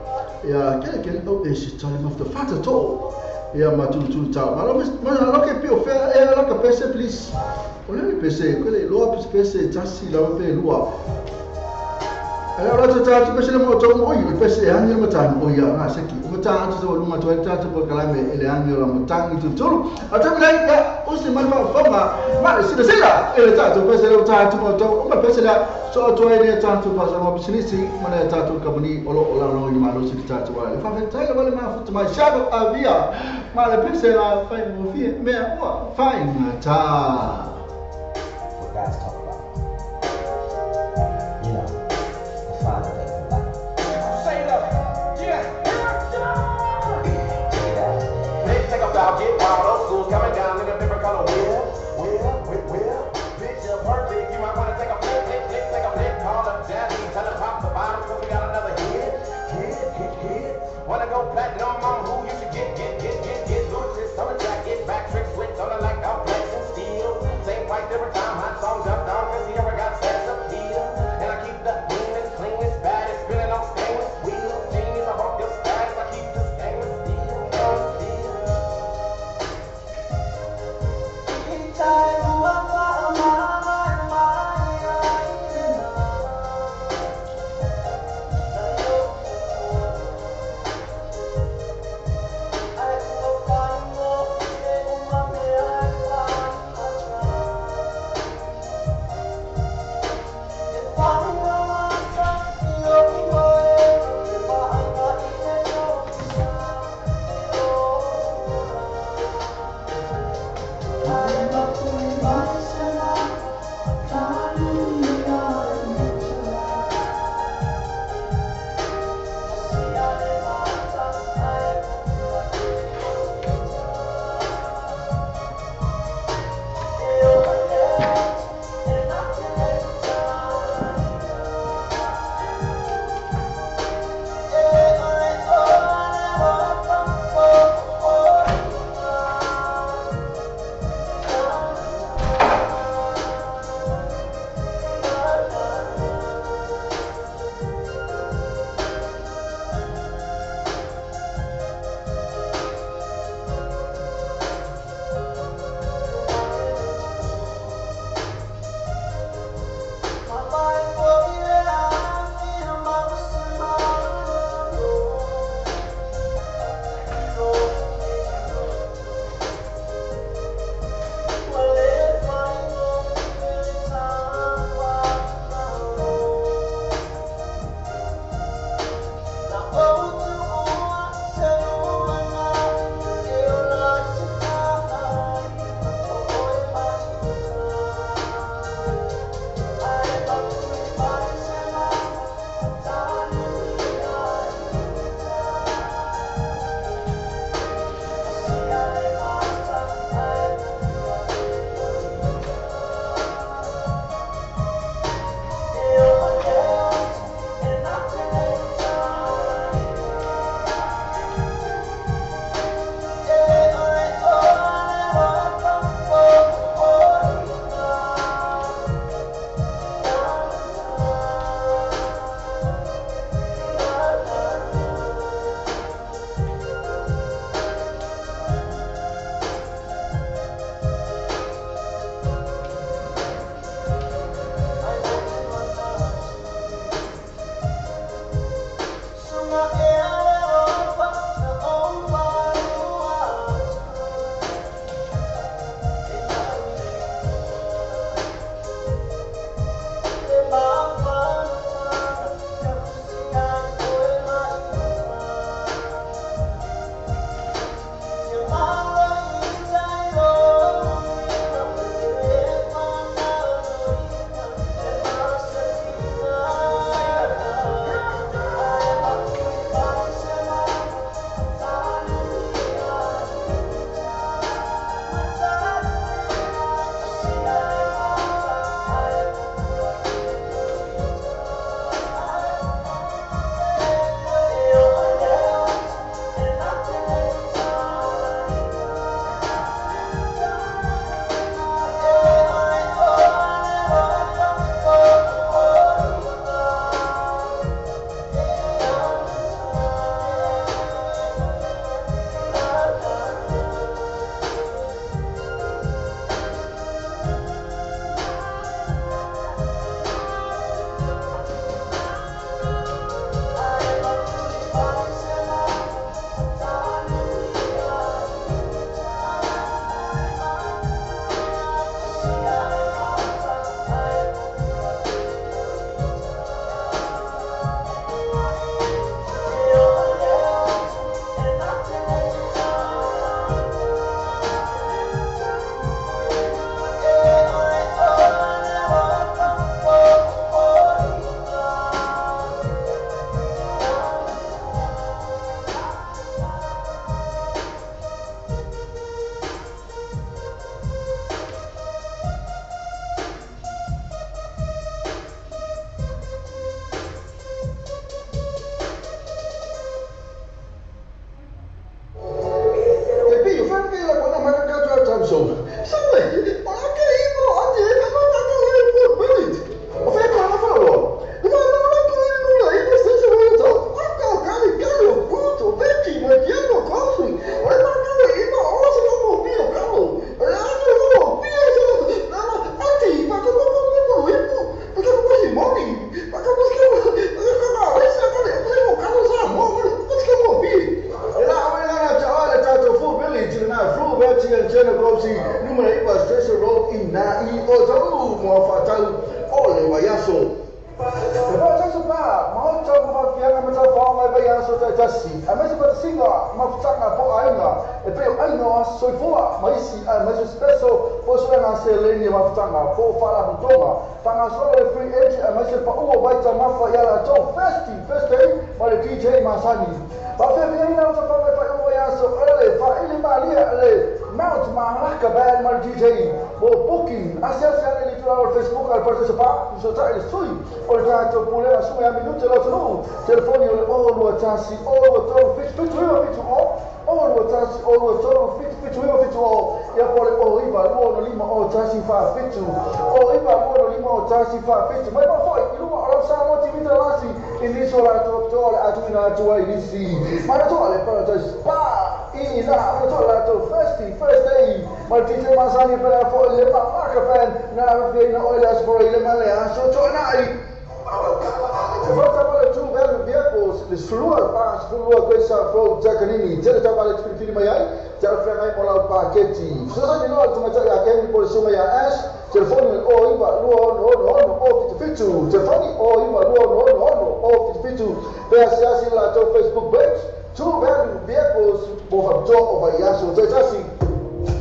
ia kele kele o e se tale ma fa to Ia ma tulutulu tau. Ma ma lo ke pio fea e la ka pese please. O le pese ko le loa pese tasi la pe lua. Ala la ta ta pese le mo to mo i pese e hangi mo ta o ia nga seki. Mo ta atu to lunga to ta to kalame e le hangi o la mo tangi tu tulu. A ta mlai ya o se mal fa fonga ma le sila sila e le ta to pese le ta to mo to o ma pese la so to e le ta to pa sa mo bisinisi ma le ta to kamuni o lo o la lo i ma lo si ta to wa le fa fa ta le ma fu ma shago avia ma le pese la fa mo fi me o fa in ta.
What guys talk about. You know, the father they provide.
Say up. Yeah.
Check it out.
They take a bow, get wild. Old school's coming down in a different color. Wheel. Picture perfect. You might wanna take a flick, flick, flick, take a flick. Call up Jazzy, tell him pop the bottle, 'cause we got another hit, hit, hit, hit. Wanna go platinum on who you should get, get, get, get, get. Ludacris on the track, get back, trick, switch on the like, I'm flexing steel. Same price, different time, hot songs up, down. aso. Te Paradise Spa, maota mo fafianga ma tau mai vai aso taitasi. A mese patasinga, mafutanga po aiga, e peo aiga o aso soifua, ma isi a maise special, po suega se leni mafutanga, po whala putonga. Whanga solo le free entry a maise pa ua waita mafa i ala tau festi, first day, ma le DJ Masani. Whawhia ina o ta whangai whai o vai aso ele, whaili malia le Mount Maharaka Band ma le DJ. Mo booking, asiasi ane li tula o Facebook al Paradise Spa, so tai le sui, o le tātou pulea sui a minute lau tunu, telefoni o le 021 023 7 7 9 7 0 1 0 3 7 7 9 7 0, ia po le 09 25 0 1 4 7 09 25 0 1 4 7, mai mafoi, i luma o lau Samoa TV talasi, i niso la tō le atuina atua i nisi, mana toa le Paradise Spa, i nā, mana toa la tō first day, ma le DJ Masani pela fo le Maharaka Band, nā whina o le asfora i le male aso toa nai. Te whata le two value vehicles, le slua pa slua kwesa fo takanini, tele tapa le tipili mai ai, te whengai mo lau paketi. Sosani loa tumatai a kemi po le sunga ia Ash, telefoni le 09 2 6 6 7 7, telefoni 09 2 6 6 7 7, pea siasi la tau Facebook page, two value vehicles, mo whamtoa o vai aso taitasi.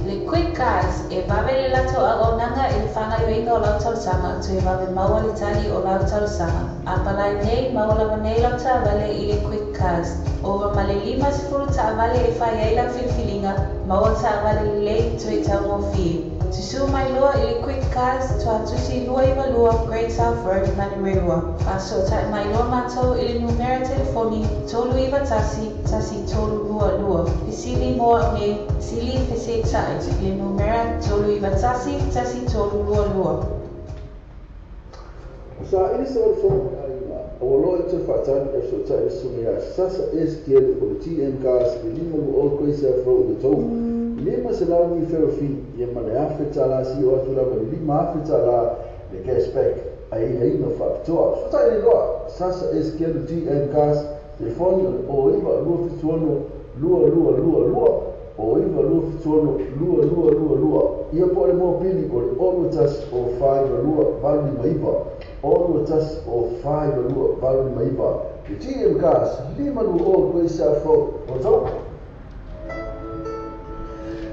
Le Quick Cars e vave le latou auaunaga i le fagaioiga o lau talosaga toe vave maua le tali o lau talosaga. A palai nei maua lava nei lau taavale i le Quick Cars. Ova ma le 50 taavale e fai ai lau filifiliga, maua taavale lelei toe taugofie. Susū mai loa i le Quick Cars Tuatusi 292 Great South Road, Manurewa. Faasotai mai loa matou i le numera telefoni 391 1322. Fesili mo au nei, sili fesetai i le numera 391 1322.
Sa ili sa ole fono aiga, o loa e te whaatani e sotai le sunga ia sasa SKL o le TM Cars le lima o Great South Road le tau. Lima se lau ni wherofi, ia ma le afe tala si o atu lava le lima afe tala le cashback ai ai no whapitoa. Sotai le loa, sasa SKL le TM Cars, telefoni o le 09 276 2222, 09 276 2222. Ia po le mobili o le 01 052 859, 01 052 859. Le TM Cars, lima lu o Great South Road, o tau.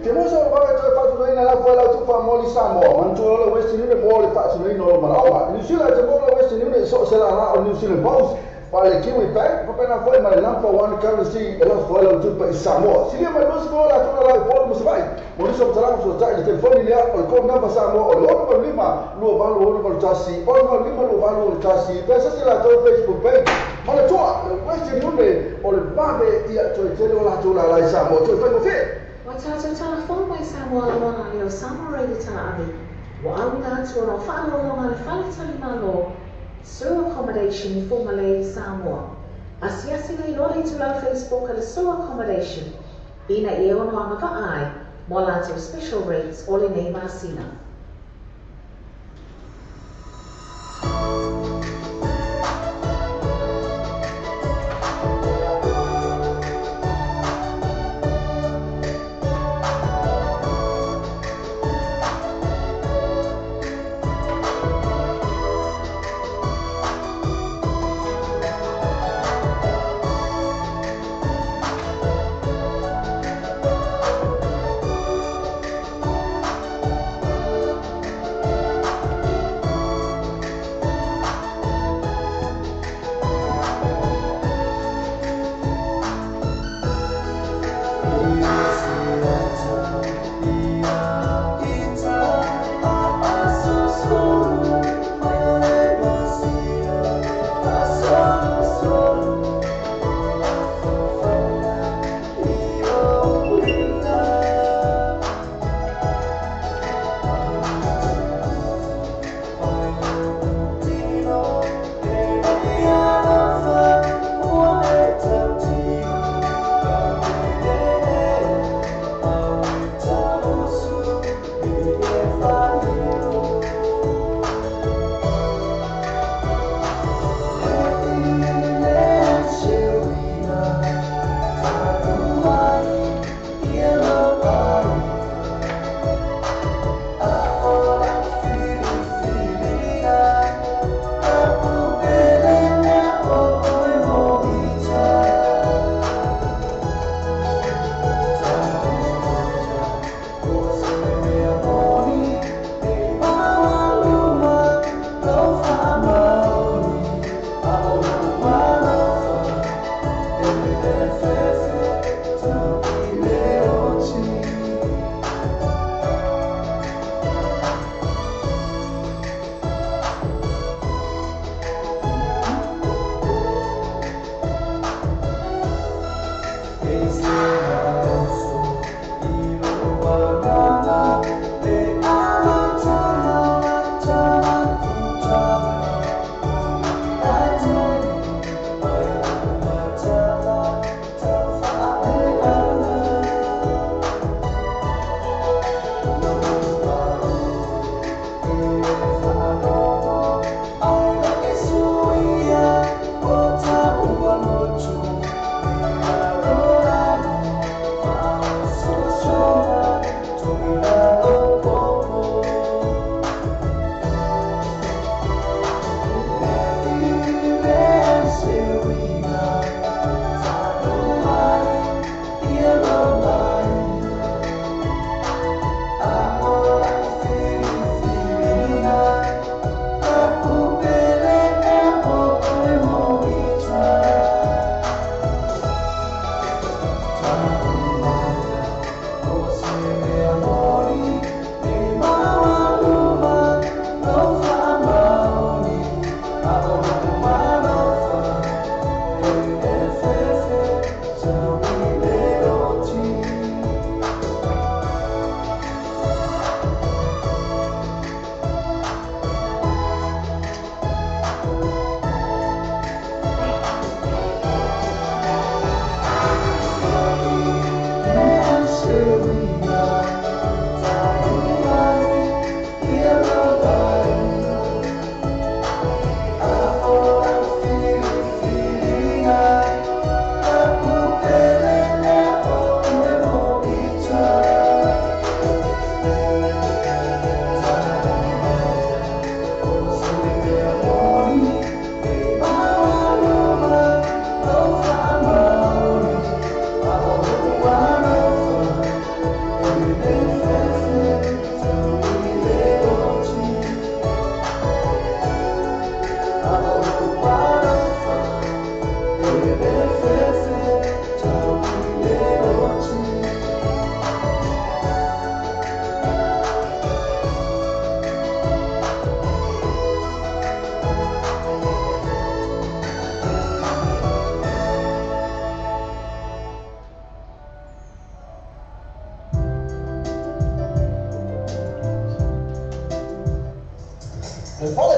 Te mosa o wawe toe whatunoina la fua lau tupa moli Samoa, mantua o le Western Union mo le whatunoina o manaoa. New Zealand te mo le Western Union so se la la o New Zealand Post, pa le Kiwi Bank, papena fua ma le number one currency e la fua lau tupa i Samoa. Silia mai nusi fua la tuna lau polu musawai, mo nisa mtalanga so tai le telefoni lea o le code number Samoa o le 685 28 81 685 28 81. Pesa se la tau Facebook page, ma le toa le Western Union o le vave ia toe tele o la tula lai Samoa toe whaingofie.
Wa tātou telefoni mai Samoa loa leo Samoa Radio Tala'ave. Wa auina atu o whaalolonga le whaletali malo, Sue Accommodation for Malay Samoa. Asiasi nei loa le tulau Facebook a le Sue Accommodation. Ina e ono anga vaai, mo lātou special rates o le nei masina.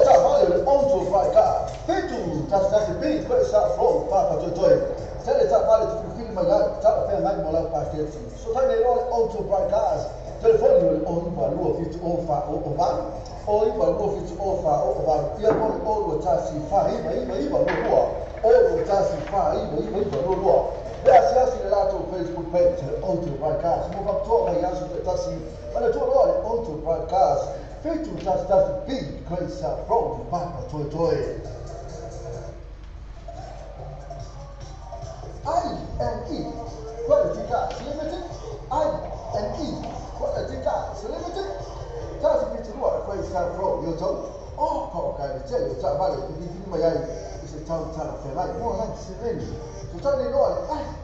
Taavale o le Onto Bright Car. 711 B Great South Road, Papatoetoe. Tele taavale te filifili mai ai, talafeagai mo lau paketi. Fesoatai nei loa le Onto Bright Cars. Telefoni o le 092 7 0 4 0 8, 092 7 0 4 0 8, ia po o le 0 21 4 9 9 9 2 2, 0 21 4 9 9 9 2 2. Le asiasi i le latou Facebook page le Onto Bright Cars mo faapitoa mai aso taitasi. Manatua loa le Onto Bright Cars, 711 B Great South Road, Papatoetoe. I&E Quality Cars Limited, I&E Quality Cars Limited. Tasi fitu lua Great South Road, i Otahuhu. O paoka i le tele o taavale e filifili mai ai i se tau talafeagai mo lau seleni. Fesoatai nei loa le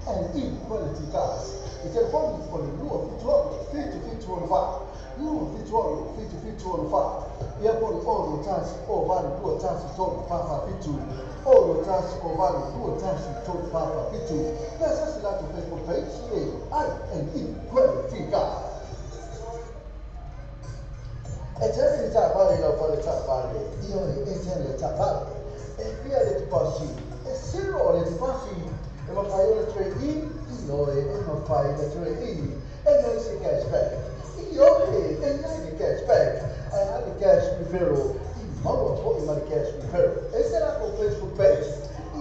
I&E Quality Cars i telefoni o le 276 7764, 276 7764, ia po o le 0 1 0 8 2 1 3 4 4 7, 0 1 0 8 2 1 3 4 4 7. Le asiasi i latou Facebook page e I&E Quality Cars. E tele le taavale i lau fale taavale, ioe, e tele le taavale. E fia le deposit, e zero le deposit. E mafai ona trade in, ioe, e mafai ona trade in. E iai se cashback, ioe, e iai le cashback. Ae a le cash referral, i maua foi ma le cash referral. E se latou Facebook page,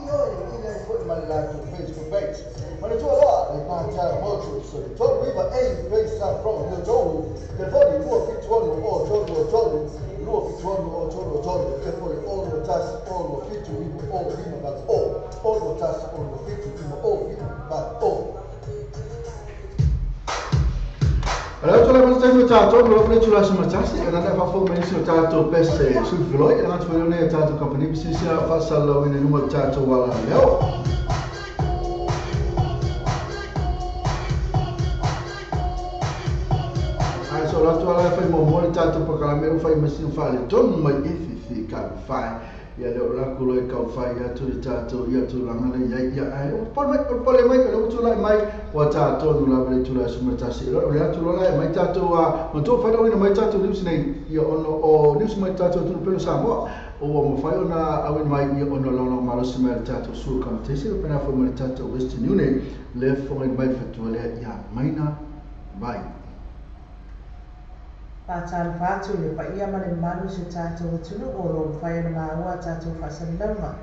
ioe, e iai foi ma le latou Facebook page. Manatua loa le Pātara Motors o le 39A Great South Road i Otahuhu. Telefoni 276 0 3 3, 276 0 3 3, ia po o le 0 1 6 7 9 0 5 8 0, 0 1 6 7 9 0 5 8 0.
O le atu lava le taimi o tatou, ma loa le itula aso ma tasi, e lana e faafou mai nisi o tatou pese sui filoi, e gata foi lea tatou kamupani pisinisi a faasalalauina i luma o le tatou alaleo. Ae so o latou ala e fai muamua le tatou pakalame ua fai ma sina faaletonu mai e fifi kau fai. Ia lea o lakou loa e kaufai atu le tatou ia tulaga le iai ia ae o pole mai o le pole mai o le ua tulai mai ua tatonu lava le itula aso ma tasi. O le atu loa la e mai tatou a matou faitauina mai tatou news nei ia ona o news mai tatou atunuu pele o Samoa ua mafai ona auina mai ia ona o laolao malosi mai le tatou Sua Competition pena foi ma le tatou Western Union le fofoga mai fatua lea ia maina mai.
Faatalofa atu i le paia ma le mamalu o si o tatou atunuu o lo o mafai ona maua a tatou faasalalauga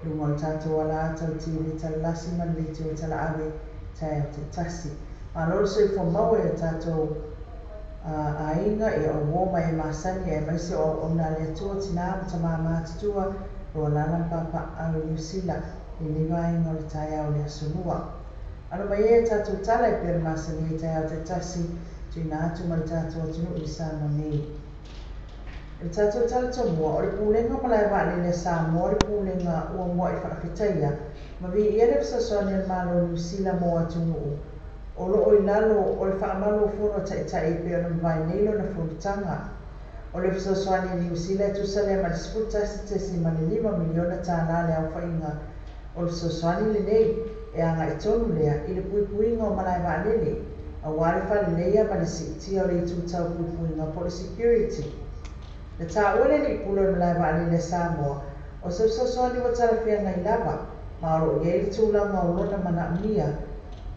i luga o le tatou alaata o TV talalasi ma le leitio talaave taeao taitasi. Malo le soifua maua i o tatou aiga ia o uo ma e masani aemaise o auauna a le Atua, tinā ma tamā matutua, o alaala ma papaaao i Niu Sila i lenei vaega o le taeao o le Aso Lua. Alo mai ai a tatou tala e pei ona masani ai taeao taitasi, tuuina atu ma le tatou atunuu i Samoa nei. I le tatou tala tomua, o le Pulega o Malae Vaalele a Samoa le Pulega ua mua'i faafetaia ma viia le fesoasoani a le Malo o Niu Sila mo atunuu o loo i lalo o le faamalu o fono a taitai e pei ona mavae nei lona fonotaga. O le fesoasoani a Niu Sila e tusa lea ma le $11.5 miliona tālā le aofaiga. O le fesoasoani lenei e agai tonu lea i le puipuiga o malae vaalele, auā le faaleleia ma le siitia o le itu tau puipuiga po o le security. Na taua le alii pule o le malae vaalele a Samoa o se fesoasoani ua talafeagai lava ma o loo i ai le tulaga o lona manaomia.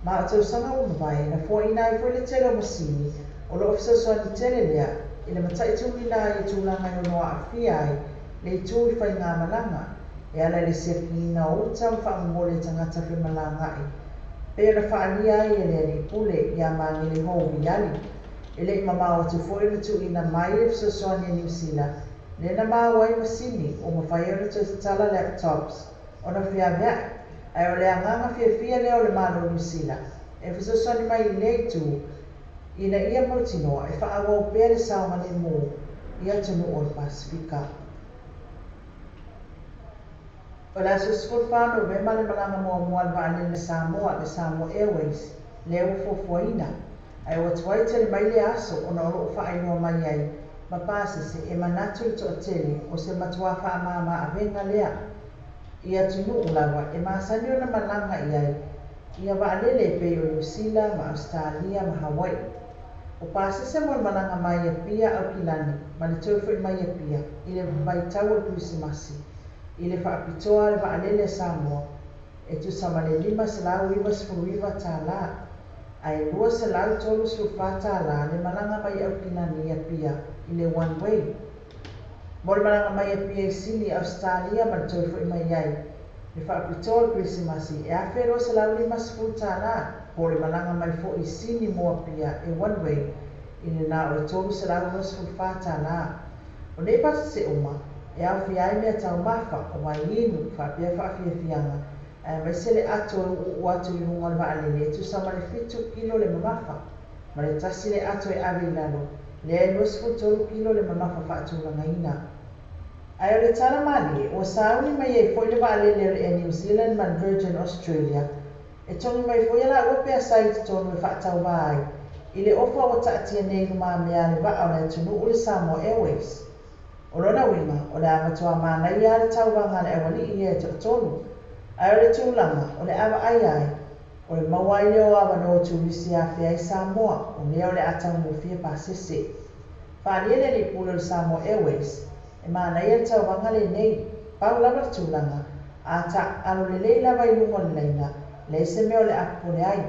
Ma o tausaga ua mavae na foaina ai foi le tele o masini o loo fesoasoani tele lea i le mataituina ai o tulaga e ono aafia ai le itu i faigamalaga e ala i le siakiina o uta ma faamomoli a tagata femalagaai pei ona faaalia ai e le alii pule iā Magele Hou Viali. E le'i mamao atu foi ona tuuina mai le fesoasoani a Niu Sila lea na maua ai masini ua mafai ai ona toe tatala laptops ona feavea'i, ae o le agaga fiafia lea o le Malo o Niu Sila e fesoasoani mai i lea itu ina ia mautinoa e faaauau pea le saogalēmū i atunuu o le Pasefika. O le aso 14 Novema le malaga muamua a le vaalele a Samoa, le Samoa Airways, lea ua fuafuaina, ae ua tuai tele mai lea aso ona o loo faailoa mai ai ma pasese e manatu le toatele o se matuā faamāmā avega lea i atunuu lava e masani ona malaga i ai ia vaalele e pei o Niu Sila ma Ausetalia ma Hawaii. O pasese mo le malaga mai Apia Aukilani ma le toe fo'i mai i Apia i le vaitau o le Kerisimasi i le faapitoa a le vaalele a Samoa e tusa ma le $599 ae $234 le malaga mai Aukilani i Apia i le one way. Mo le malaga mai Apia i Sini, Ausetalia ma le toe fo'i mai ai, le faapitoa o le Kerisimasi e $1,250 po o le malaga mai fo'i i Sini mo Apia e one way i le na o le $324. O nei pasese uma e aofia ai meataumafa, o vaiinu, faapea faafiafiaga, aemaise le ato e uuuu atu i luga o le vaalele e tusa ma le 7 kilo le mamafa, ma le tasi le ato e ave i lalo, lea e 23 kilo le mamafa faatulagaina. Ae o le tala malie, ua sauni mai ai foi le vaalele o le Air New Zealand ma le Virgin Australia e togi mai foi a laua peasai i totonu e faatauvā ai i le ofa ua taatia nei i lumamea a le vaa o le atunuu le Samoa Airways. O lona uiga, o le a matuā manaia lava le tauvaga a le aualii ia e toatolu. Ae o le tulaga o le a vaaia ai, o le maua ai lea o avanoa o turisi e afea ai Samoa, o lea o le a taugofie pasese. Faaalia le alii pule o le Samoa Airways, e manaia le tauvaga lenei, pau lava le tulaga, a taaalo lelei lava i luga o le laina, leai se mea o le a popole ai,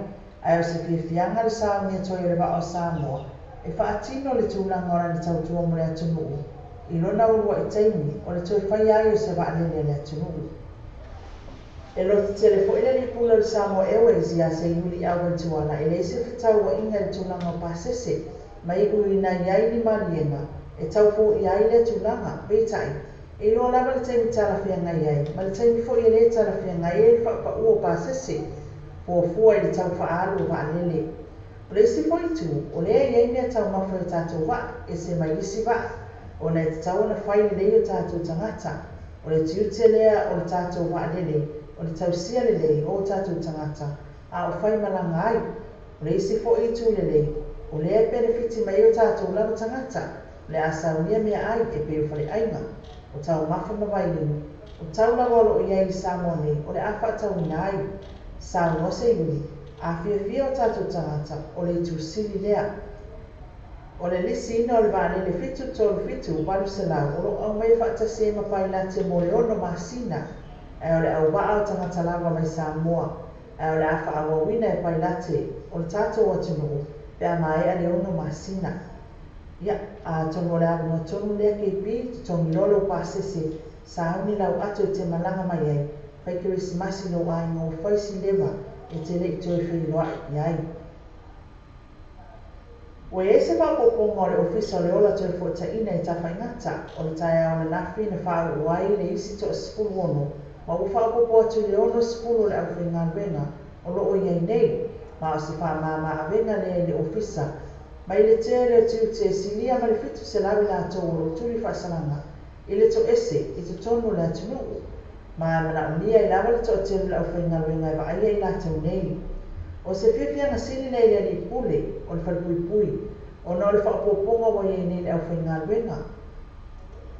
ae o se fiafiaga le sauni atu ai o le vaa o Samoa e faatino le tulaga o lana tautua mo le atunuu i lona uluai taimi o le toe faia ai o se vaalele a le atunuu. E loto tele foi le alii pule o le Samoa Airways ia Seiuli Auvaituala e leai se fetauaiga i le tulaga o pasese ma iuina i ai ni maliega e tau foia ai lea tulaga. Peitai, e iloa lava le taimi talafeagai ai ma le taimi foi e le talafeagai ai le faapaua o pasese, fuafua i le tau faaalu o vaalele. O le isi foi itu, o lea e i ai meataumafa i o tatou vaa, ese mai isi vaa, ona e tatau ona fai lelei o tatou tagata. O le tiute lea o le tatou vaalele, o le tausia lelei o o tatou tagata a o faimalaga ai. O le isi foi itu lelei, o lea e penefiti mai ai o tatou lava tagata, o le a saunia meaai e pei o faleaiga, o taumafa ma vaiinu, o tau lava o lo o i ai i Samoa nei o le a faatauina ai. Saunoa Seiuli, A fiafia o tatou tagata, o le itu sili lea. O le lisiina o le vaalele 737 800 o lo o aumaia faatasi ai ma pailate mo le ono masina, ae o le auvaa o tagata lava mai Samoa, ae o le a faaauauina e pailate o le tatou atunuu pe a maea le ono masina. Ia, atonu o le avanoa tonu lea KB, totogi loa lou pasese, sauni lau ato e te malaga mai ai, fai kerisimasi lou aiga ua fai si leva e te le i toe feiloai i ai. Ua i ai se faaopoopoga o le Ofisa o le Ola Toefuataiina i Tafaigata o le taeao ananafi na faauu ai le isi toa-16 ma ua faaopoopo atu i le 60 o le aufaigaluega o lo o i ai nei, ma o se faamama-avega lea i le Ofisa mai le tele o tiute e silia ma le 700 i latou o lo o tuli faasalaga i le toese i totonu o le atunuu, ma e manaomia ai lava le toatele o le aufaigaluega e vaaia i latou nei. O se fiafiaga sili lea i le alii pule o le falepuipui ona o le faaopoopoga ua i ai nei i le aufaigaluega.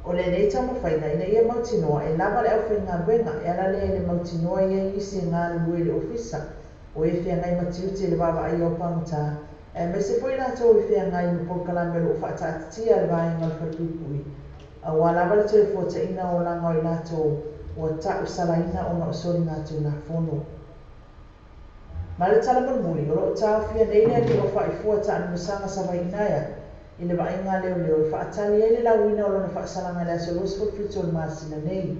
O lenei taumafaiga ina ia mautinoa e lava le aufaigaluega e ala lea i le mautinoa i ai isi e galulue i le ofisa o e feagai ma tiute i le vaavaaia o pagota aemaise foi latou e feagai ma polokalame o lo o faataatitia a le vaega o le falepuipui aua lava le toe fuataiina o olaga o i latou ua ta'usalaina ona o soligatulafono. Ma le tala mulimuli, o lo o taofia nei le alii o Faifua Taamilosaga Savaiinaea i le vaaiga a leoleo e faatali ai le lauina o lona faasalaga i le aso 27 o le masina nei.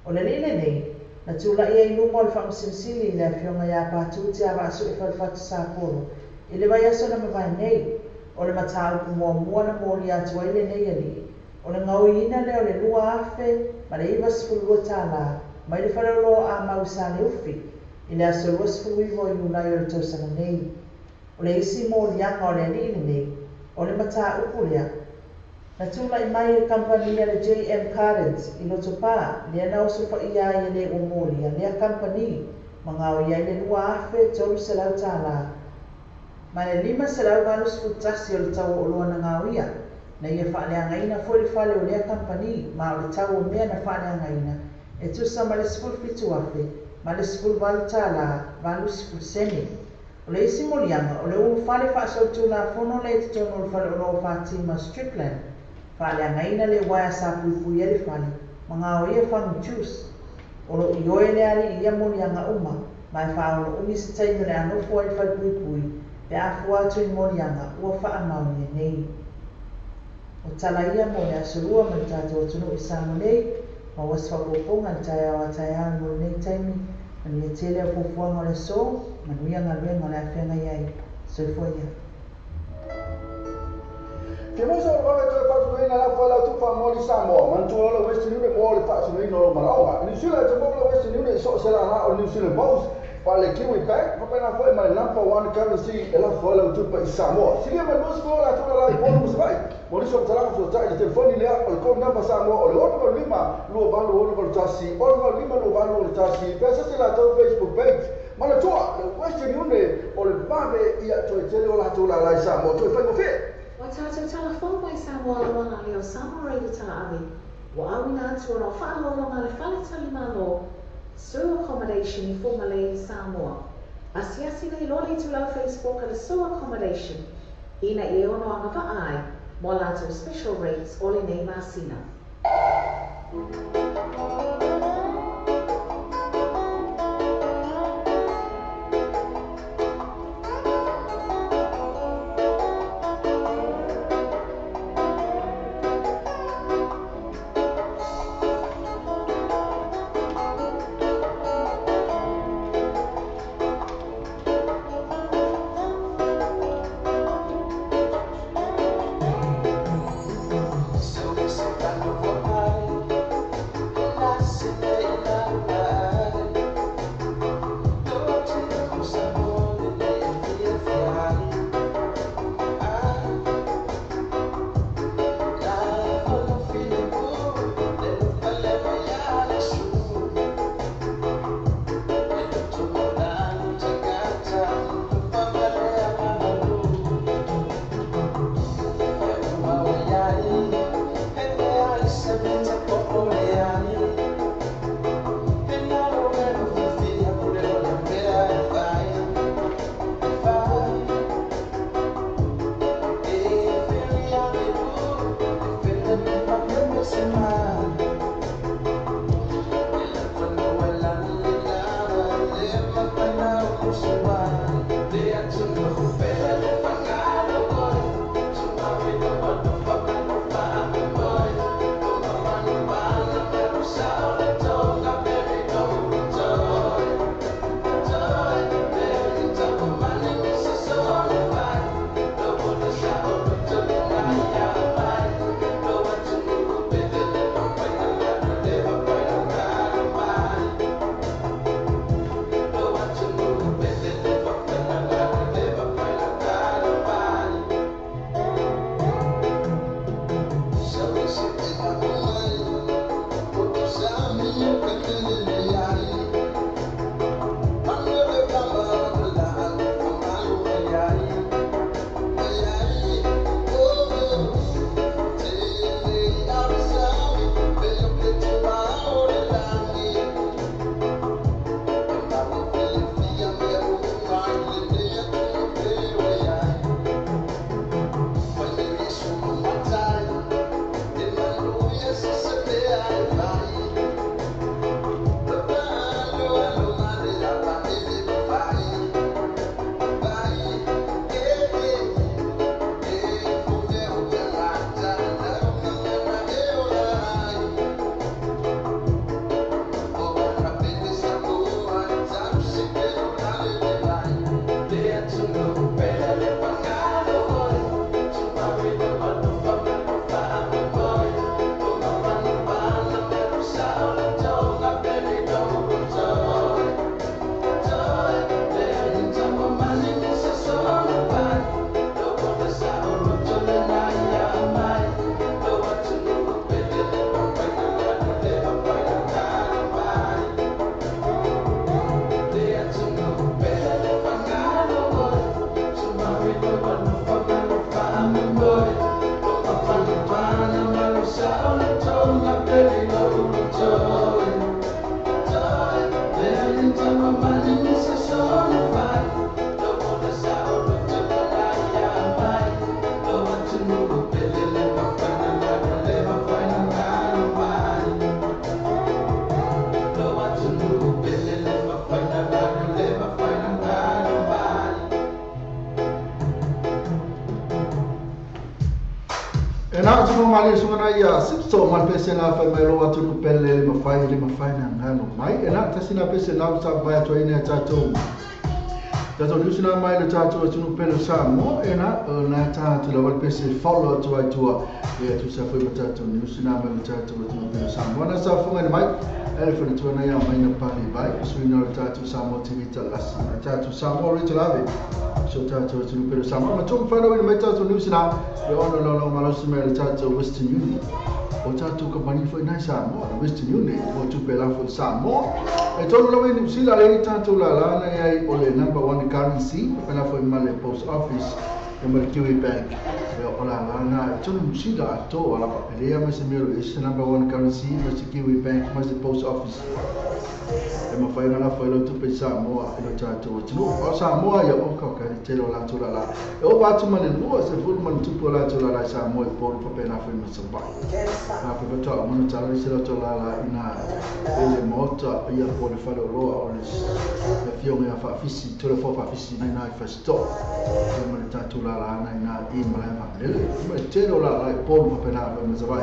O le alii lenei, na tulai ai i luma o le Faamasino Sili le Afioga ia Patu Te Avaasue Falefatu Sapolo i le vaiaso na mavae nei. O le mataupu muamua na molia atu ai lenei alii, o le gaoiina lea o le $2,092 mai le faleoloa a Mau i Saleufi i le aso 29 o Iulai o le tausaga nei. O le isi moliaga o le alii lenei, o le mataupu lea na tulai mai i le kamupani a le JM Cardens i Lotopa, lea na osofaia ai e le ua molia lea kamupani ma gaoia ai le $2,300 ma le $581 o le tau o oloa na gaoia. Na ia faaleagaina foi le fale o lea kamupani, ma o le tau o mea na faaleagaina e tusa ma le $17,018 80 sene. O le isi moliaga, o le ulufale faasolitulafono lea i totonu o le faleoloa o Fatima Strickland. Faaleagaina le uaea sa puipuia ai le fale, ma gaoia fagu juice. O loo ioe le alii i ia moliaga uma, ma e faaolouni se taimi o le a nofo ai le falepuipui pe a fua atu i moliaga ua faamaonia nei. O tala ia mo le Aso Lua mai le tatou atunuu i Samoa nei, maua se faaopoopoga i le taeao a taeao mo lenei taimi, manuia tele au fuafuaga o le aso, manuia galuega o le a feagai ai. Soifua ia.
Ke musa o le vave toe faatinoina lafo e lau tupu faamomoli Samoa, manatua loa le Western Union mo le faatinoina o lou manaoga. I New Zealand, e te maua le Western Union i so o se lala o le New Zealand Post, pa le Kiwi Bank, faapena foi ma le number one currency e lafo ai lau tupe i Samoa. Silia mai 20 la tula la i Upolu ma Savaii. Mo nisi o matalaga fesootai i le telefoni lea o le code number Samoa o le 685 2861 685 2861 pe asiasi latou Facebook page. Manatua, le Western Union o le vave ia toe tele o latou lala i Samoa toe faigofie.
Ua tatou talafou mai Samoa lauala lea o Samoa Radio Talaave, ua auina atu ona o faaaloaloga a le Fale Talimalo, Sue Accommodation i Fugalei i Samoa. Asiasi nei loa le itulau Facebook a le Sue Accommodation ina ia e ono agavaa ai mo a latou special rates o lenei masina.
ali sunga ia sipso mal pese na fa mai lo atu pele le mafai na ngano mai e na tasina pese na sa vai to ina tatou tatou niusina mai le tatou atu pele sa mo e na na tatou la wal pese follow to ai tua e tu sa foi tatou niusina mai le tatou atu pele sa mo na sa funga mai ele foi tu na ia mai na pali vai suina le tatou sa mo tv talasi tatou sa mo le talave so tatou atu pele sa mo ma tu fa no mai tatou niusina e ono lo malosi mai le tatou Western Union o tatou kamani foi na sa mo Western Union o tu pela foi sa mo e tolu la ni sila le tatou la la na ai o le number one currency pela foi ma le post office e ma le Kiwi Bank e o la la na tolu sila to ala pa le ma se mero is number one currency ma se Kiwi Bank ma se post office e ma fai na foi lo tu pesa mo e lo tatou tinu o sa mo ia o ka ka te lo la tu la la e o ba tu ma le lua se fu ma tu po la tu la la sa mo e po pa pena foi ma sa ba na foi ba ta mo no ta le se lo la la ina ele mota ia po le fa lo o le fio me fa fisi tu le fo fa fisi na na fa sto e ma le ta tu la la na ina i ma la ma le ma te lo la la po pa pena foi ma sa ba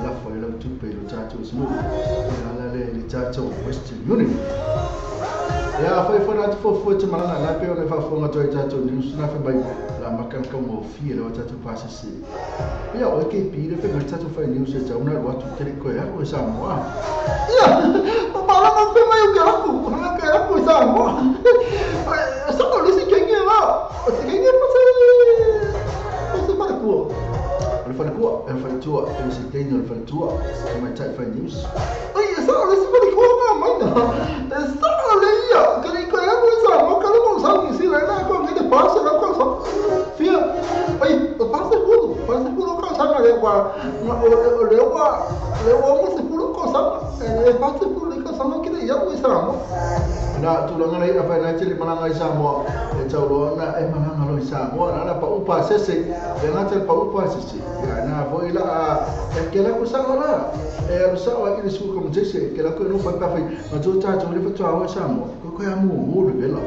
la foi lo tu pe lo ta tu snu la la le ta tu Western Union. Ya foi foi na fo foi te malanga na pe o le fa fonga to ta to news na fe bai la makan ka mo fi le ta to pass se. Ya o ke pi le fe ma ta to fa news e ta una wa tu te ko ya o sa mo. Ya o malanga fe mai o ka ku na ka ku sa mo. Sa ko le si ke nge va. O se ke nge pa se se pa ku. Le fa ku e fa tu e se te le fa tu e ma ta fa news. Ai sa le si pa ku ma mai na. Sa le ia ka le ko ya ko sa mo ka mo sa ni si la na ko nge te pasa na ko sa. Fia ai pasa ku ko sa na le wa o le wa le wa mo se ku ko sa e pasa ku le ko sa mo ki le ia ko sa mo. Na tulanga nei afa na tele malanga i Samoa e taulo na e malanga lo i Samoa na na pa upa sese e na tele pa upa sese ya na foi la e ke la ko sa la e alu sa wa ile su ko mtese ke la ko no fa pa fa ma to ta to le fa to a Samoa ko ko ya mo mo le vela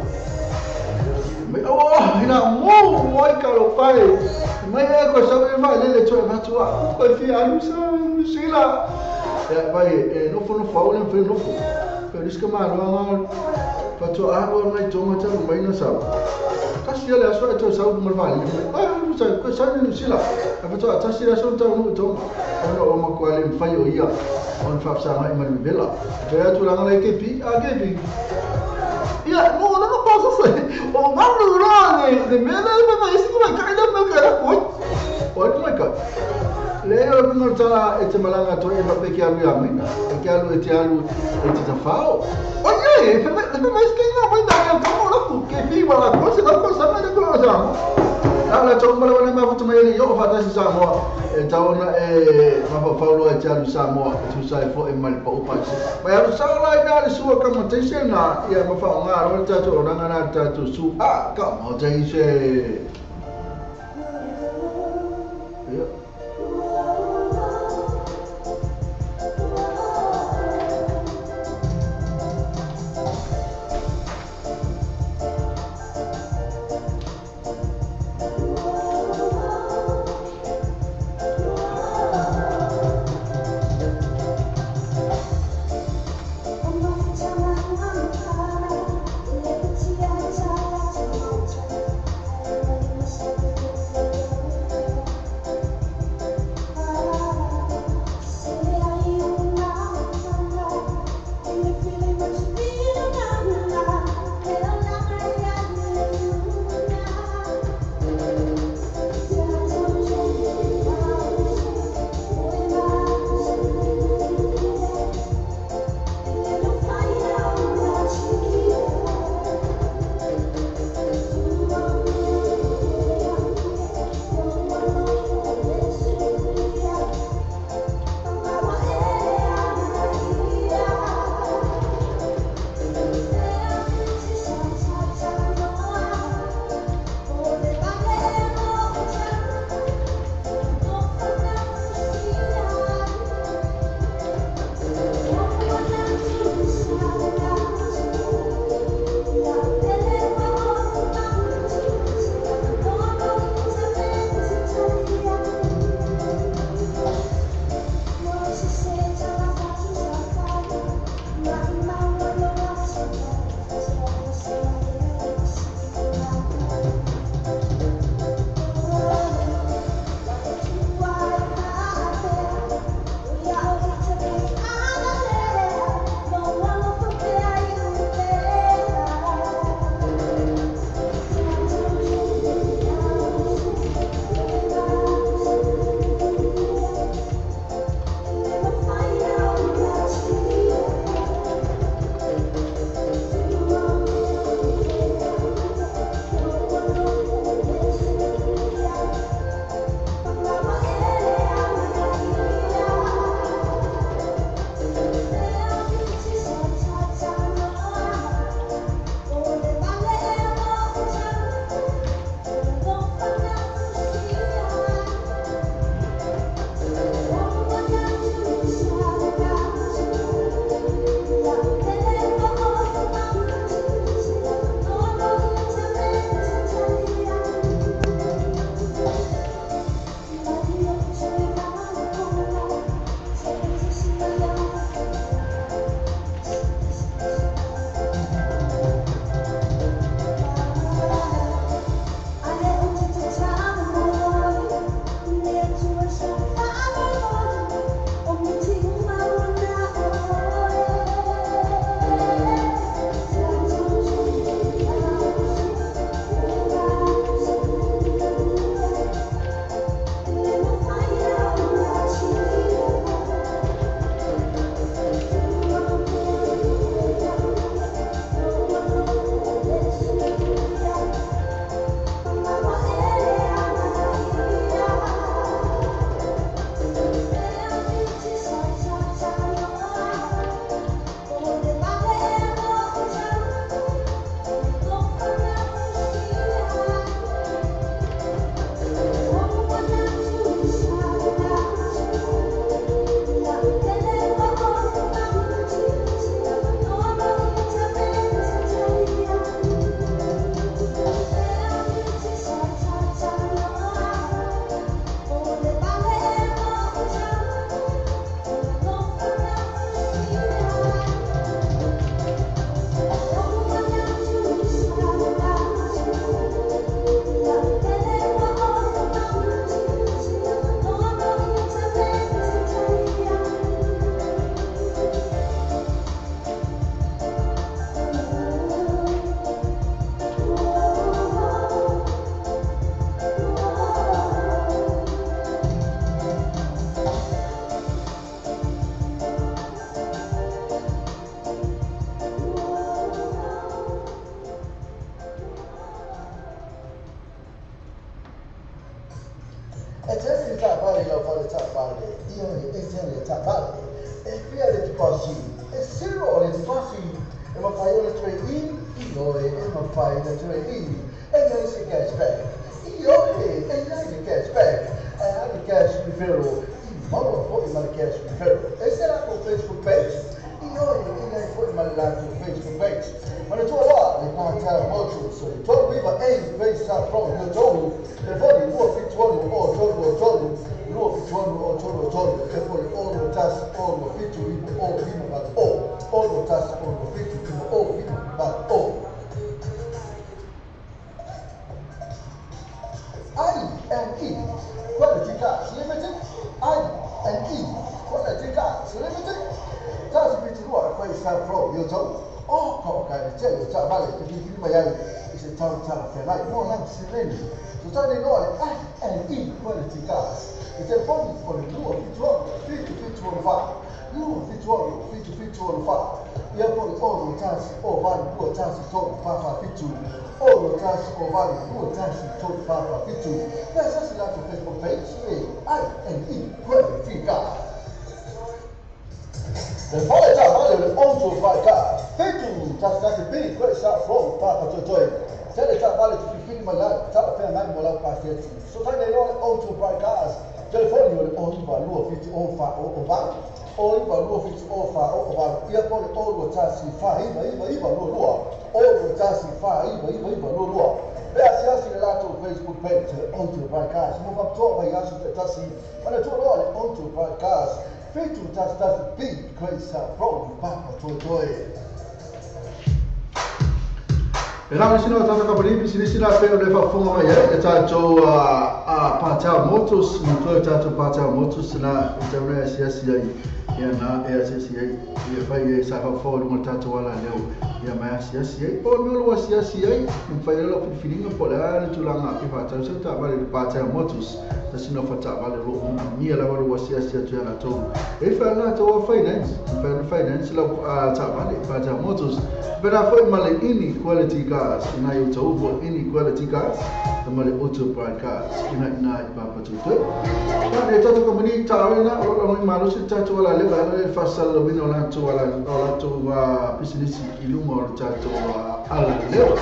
me o ina mo mo i ka lo fa me e ko sa me fa le le to ma to a ko fi alu sa sila ya vai e no fo no fa o le fa no fo pero es que malo pato água mai toma ta mai na sa kasi le aso to sa mo vale ah no sa ko sa ni sila a pato ta sila so ta no toma ono o ma ko ale fa yo ia on fa sa mai ma vela pero tu la le ke pi a ke pi ia no no no pasa se o ma no no de me le me isi ko ka ile me ka ko o mai ka le o no tala e te malanga to e pape ke alu ya mina e ke alu e te alu e te tafao o ye e me mais que não vai dar como lo ku ke fi wala ko se ko sa me ko sa ala to mala wala ma futu mai yo fa ta sa mo e ta ona e ma fa fa lo e te alu sa mo tu sa e fo e mal pa upa se ma alu sa la ina le suwa ka mo te se na ia ma fa nga ro ta to na na ta to su a ka mo te se yeah.
Ioe, e tele taavale, e fia le deposit, e zero le deposit, e mafai ona trade in, ioe, e mafai ona trade in, e iai se cashback, ioe, e iai le cashback, e a le cash referral, i maua fo'i ma le cash referral. E se latou Facebook page, ioe, e iai fo'i ma le latou Facebook page. Manatua loa le Pātara Motors, o le 39A Bayside Road, i Otahuhu, telefoni 276 03 3, 276 03 3, e po o le 61 67 90 5 80, 61 67 90 5 80. I&E Quality Cars Limited, I&E Quality Cars Limited, tasi fitu lua Bayside Road, i Otahuhu. O ka o ka le tele o taavale e te filifili mai ai i se tau talafeagai mo lau seleni. Sotai nei loa le I&E Quality Cars. Le telefoni o le 276 7764, 276 7764, ia po o le 61 08 21 3 4 7, 61 08 21 3 4 7. Pe asiasi latou Facebook page e I&E Quality Cars. Le fale taavale o le Auto Bright Cars, 7 1 1 B Great South Road, Papatoetoe. Tele taavale te filifili mai ai, talafeagai mo lau paketi. Sotai nei loa le Auto Bright Cars. Telefoni o le 09 2 7 0 4 0 8, 09 2 7 0 4 0 8, ia po o le 0 1 4 9 9 9 2 2, 0 1 4 9 9 9 2 2. Pe asiasi le latou Facebook page le Auto Bright Cars. Mo faapitoa vaiaso taitasi, manatua loa le Auto Bright Cars. 7 1 1 B Great South Road, Papatoetoe.
E lau sina o tātou kapani pisinisi la pe o le faafofoga mai ai e tātou Pātara Motors, manatua e tātou Pātara Motors na e tau nei asiasi ai ia na e asiasi ai ia fai e sa faafofoga i luga o le tātou ala leo ia mai asiasi ai po o le mea o lou asiasi ai e mafai ai lau filifiliga po o le a le tulaga e faatau sau taavale i le Pātara Motors tasi na fataavale o loo manuia lava lou asiasi atu ia latou e fai latou a finance fai ona finance lau taavale i Pātara Motors. Pena foi ma le Ini Quality Cars ina i Otahuhu, Ini Quality Cars ma le Auto Bright Cars ina i Papatoetoe. Na le tātou kamani taavale o lo lo malosi tātou ala leo ala le faasalalauina o latou ala o latou pisinisi i luga o le tātou ala leo.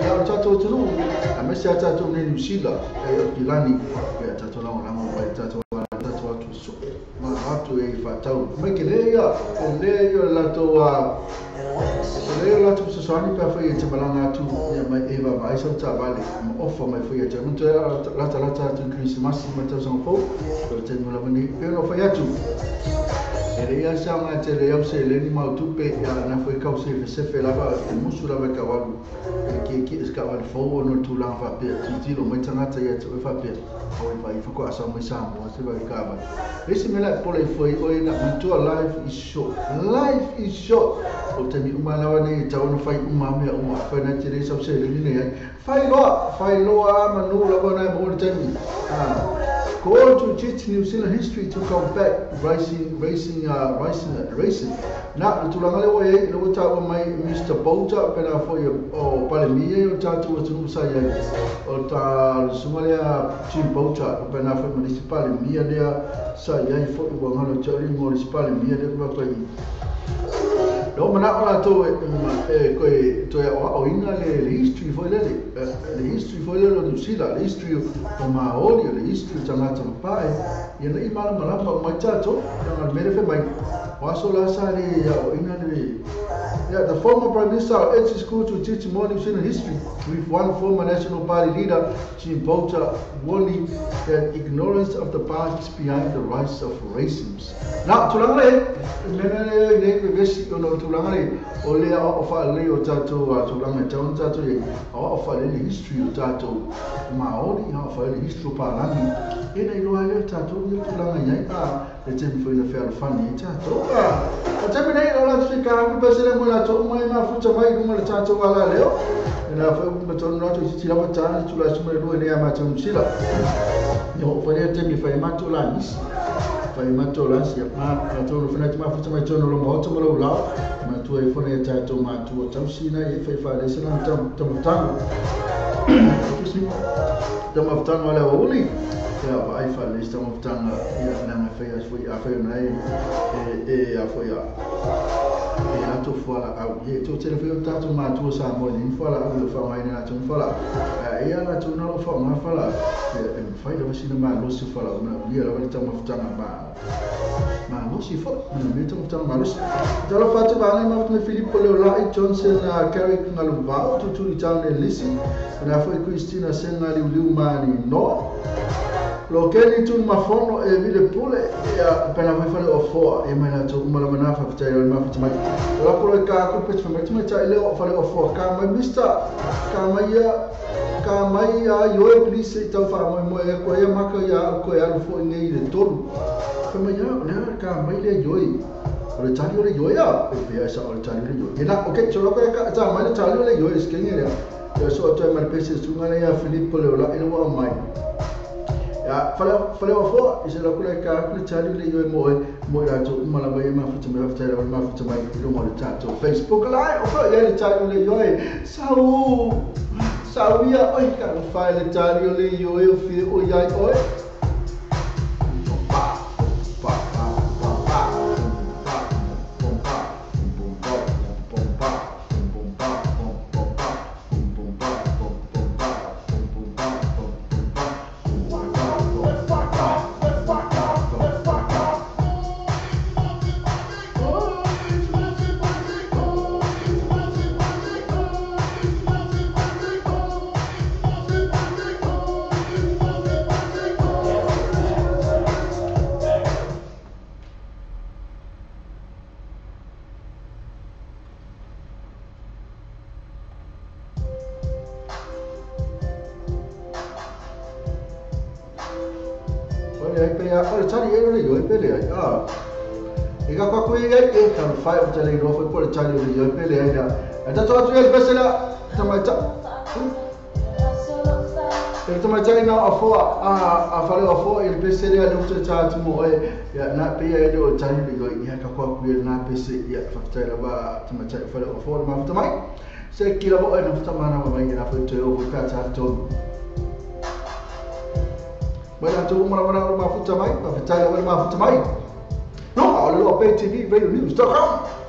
Ia o le tātou atunuu aemaise a tātou nei Niu Sila e o Kilani ia tātou lagolago mai tātou ala tātou atu sue ma atu e faatau mai ke le ia le ia o le latou le o latou fesoasoani pe afai e te malaga atu ia mai e vaavaai sau taavale ma ofa mai foi ia te manatua latalata atu i Kerisimasi ma le tausaga fou o le taimi lava nei pe ona fai atu e le ia saoga tele au seleni ma o tupe ia na foi kau sefesefe lava e musu lava e kaualu e kiekie se kaavale fou ona o le tulaga faapea tilotilo mai tagata ia te oe faapea o e vaai faatoa sau mai Samoa se vai kaavale. Le isi mea la e pola ifo ai oe na manatua life is short. Life is short. O taimi uma lava nei e tatau ona fai uma mea uma afai na te le sau seleni nei ai. Fai loa, fai loa manu lava na e maua le taimi. Go to teach New Zealand history to combat racing, racing, racing, racing. Na, le tulaga lea ua i ai, le ua taua mai Mr. Bouta, pe na foi o Palemia o tātou atunuu sa i ai. O ta le susuga lea Jim Bouta, pe na foi ma le isi Palemia lea sa i ai foi ua galo te au le igoa o le isi Palemia lea pe fai. Le manao latou e koe toe aoaoina le history foi lele, le history foi lele o Niu Sila, le history o Māori, le history o tagata mapae, ia nei malamalama uma ai tātou, leaga le mea lea fai mai, o aso la sa le aoaoina le. Yeah, the former Prime Minister urged school to teach more New Zealand history, with one former National Party leader, Jim Bouta, warning that ignorance of the past is behind the rise of racism. Na, tulaga le, mea le nei vevesi ona o tulaga le, o le aoao faalelei o tātou tulaga e tatau ona tātou i ai, aoao faalelei le history o tātou Māori, aoao faalelei le history o Pālagi, e na iloa ai lea tātou ia tulaga i ai, a le taimi foi na fealofani ai tātou. O taimi nei, o latou se kahaku pesele mo latou uma e mafuta mai i luga o le tātou ala leo, e na foi ma tonu latou i titi lava tāna tula suma le lua nei a mātou Niu Sila. Ia oo foi lea taimi e fai ai mātou la nisi. Fai mato lasi ia ma latou no fana ma futa mai tono lo maoto ma lau lao matua e fona e tātou matua tausina e fai whalesa na tamu excuse me tamafutanga le uli ia vaai faalelei tamafutaga ia leaga e faia foi afai ona e e afoi a e latou fualaau ia e toatele foi o tatou matua sa mo i ni fualaau o faaaogaina latou ni fualaau ae ia latou na o faaaoga fualaau e mafai lava sina malosi fualaau manaomia lava le taumafataga malosi foi manaomia taumafataga malosi. Talofa atu vaega ma mai Filipo Leolai Johnson Carrick Ngaluvao Tutuli Town e Lisi na foi Christina Senga Liuliu Mani Noa Lo keni tun mafono e vile pule ia pena foi fale o foa e mai latou uma lava na faafetai le mafuta mai. O la polo ka ku pet mai mai ta ile o fale o foa ka mai mister ka mai ia ka mai ia yo e please i tau fa mai mo e ko ia maka ia ko ia alu foi nei le tolu. Fa mai ia o le ka mai le yo e o le tali o le yo ia e pe sa o le tali o le yo. E na okay so lo ka ta mai le tali o le yo e skenge le. Ia so to mai pese sunga le ia Filipo le ola ile wa mai. Ya fale o foa i se la kula ka kula tali le yo mo mo la to uma la mai ma futa mai futa la ma futa mai i lunga o le tatou Facebook live o fa ia le tali le yo e sau sau ia oi ka fa le tali le yo e o fi o ia oi Se kila mo e na futa mana mai na foi te o ka ta to mai na to mara mara ma futa mai ma futa le ma futa mai no o lo pay TV radio news.com.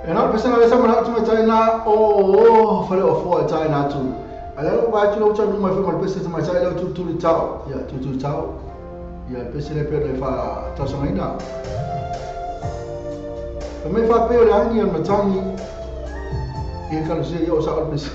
E na pesa na sa mana tu mai na o fale o fo tai na tu. Ala lo ba tu lo tu mai fa mal pesa mai tai lo tu tu tau. Ya tu tu tau. Ya pesa le pe le fa ta sa mai na. Mai fa pe o le angi o matangi. E ka lo se yo sa o pesa.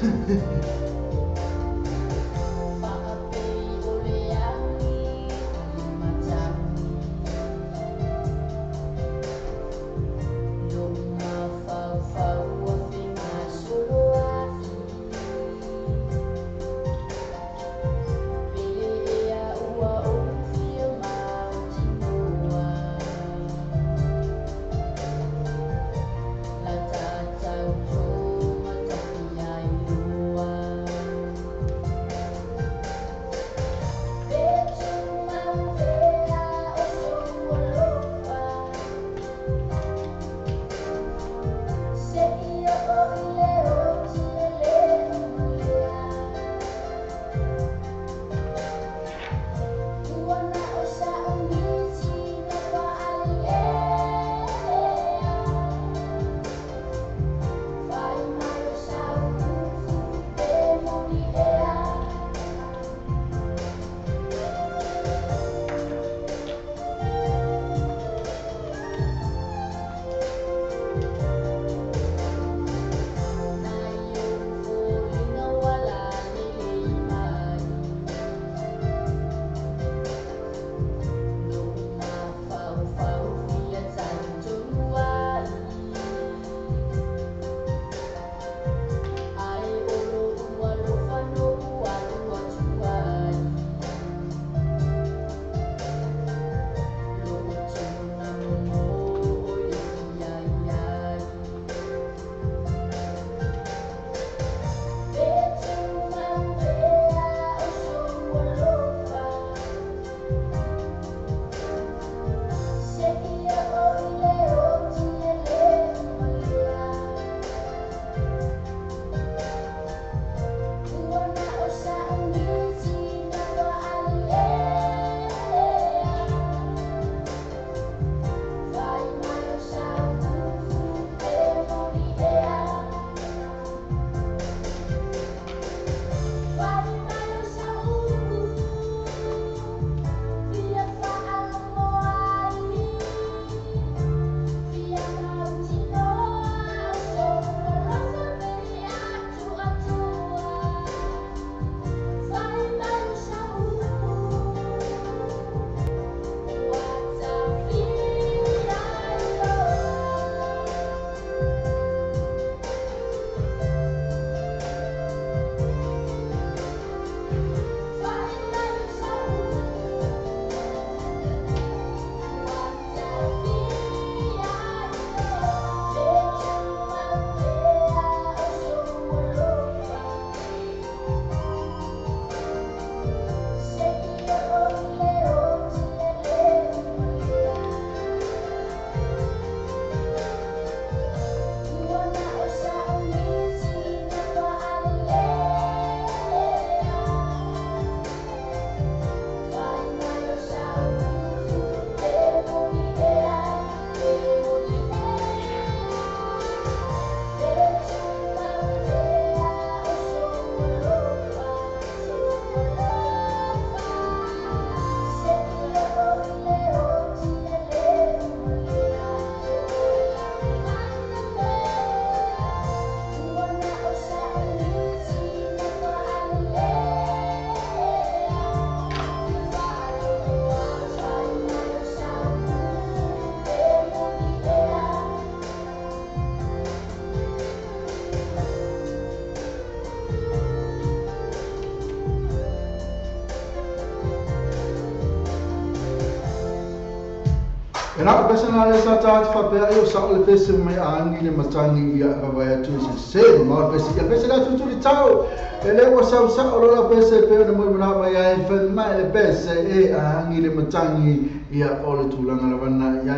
E na pesa na le sa ta fa pe ai o sa le pesa mai angi le matangi ia va vai tu se se ma pesa ia pesa la tu tu le tau e le o sa sa o la pesa pe na mo na mai ai fa mai le pesa e angi le matangi ia o le tulanga la vana ia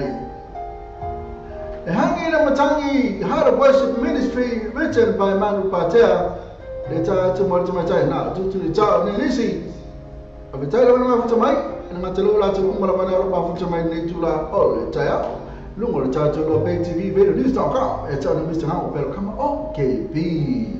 e hangi le matangi Heart of Worship Ministry written by Manu Patea le ta tu mo tu mai na tu tu le tau ni lisi a be tai la ma futa mai na matelo la tu mala mana ro ma futa mai nei tula o le tai Luga o le tatou Loa Bay TV Radio News.com e tau na Mr. Hao pelo kama OKB.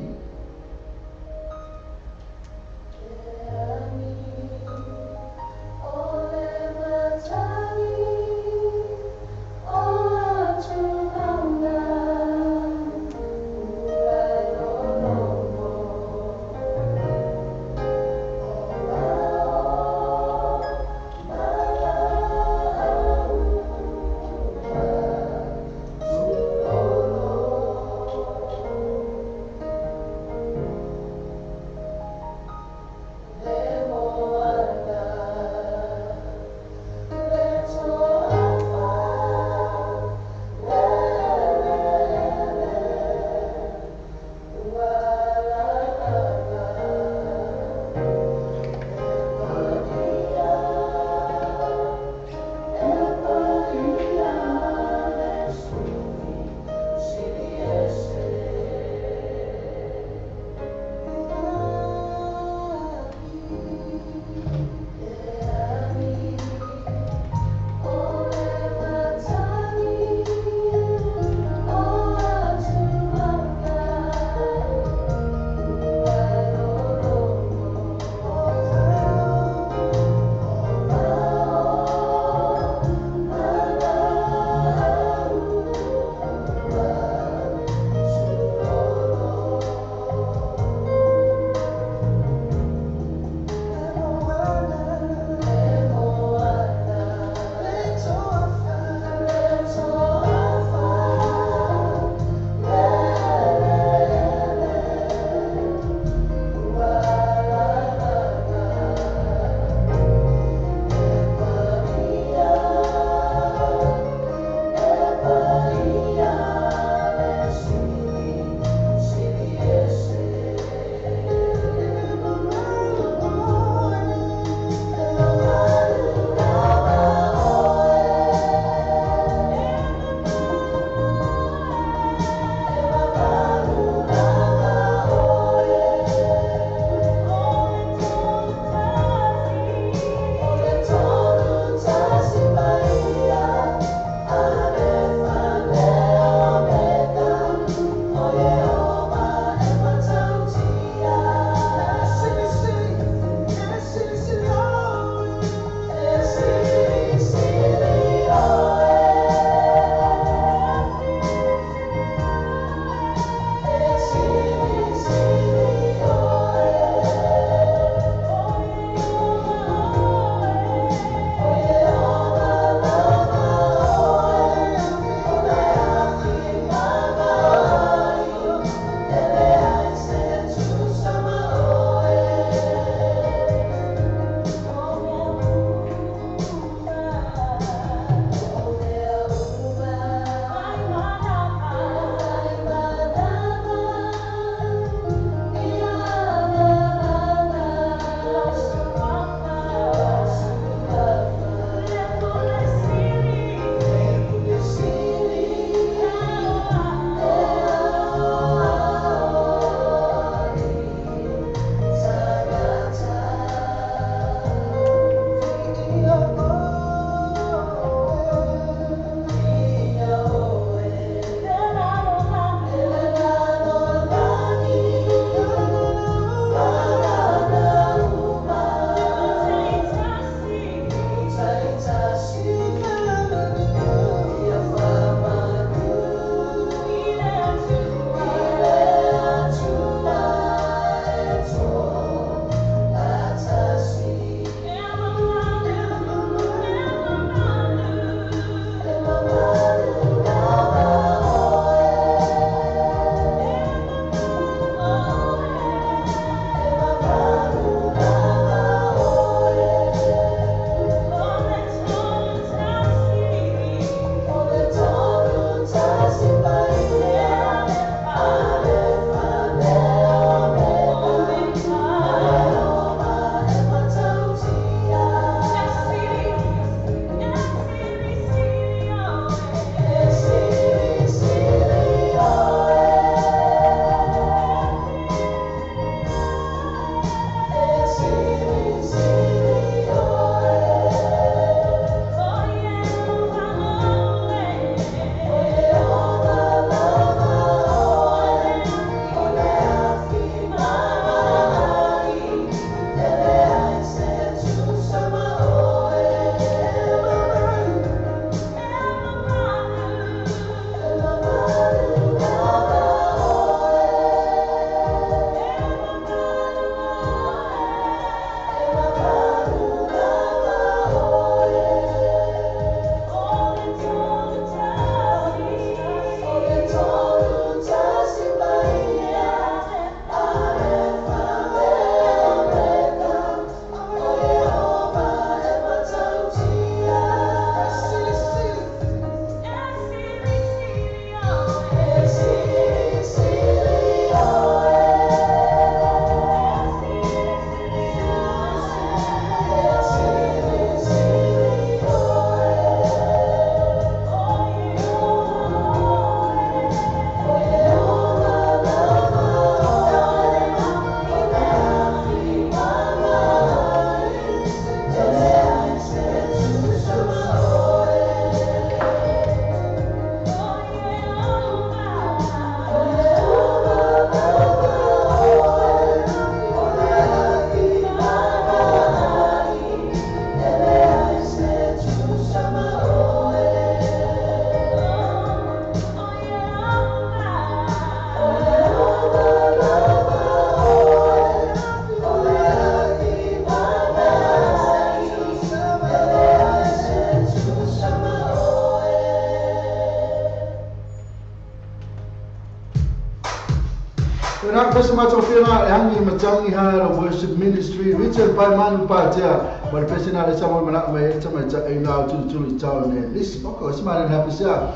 Na pese matofira e hangi matangi ha la worship ministry Richard by Manu Patea ma le pese na le sa mo na me ta ma ta ina tu tu tau ne lis boko se ma le ha pese ya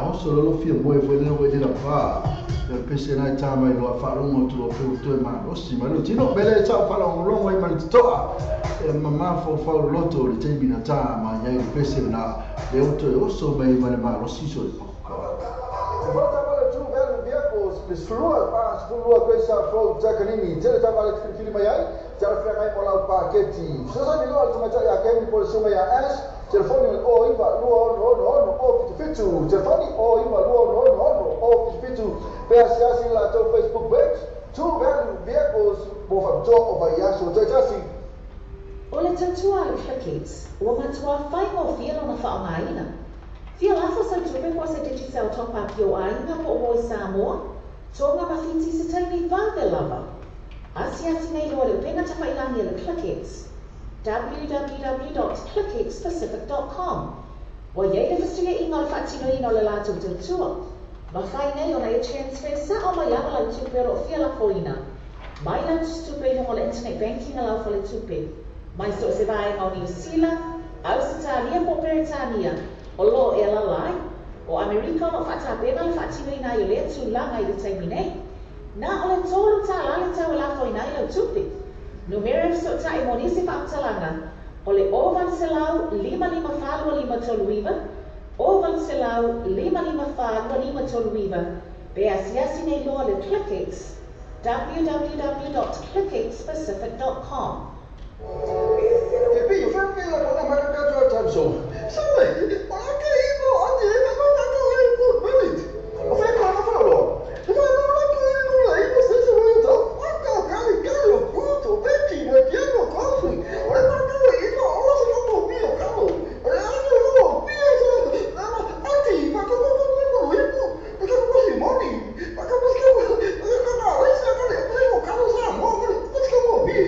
ho so lo fia mo e fo ne we la pa le pese na ta mai lo fa lo mo tu lo pe tu ma lo si ma lo tino bele ta fa lo lo mo ma le toa e mama fo fa lo to le te mi na ta ma ya le pese na le o to o so me ma le ma lo si so Lua pa lua questa fo takanini tele tavale filifili mai ai tele fengai mo lau paketi so ni lo tuma ya kemi pole suma ya s telefoni o iva lua no no no o fitu fitu telefoni o iva lua no no no o fitu fitu PSS la to Facebook page two value vehicles mo fa to o vai aso tasi
O le tautua le Clickex ua matua whaingo fia lona whaongaina. Fia lafo sau tupe po se Digicel top up i o aiga po o i Samoa, Tonga mawhiti se taimi vave lava. Asiasi nei loa le upega tawhailangi le Clickex. www.clickxpacific.com Wa iei le whasuia inga le whaatino ina o le lātou tautua. Mawhai nei ona e transfer sa o mai ama lau tupe o fia lafoina. Mai lau tupe i hongo le internet banking a lau whale tupe. Mai so se vaenga o Niu Sila, Ausitalia po Peretania, o lo e lalai, o Amerika o whaatapena le whaatino ina i o lea tūlanga i le taimi nei. Nā o le tōlu tā lale tau lafo ina i lau tupe. Numera so tai mo nisi whaamtalanga, o le o 8 5 5 4 5 3 9, o 8 5 5 4 5 3 9, pe asiasi nei loa le Clickex, www.clickxpacific.com.
Te piu, fai la kona makakato time zone. Sabe, ora que ibo, ande, mas não tá com ele, O fai kona falo. E vai não lá que não lá, e você se vai então. Aka kali kali puto, beti, me piano coffee. Ora para que ibo, ora se não pio, calo. Ora não, pio, ati, mas como como ibo, e que como Simone, mas como que eu isso agora, eu calo sa, mo, mas como vi.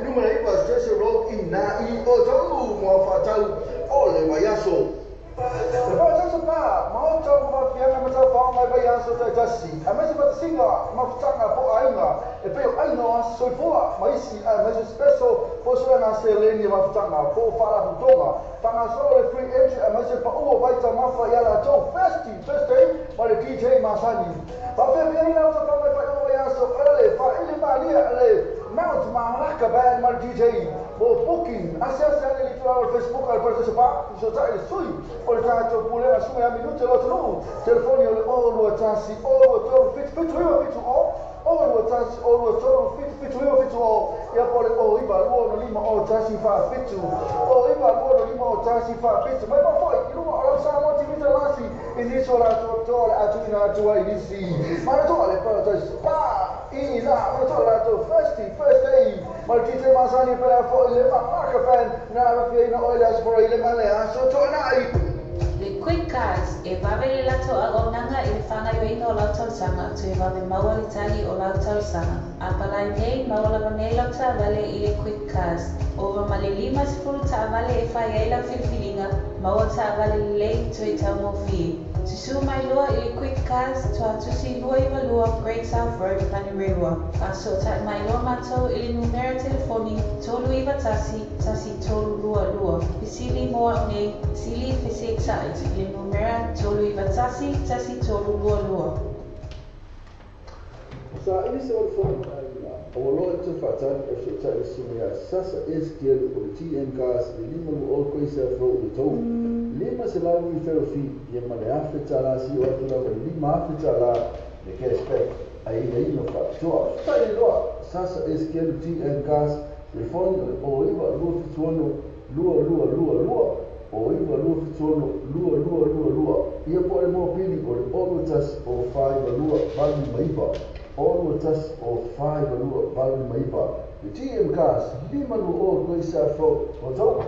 Numero iwa Station Road ina i o tau mo whatau o le vaiaso. Le whaatasa pā, ma o tau mo whafianga ma tau whao mai vaiaso tai tasi. A mese patasinga, ma futanga po ainga, e peo ainga o soifua, ma isi a mese special po soe ngā se leni ma futanga, po whala futonga. Whanga solo le free entry a mese pa ua waita mawha i ala tau festi, first day, ma le DJ Masani. Pa whia ina o tau whao mai whai o vaiaso, ele, wha ili malia, ele, Mount Malaka Band ma DJ mo booking asiasi ale li tua Facebook al parece pa so ta ile sui o le tato pule a sui a minuto lo tru telefoni o le o lo tasi o lo to fit fit o fit o o lo tasi o lo to fit fit o fit o ya pole o iba lo no lima o tasi fa fit o iba lo no lima o tasi fa fit mai ma foi ilu o sa mo ti vita lasi ini so la to to a tu ina tu ai nisi ma to le pa to pa ina ma to la to first day ma DJ Masani pela fo ile ma ka fan na ma fi ina oil as for ile ma le aso to na i
Le Quick Cars e vave le lato auaunaga i le fagaioiga o lau tausaga toe vave maua le tali o lau tausaga. A palai nei maua lava nei lau taavale i le Quick Cars. Ova ma le 50 taavale e fai ai lau filifiliga, maua taavale lelei toe taugofie. Susū mai loa i le Quick Cars tuatusi 22 Great South Road, Manurewa. Faasotai mai loa matou i le numera telefoni 391 1322. Fesili mo au nei, sili fesetai i le numera 391 1322.
Sa ili se o fo o lo e te whatan e so ta i sumia sasa SQL o le TM Cars le lima o koisa fo o le tau. Lima se lau i whero fi ia ma le afe tala si o atu lau le lima afe tala le cashback a ina ina whaatoa. Ta i loa sasa SQL TM Cars telefoni o iwa lua fituono lua lua lua lua o iwa lua fituono lua lua lua lua ia po le mō pili o le olu tas o whaiwa lua valu maiva olu tas o whaiwa lua valu maiva le TM Cars lima lua o koisa fo o tau.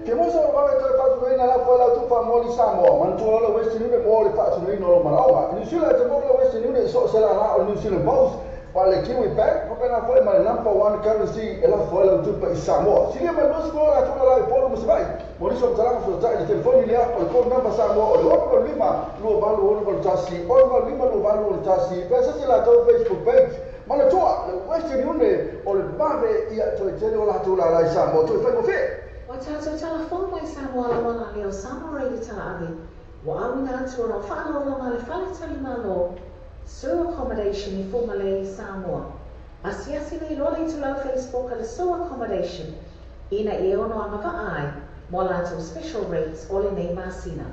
Te mosa o vave toe whatunoina la fo lau tufa moli Samoa, mantua o le Western Union mo le whatunoina o Maraoa. New Zealand te mo le Western Union so se la la o New Zealand Bulls, O le Kiwi Bank, faapena foi ma le number one currency e lafo ai lau tupe i Samoa. Silia mai 20 la tuna la i Upolu ma Savaii. Mo nisi o matalaga fesoatai i le telefoni lea, o le code number Samoa o le 685 2861, 685 2861. Pe asiasi latou Facebook page. Manatua, le Western Union o le vave ia toe tele o latou lala i Samoa, toe faigofie.
Ua tatou talafou mai Samoa lauala lea o Samoa Radio Talaave, ua auina atu ona o faaaloaloga a le Fale Talimalo, Sur Accommodation i Fugalei, Samoa. Asiasi nei loa le itulau Facebook a le Sur Accommodation ina ia ono agavaa ai mo a latou special rates o lenei masina.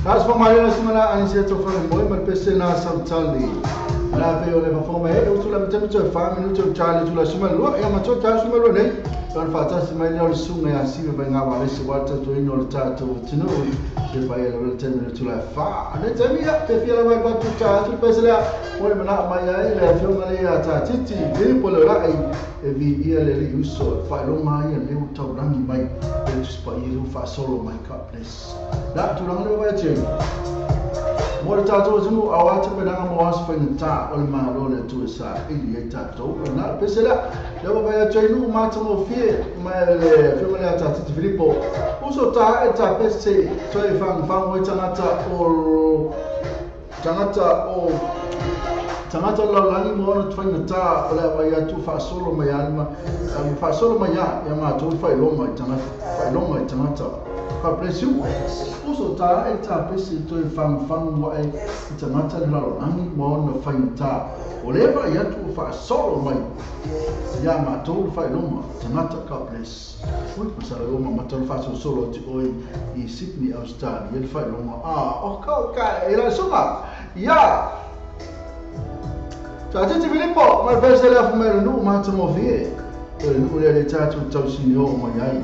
Las fama le sumana ani se to fama moi ma pese na sautali. Na pe o le fama he utu la mtemi to fa minuto chali tu la suma lo ya ma to ta suma lo nei. Don fa ta suma le suma ya si be nga wa le se wa ta to ino le ta to tinu. Se fa ya le temi tu la fa. Ne temi ya te fi la ba ba tu ta tu pese la mo le mana ma ya le fi ma le ya ta titi te po le la e vi ia le le uso fa lo ma ia le u tau rangi mai. E tu spa ia fa solo mai God bless. La tu ranga le wa te. Mo le tatou tunu awa te penanga mo as faigata o le malo le Atua sa ili ai tatou. Na pese la le wa vai atu ai nuu matagofie ma le afioga le atatiti Filipo. Uso ta e ta pese toe fagafaga ai tagata o tagata o tagata o lalolagi mo ona faigata o le avai atu faasolo mai alima faasolo mai ia ia matou faailoga i tagata faailoga i tagata. God bless you. Uso ta e ta pese toe fagafaga ai i tagata le lalolagi mo ona faigata o le vai atu faasolo mai ia matou faailoga tagata. God bless. Ui masala o mamata le faasolosolo atu oe i Sydney, Australia le faailoga o ka ka e la suga ia Tatiti Filipo ma le pese le afu mai le nuu matagofie o le nuu lea le tatou tausini oo mai ai.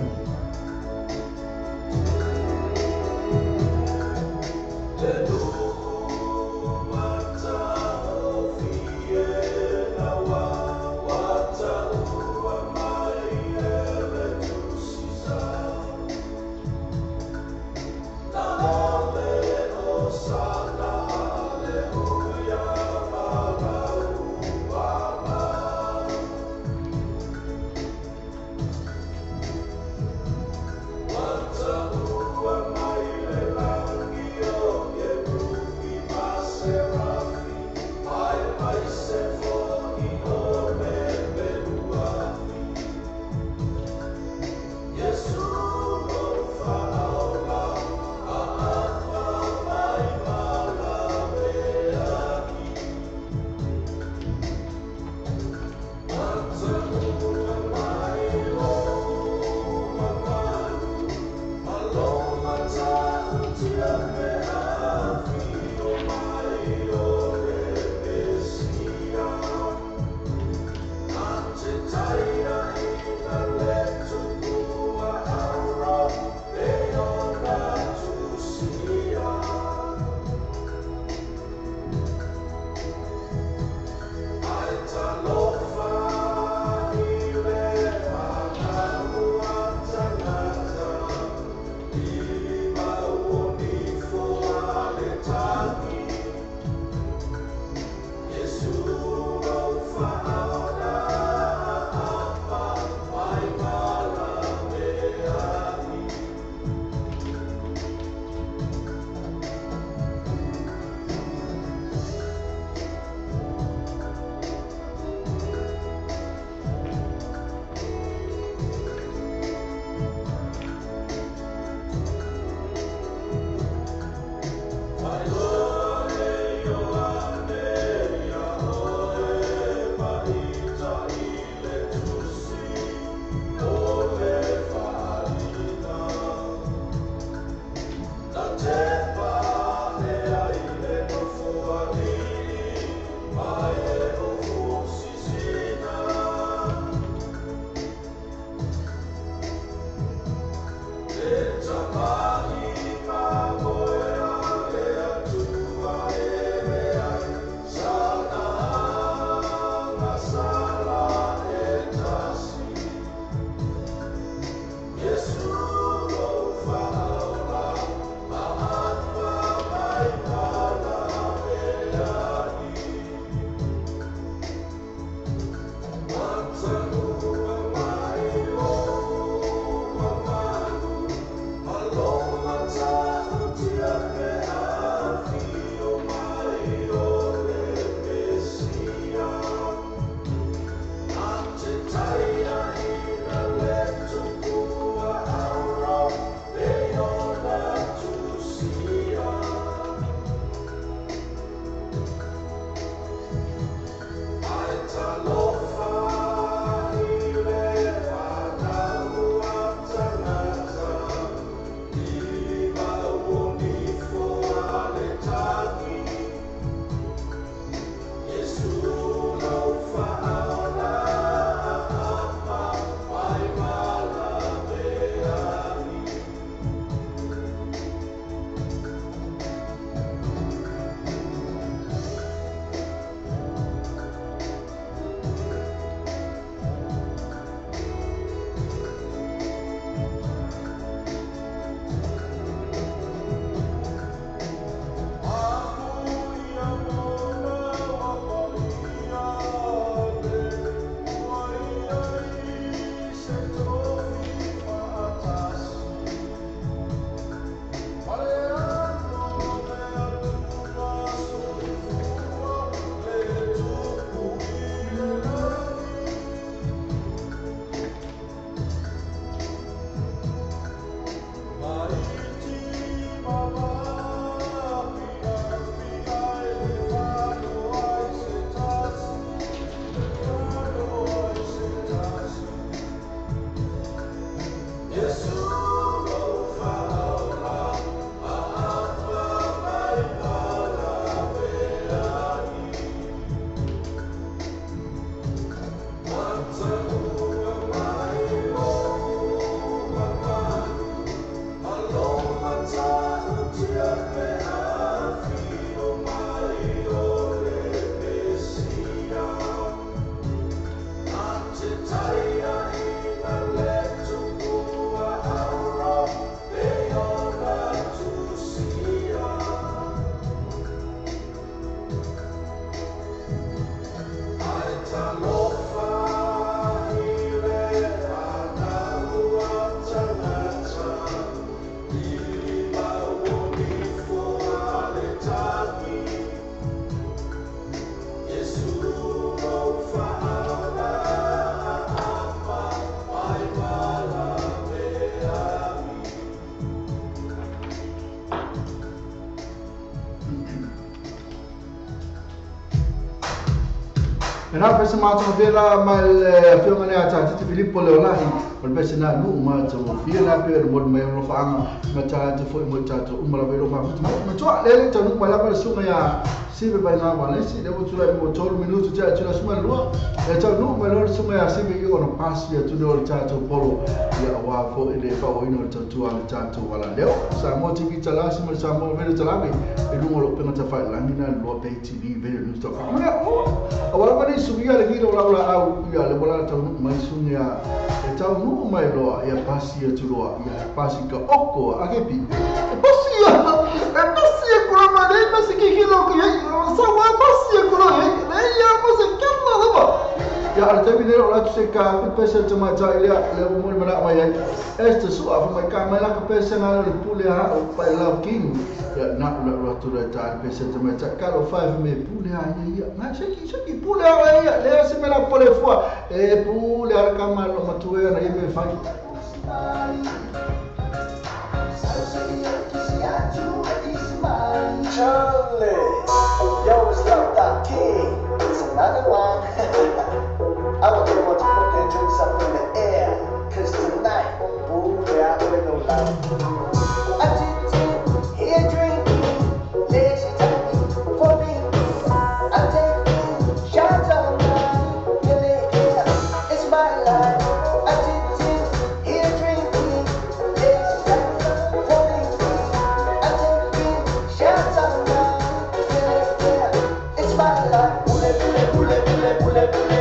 Na pesa mato vela mal afioga le ata Filippo Leolahi o le pesa na nu ma to fia na pe mo mai no faanga ma ta te foi mo ta to umala velo ma ma to le to nu ma la sunga ya sibe bai na ma le si le mo tula mo 3 minuto ja tula suma lua e to nu ma lo sunga ya sibe i ono pasi ya tu le ta to polo ya wa fo ile fa o ino to tu ala ta to wala leo sa mo ti ki tala si mo sa mo velo tala e lu mo lo pe ta fa la ni na lo pe TV velo nu to ka ma o awala ma ni suia le giro la la au ia le bola ta mai sunya e tau nu mai loa ia pasi ia tuloa ia pasi ka oko akepi e pasi ia kura mare pasi ki hilo ki sa wa pasi ia kura e ia pasi kala lava ia al tabi le ola tu se ka pesa te mai ta ia le mo mana mai ai este su afu mai ka mai la ka pesa na le pule ha o pa la king ia na la la tu le ta pesa te mai ta ka lo 5 me pule ha ia na se ki pule ha ia le se me la pole fua e pule ha ka ma lo matue na ia me fai.
Charlie, yo, it's Love Dot King. It's another one. I want everyone to put their drinks up in the air, 'cause tonight, boo, yeah, I no love. I did here drinking, let's take me for me. I'm taking shots all night, yeah, it's my life. I did here drinking, let's take me for me. I'm taking shots all night, yeah, it's my life. Pule, pule, pule, pule, pule, pule.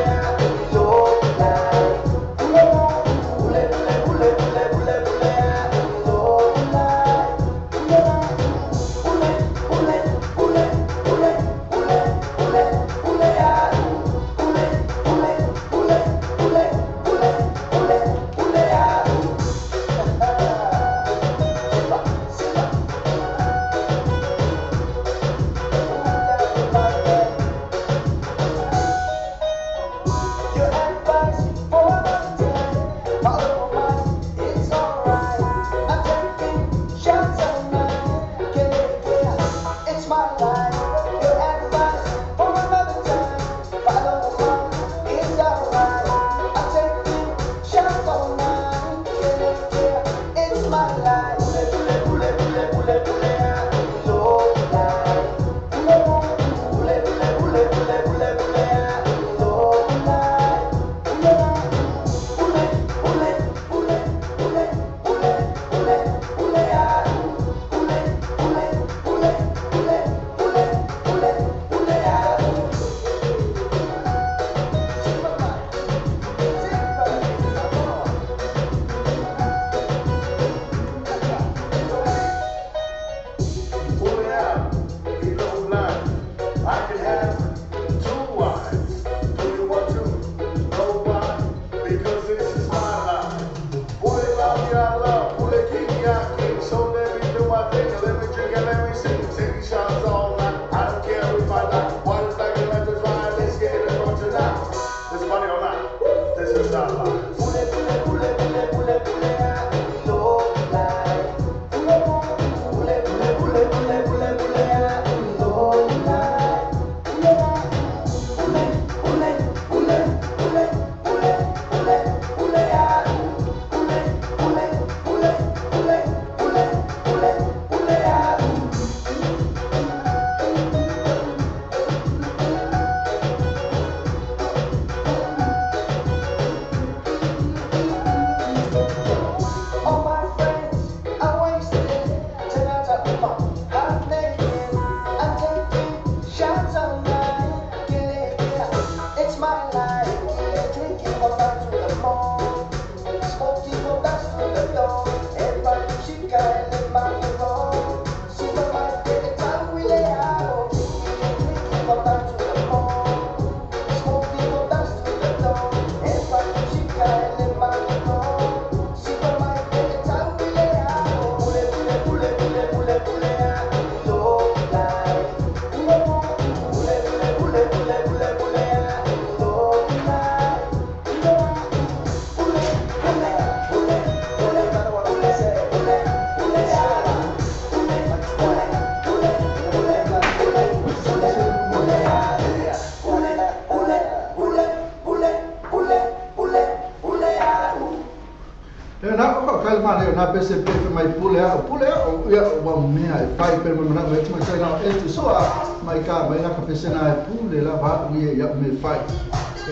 kai ma le na pese pe mai pule a pule a ia wa mea e pai pe mo na me mai sai na e tu so a mai ka mai na ka pese na e pule la va ia ia me fai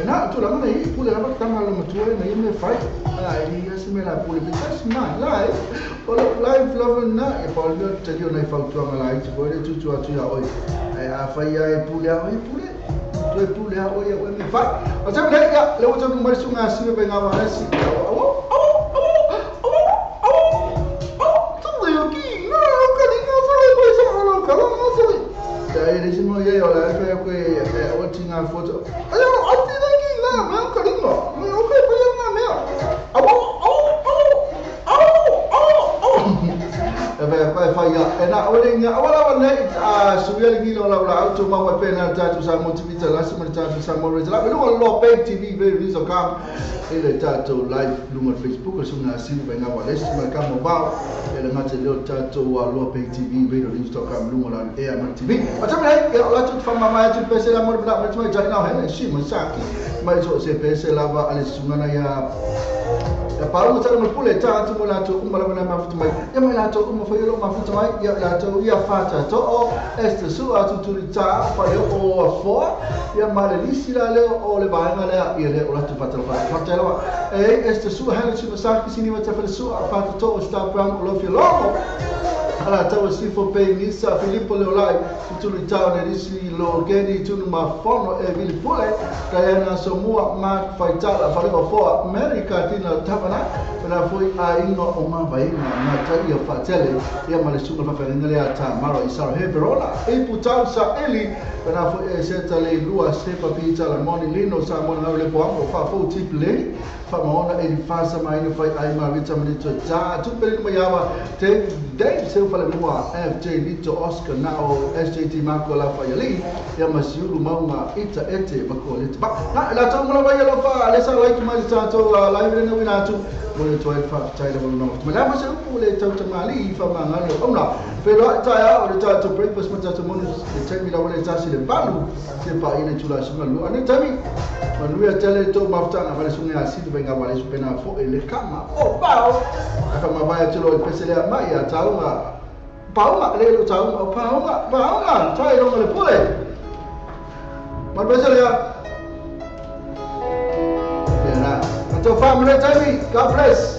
e na tu la mai pule la va tama la matua na ia me fai a ia se me la pule pe tas my life o life love na e pa le te dio na fa tu la i te le tu tu atu ia oi e a fai ia e pule a oi pule tu e pule a oi e me fai o te le ia le o te mai sunga si me nga wa si o Ele tatou live lunga Facebook sunga sini vai na wales ma ka mobile ele ngate leo tatou a lo pay TV radio news.com lunga la air ma TV atame e la tu fama ma tu pese la mo bla ma tu na he shi ma saki ma so se pese la va ale sunga na ya ya paulo tala mo pule ta tu mo la tu umba la ma futu mai ya ma la tu umba fo yo ma futu mai ya la tu ya fata to o este su a tu tu ta fa yo o fo ya ma le lisi la le o le ba na le ya le o la tu fa ta fa ta la e este su ha le su sa ki sini wa ta fa su a fa to o sta pram o lo fi logo ala ta o si fo pe nisa Filippo Leolai tu tu ta ne lisi lo geni tu ma fono e vil pule Diana Somua Mark Faitala fa le fo America tina tavana na foi a ingo o ma vai na ta ia fatele ia ma le sunga fa fa le ata maro isaro he Verona e putau sa eli na foi e seta le lua se pa pita la moni lino sa moni na le po fa fo tip le fa maona e fa sa mai no fai ai ma vita mani to ta tu pele ma yawa te Dave se fa le mua FJ Lito Oscar na o SJT Marco la fa yali ia ma siulu maunga ita ete ma ko le ba na la to mo la ya lo fa le sa like ma ta to la le na wina tu mo le to fa ta le mo no ma la ma se u le to ta mali fa ma ngalo o na pero ta ya o le ta to breakfast ma ta to mo le te mi la le ta si le balu se pa ile tu la suma lu ani tami ma lu ya tele to ma fa na va le sunga si tu venga va le supena fo ele kama o bao aka ma va ya te lo pese le ma ya ta uma pauma le lo ta uma pauma pauma ta ile le pule ma pese le ya na until family tami God bless.